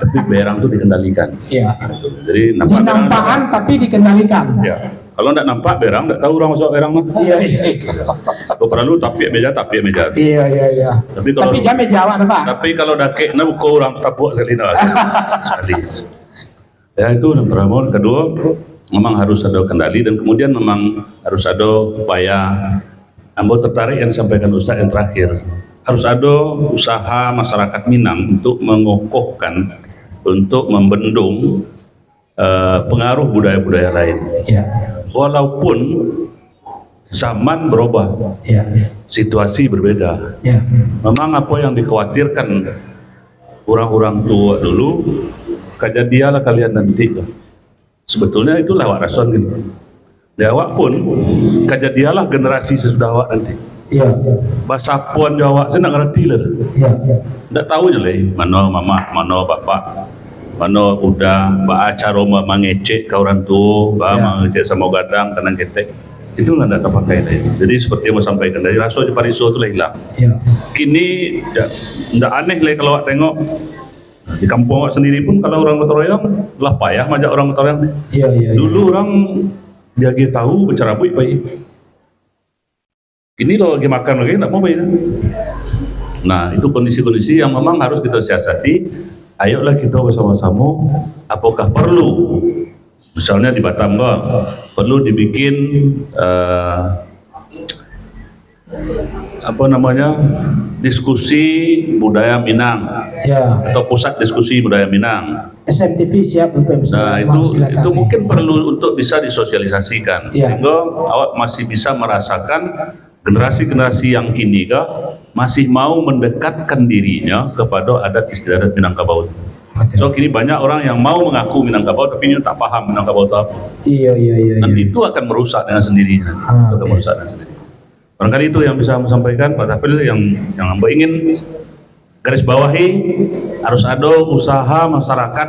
Tapi berang tu dikendalikan. Ya. Jadi, nampak berang Dinampakan tapi dikendalikan. Ya. Kalau ndak nampak berang, ndak tahu urang masuk berang mah. Iya, iya, iya. Kalau perlu tapiak meja, tapiak meja. Iya, iya, iya. Tapi kalau Tapi jan meja awak nampak. Tapi kalau dakek, nah, buka urang tapuak sekali, nah. Sekali. Ya, itu yang pertama. Kedua, memang harus ada kendali dan kemudian memang harus ada upaya. Ambo tertarik yang disampaikan Ustaz yang terakhir. Harus ada usaha masyarakat Minang untuk mengokohkan, untuk membendung, eh, pengaruh budaya-budaya lain. Ya. Walaupun zaman berubah, Ya. situasi berbeda. Ya. Memang apa yang dikhawatirkan urang-urang tuo dulu, kajadianlah kalian nanti tu. Sebetulnya itulah awak rasoan gini. Di awak pun, kajadianlah generasi sesudah awak nanti. Ya. Basapoan jo awak, saya ndak ngerti lah. Ya. Ndak tahu je lah, mano mamak, mano bapak. Mano udah, baa caro ma-, mangecek ka urang tuo, baa Ya. mangecek samo gadang, ka nan ketek. Itu lah ndak tapakai lai. Jadi, seperti yang ambo sampaikan tadi, raso jo pariso tu lah ilang. Ya. Kini, ndak, ndak aneh lai kalau awak tengok, di kampuang awak sandiri pun, kalau urang gotong royong, lah payah maajak urang gotong royong. Ya, ya, ya. Dulu urang diagiah tahu, bacarabuik pai. Kini lah agiah makan lai, ndak mau pai. Nah, itu kondisi-kondisi yang memang harus kita siasati. Ayolah kita bersama-sama, apakah perlu, misalnya di Batam ko, perlu dibikin, eh, apa namanya, diskusi budaya Minang Ya. atau pusat diskusi budaya Minang. S M T V siap untuk bisa Nah, itu, memfasilitasi. itu mungkin perlu untuk bisa disosialisasikan. Ya. Sehingga awak masih bisa merasakan generasi-generasi yang kini ko masih mau mendekatkan dirinya kepada adat istiadat Minangkabau. Betul. So, kini banyak orang yang mau mengaku Minangkabau, tapi dia tak paham Minangkabau itu apa. Iya, iya, iya, Dan iya. itu akan merusak dengan sendirinya. Ah, Itu akan oke. merusak dengan sendirinya. Barangkali itu yang bisa saya sampaikan, Pak Tafil, yang, yang ambo ingin garis bawahi, harus ada usaha masyarakat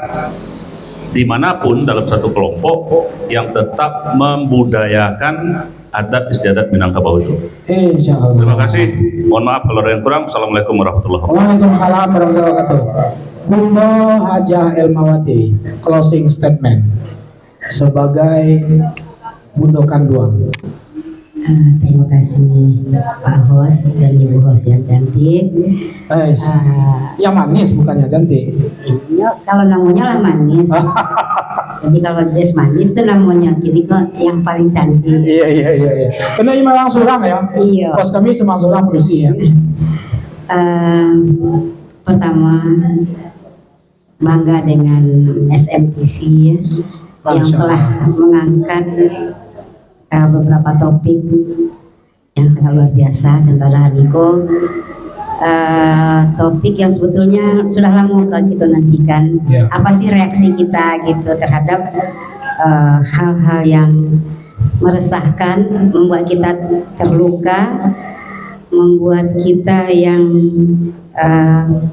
dimanapun dalam satu kelompok yang tetap membudayakan adat istiadat Minangkabau itu. Insya Allah. Terima kasih. Mohon maaf kalau ada yang kurang. Assalamualaikum warahmatullahi wabarakatuh. Waalaikumsalam warahmatullahi wabarakatuh. Bunda Hajah Elmawati, closing statement sebagai bunda kanduang. Ah, terima kasih Pak Host dan Ibu Host yang cantik. Eh, Ah. yang manis bukannya cantik. Iya, kalau namanya lah manis. Jadi kalau dress manis tuh namanya, jadi kok yang paling cantik. Iya, iya, iya, iya. Karena ini memang surang ya. Iya. Bos kami memang surang produksi ya. Ehm, pertama, bangga dengan S M T V ya, yang Masya telah Allah. mengangkat, eh, beberapa topik yang sangat luar biasa, dan pada hari ko, eh, topik yang sebetulnya sudah lama ka kita nantikan. Ya. Apa sih reaksi kita gitu terhadap, eh, hal-hal yang meresahkan, membuat kita terluka, membuat kita yang, eh,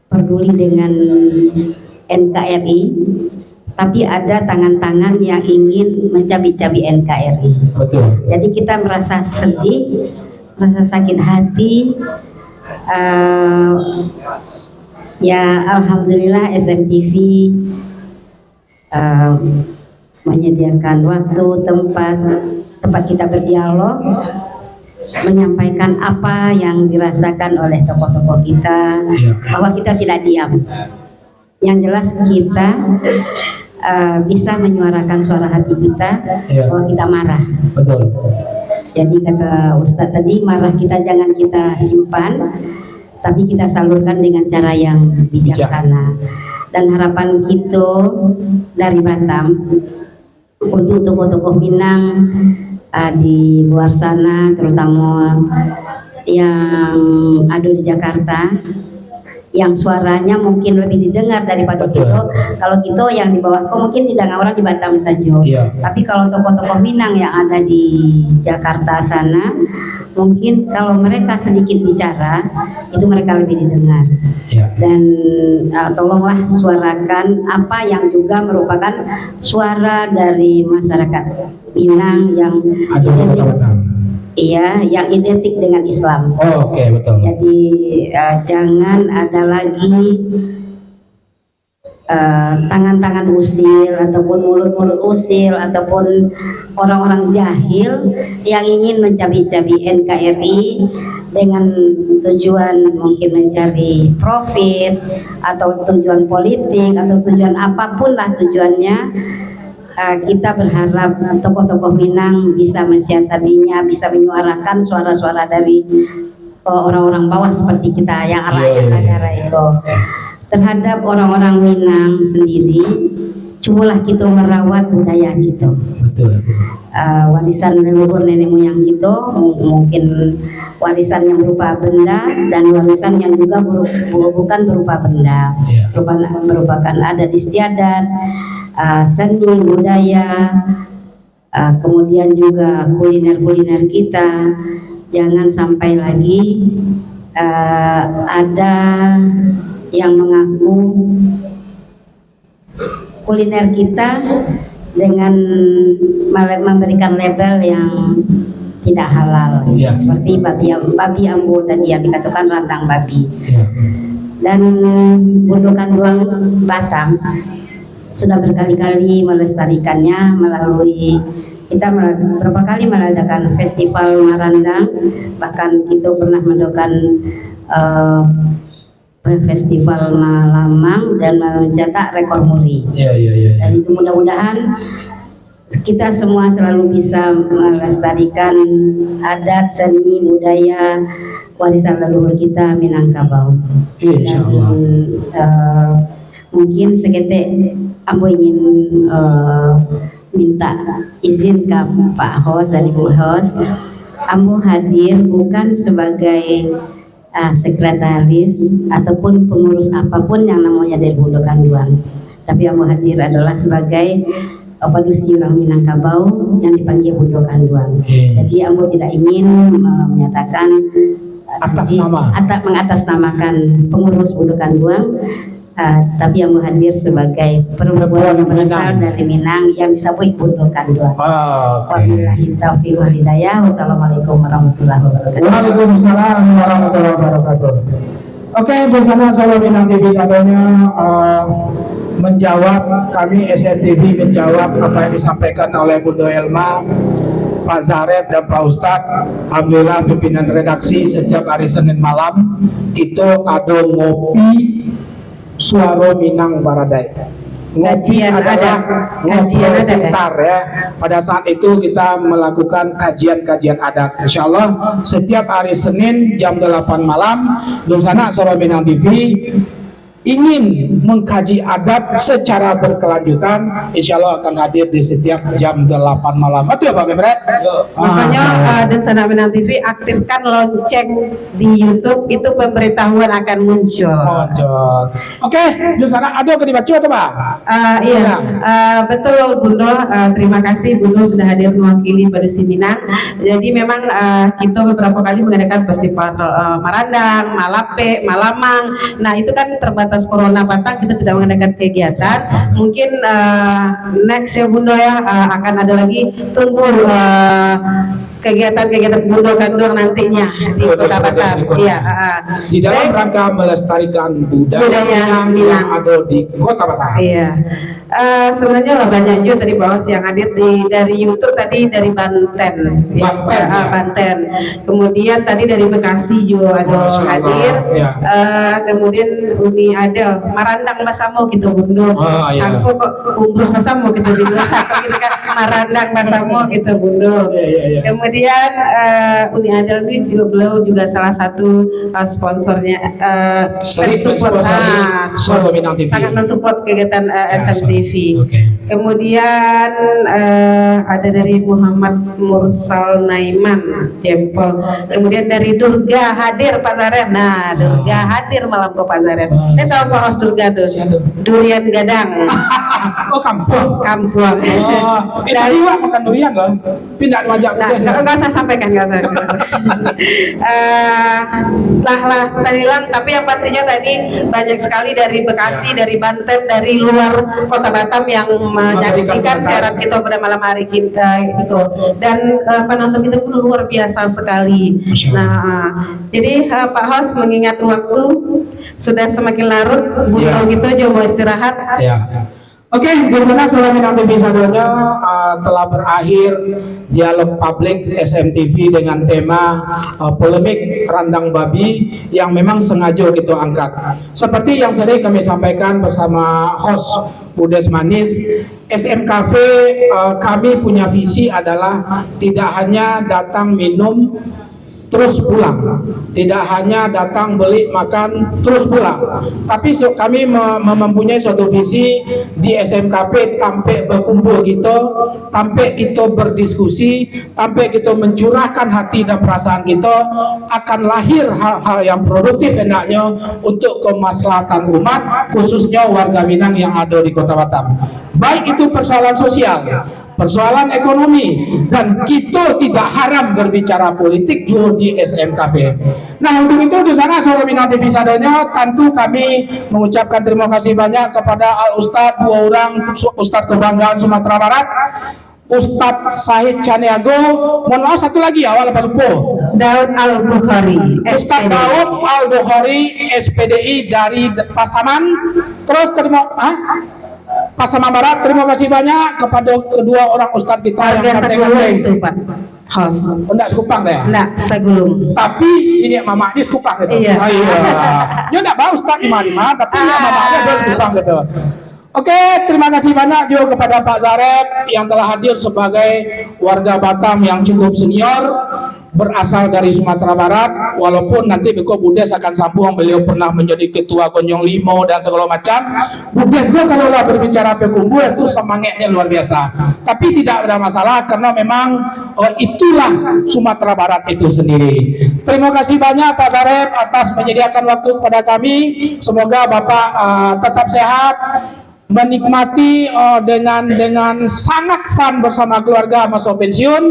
peduli dengan N K R I, tapi ada tangan-tangan yang ingin mencabik-cabik N K R I. Betul. Jadi kita merasa sedih, merasa sakit hati. Eh, ya, alhamdulillah S M T V, eh, menyediakan waktu, tempat, tempat kita berdialog, menyampaikan apa yang dirasakan oleh tokoh-tokoh kita, Iya. bahwa kita tidak diam. Yang jelas kita, eh, bisa menyuarakan suara hati kita, Iya. bahwa kita marah. Betul. Jadi kata Ustadz tadi, marah kita jangan kita simpan, tapi kita salurkan dengan cara yang Bijak. bijaksana. Dan harapan kita dari Batam, untuk tokoh-tokoh Minang, ah, di luar sana, terutama yang ada di Jakarta, yang suaranya mungkin lebih didengar daripada Betul. kita. Kalau kita yang di bawah ko mungkin didengar orang di Batam saja. Iya. Tapi kalau tokoh-tokoh Minang yang ada di Jakarta sana, mungkin kalau mereka sedikit bicara, itu mereka lebih didengar. Iya. Dan, uh, tolonglah suarakan apa yang juga merupakan suara dari masyarakat Minang yang Ada di identik, Kota Batam. iya, yang identik dengan Islam. Oh, oke, betul. Jadi, uh, jangan ada lagi, uh, tangan-tangan usil ataupun mulut-mulut usil ataupun orang-orang jahil yang ingin mencabik-cabik N K R I dengan tujuan mungkin mencari profit atau tujuan politik atau tujuan apapun lah tujuannya. Uh, kita berharap tokoh-tokoh Minang bisa mensiasatinya, bisa menyuarakan suara-suara dari, uh, orang-orang bawah seperti kita yang Iya, rakyat iya, iya. negara itu. Terhadap orang-orang Minang sendiri, cubolah kita merawat budaya kita. Betul. Uh, warisan leluhur nenek moyang kita, mu-, mungkin warisan yang berupa benda dan warisan yang juga beru-, bu-, bukan berupa benda. Iya. Merupakan, merupakan adat istiadat, uh, seni budaya, uh, kemudian juga kuliner-kuliner kita. Jangan sampai lagi, uh, ada yang mengaku kuliner kita dengan mele-, memberikan label yang tidak halal, ya, seperti babi am-, babi ambo tadi yang dikatakan randang babi. Ya. Dan Bundo Kanduang Batam sudah berkali-kali melestarikannya melalui kita mel-, berapa kali mengadakan festival marandang, bahkan kita pernah mengadakan, eh, festival malamang dan mencetak rekor muri. Ya, ya, ya, ya. Dan itu mudah-mudahan kita semua selalu bisa melestarikan adat, seni, budaya, warisan leluhur kita Minangkabau. Iya, insya Allah. Dan, eh, mungkin seketek ambo ingin, eh, minta izin ka Pak Host dan Ibu Host. Ambo hadir bukan sebagai, ah, sekretaris ataupun pengurus apapun yang namanya dari Bundo Kanduang. Tapi ambo hadir adalah sebagai, eh, padusi urang Minangkabau yang dipanggil Bundo Kanduang. Oke. Jadi ambo tidak ingin, eh, menyatakan, eh, Atas di-, nama. Ata-, mengatasnamakan pengurus Bundo Kanduang. Ah, tapi ambo hadir sebagai perempuan Perempuan yang berasal Minang. Dari Minang yang disabuik Bundo Kanduang. Ah, oke. Wabillahi taufiq wal hidayah. Wassalamualaikum warahmatullahi wabarakatuh. Waalaikumsalam warahmatullahi wabarakatuh. Oke, Dunsanak Solo Minang T V sadonyo, eh, menjawab, kami S M T V menjawab apa yang disampaikan oleh Bundo Elma, Pak Zarep dan Pak Ustadz. Alhamdulillah, pimpinan redaksi setiap hari Senin malam, kito ado ngopi Suaro Minang Baradaik. Ngopi Kajian adalah adat. Kajian ngobrol adat, ya? Pintar, ya. Pada saat itu kita melakukan kajian-kajian adat. Insya Allah, setiap hari Senin jam delapan malam, Dunsanak Suaro Minang T V ingin mengkaji adat secara berkelanjutan. Insya Allah akan hadir di setiap jam delapan malam. Betul, Pak Pemret? Betul. Makanya, ah, eh, Dunsanak Minang T V aktifkan lonceng di YouTube, itu pemberitahuan akan muncul. Muncul. Oke, Dunsanak, ado ka dibaco tu, Pak? Ah, iya. Iya. Ah, betul, Bundo. Ah, terima kasih, Bundo, sudah hadir mewakili Padusi Minang. Jadi, memang, ah, kita beberapa kali mengadakan festival, ah, Marandang, Malapek, Malamang. Nah, itu kan terbatas corona batang, kita tidak mengadakan kegiatan. Mungkin, ah, next ya, Bundo, ya, ah, akan ada lagi. Tunggu, ah, kegiatan-kegiatan Bundo Kanduang nantinya di Betul, Kota betul, Batam. Betul. Iya, ah. Di dalam Baik. Rangka melestarikan budaya Budaya Minang yang Minang. Ada di Kota Batam. Iya. Eh, sebenarnya lah banyak juga tadi, Pak Host, yang hadir di, dari YouTube tadi, dari Banten. Banten, Ah, ya. Banten. Kemudian tadi dari Bekasi juga ada Masya Allah. Hadir. Ya. Eh, kemudian Uni Adel, Marandang Basamo kita, Bundo. Oh, iya. Sangko kok umroh basamo kita, Bundo. Kita kan Marandang basamo kita, Bundo. Iya, iya, iya. Kemudian, eh, Uni Adel ni juga, beliau juga salah satu, eh, sponsornya, eh, Sering mensupport, mensupport ah, Solo Minang T V. Sangat mensupport kegiatan, eh, Ya, S M T V. Solo. Oke. Kemudian, eh, ada dari Muhammad Mursal Naiman, Jempol. Kemudian dari Durga hadir, Pak Zarep. Nah, Durga Ah. hadir malam ko, Pak Zarep. Ah, Saya tahu siap. Pak Host Durga tuh. Siapa? Durian gadang. Oh, kampung. Kampung. Oh, eh, Dan tadi awak makan durian loh. Tapi ndak diajak Nah, pedas, nggak, ya? nggak usah sampaikan, nggak usah. Eh, lah, lah, tadi lah, tapi yang pastinya tadi banyak sekali dari Bekasi, Ya. dari Banten, dari luar Kota Batam yang menyaksikan Memberikan siaran kita pada malam hari kita itu. Dan, eh, penonton kita pun luar biasa sekali. Masya Allah. Nah, jadi, eh, Pak Host, mengingat waktu sudah semakin larut, Bundo Ya. kita juga mau istirahat. Ya. Oke, Dunsanak Solo Minang T V sadonyo, uh, telah berakhir dialog publik S M T V dengan tema, uh, polemik randang babi yang memang sengaja kita angkat. Seperti yang sering kami sampaikan bersama host Udes Manis, S M Cafe, uh, kami punya visi adalah tidak hanya datang minum terus pulang. Tidak hanya datang beli makan terus pulang. Tapi su-, kami me-, me-, mempunyai suatu visi di S M K P, tampek berkumpul kita, tampek kita berdiskusi, tampek kita mencurahkan hati dan perasaan kita, akan lahir hal-hal yang produktif hendaknya untuk kemaslahatan umat, khususnya warga Minang yang ada di Kota Batam. Baik itu persoalan sosial, persoalan ekonomi, dan kito tidak haram berbicara politik juo di S M Cafe. Nah, untuk itu, di sana Suara Minang T V sadonyo, tentu kami mengucapkan terima kasih banyak kepada Al Ustadz, dua orang Ustadz kebanggaan Sumatera Barat, Ustadz Syahid Caniago. Mohon maaf, satu lagi, awak lah lupo. Daud Al Bukhari, Ustadz S P D I. Daud Al Bukhari, S P D I dari Pasaman. Terus terima, ah? Pasaman Barat, terima kasih banyak kepada kedua orang ustadz kita yang Warga Sagulung tu, Pak Host. Oh, ndak Sekupang deh? Ndak, Sagulung. Tapi niniak mamak di Sekupang gitu? Iya. Oh, iya. Dia ndak bawa ustadz di mana-mana, tapi niniak mamaknya di Sekupang gitu. Oke, terima kasih banyak juga kepada Pak Zarep yang telah hadir sebagai warga Batam yang cukup senior, berasal dari Sumatera Barat, walaupun nanti beko Budes akan sambung, beliau pernah menjadi ketua Gonjong Limo dan segala macam. Budes ko kalau lah berbicara Payakumbuh, itu semangatnya luar biasa. Tapi tidak ada masalah, karena memang, eh, itulah Sumatera Barat itu sendiri. Terima kasih banyak Pak Zarep atas menyediakan waktu kepada kami. Semoga Bapak, eh, tetap sehat, menikmati, eh, dengan, dengan sangat fun bersama keluarga masa pensiun,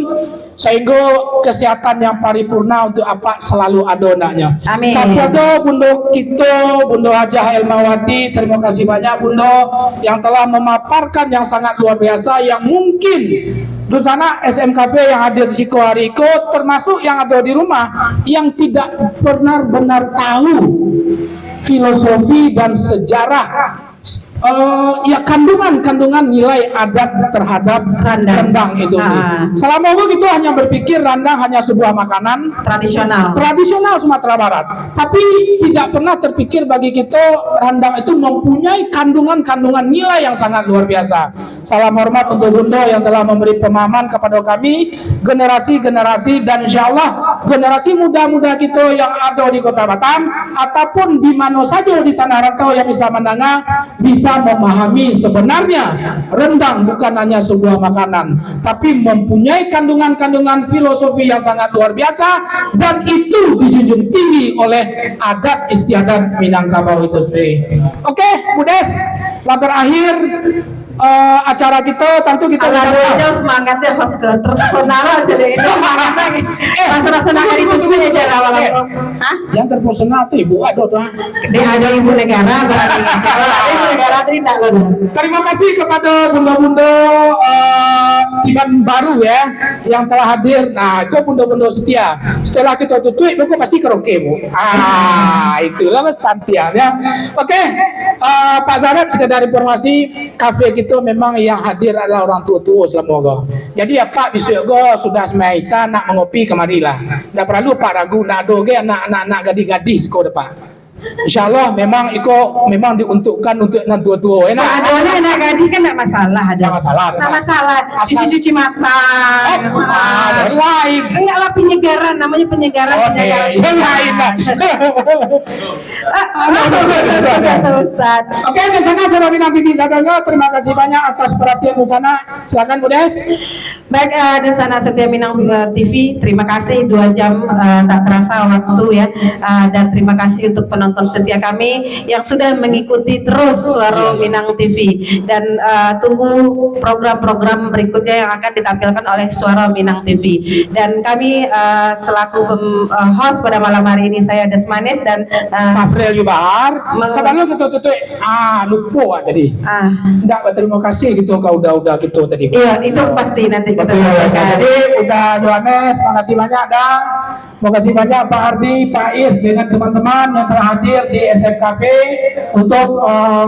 sehingga kesehatan yang paripurna untuk Apak selalu ado, naknya. Amin. Kapada Bundo kito, Bundo Hajah Elmawati, terima kasih banyak, Bundo, yang telah memaparkan yang sangat luar biasa, yang mungkin dunsanak S M Cafe yang hadir di siko hari ko, termasuk yang ado di rumah, yang tidak benar-benar tahu filosofi dan sejarah, eh, ya, kandungan-kandungan nilai adat terhadap Randang. Randang itu sih. Ah. Selama itu kita hanya berpikir Randang hanya sebuah makanan Tradisional. tradisional Sumatera Barat, tapi tidak pernah terpikir bagi kita Randang itu mempunyai kandungan-kandungan nilai yang sangat luar biasa. Salam hormat untuk Bundo yang telah memberi pemahaman kepada kami, generasi-generasi, dan insya Allah generasi muda-muda kita yang ada di Kota Batam ataupun di mana saja di tanah rantau yang bisa mendengar, bisa memahami sebenarnya rendang bukan hanya sebuah makanan, tapi mempunyai kandungan-kandungan filosofi yang sangat luar biasa, dan itu dijunjung tinggi oleh adat istiadat Minangkabau itu sendiri. Oke, Budes, lah berakhir, eh, acara kita, tentu kita Alah, ucapkan. Itu semangatnya pas ke terpesona lah, jadi itu semangat lagi. Eh, Rasa-rasa nak tunggu, tunggu, ditutup tunggu, aja tunggu. Lah, Bang. Eh, Hah? Yang terpesona tuh ibu ada tuh, ah. Dia ada ibu negara, berarti. Kalau ada ibu negara, cerita lah. Terima kasih kepada bunda-bunda, eh, tiban baru ya, yang telah hadir. Nah, itu bunda-bunda setia. Setelah kita tutup, buku pasti karaoke, Bu. Ah, itulah santiang ya. Oke, eh, Pak Zarat, sekedar informasi, kafe kita memang yang hadir adalah orang tua-tua selama ko. Jadi, apak bisuak ko sudah semai Isa nak mangopi, kamarilah. Ndak paralu apak ragu, ndak ado ge anak-anak gadih-gadih siko dek apak. Insya Allah, memang iko memang diuntukkan untuk nan tua-tua, eh, nak. Ado anak gadih kan ndak masalah, ado. Ndak masalah, ndak masalah. Asal cuci-cuci mata. Oh, ah, lain. Enggak lah, penyegaran, namanya penyegaran, oh, penyegaran. Iya, lain lah. Ah, ah, Ustaz. Oke, di sana sudah bilang tinggi sadonyo. Terima kasih banyak atas perhatian di sana. Silakan, Bu Des. Baik, eh, dan sanak setia Minang, eh, T V, terima kasih dua jam, eh, tak terasa waktu ya. Eh, dan terima kasih untuk penonton setia kami yang sudah mengikuti terus Suara Minang T V. Dan, eh, tunggu program-program berikutnya yang akan ditampilkan oleh Suara Minang T V. Dan kami, eh, selaku pem-, eh, host pada malam hari ini, saya Des Manis dan, eh, Safril Jubahar. Meng- Sebelum kita tutup, Ah, lupo awak tadi. Ah. Ndak batarimo kasih gitu ka uda-uda kito tadi. Iya, itu pasti nanti kita sampaikan. Betul. Jadi, Uda Yohanes, makasih banyak, Dang. Makasih banyak, Pak Ardi, Pak Is, dengan teman-teman yang telah hadir di S M Cafe untuk, eh,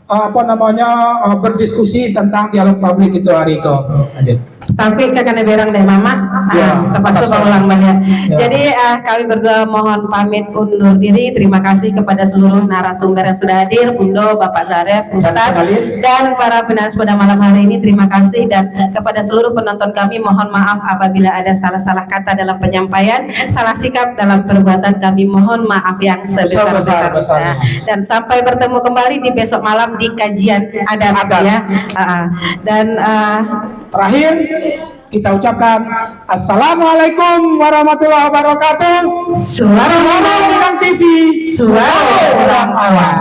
eh, apa namanya, eh, berdiskusi tentang dialog publik itu hari itu. Lanjut. Tapi ka kanai berang dek mamak, ah, ya, terpaksa terpaksa. Baulang baliak. Ya. Jadi, ah, kami berdua mohon pamit undur diri. Terima kasih kepada seluruh narasumber yang sudah hadir, Bundo, Bapak Zaref, dan Ustaz, penalis. Dan para penalis pada malam hari ini. Terima kasih, dan kepada seluruh penonton kami, mohon maaf apabila ada salah-salah kata dalam penyampaian, salah sikap dalam perbuatan, kami mohon maaf yang sebesar-besarnya. Sebesar-besarnya. Dan sampai bertemu kembali di besok malam di kajian adat, adat. Ya. Ah, ah. Dan, ah, Terakhir, kita ucapkan, Assalamualaikum warahmatullahi wabarakatuh. Suara Minang T V, suara orang awam.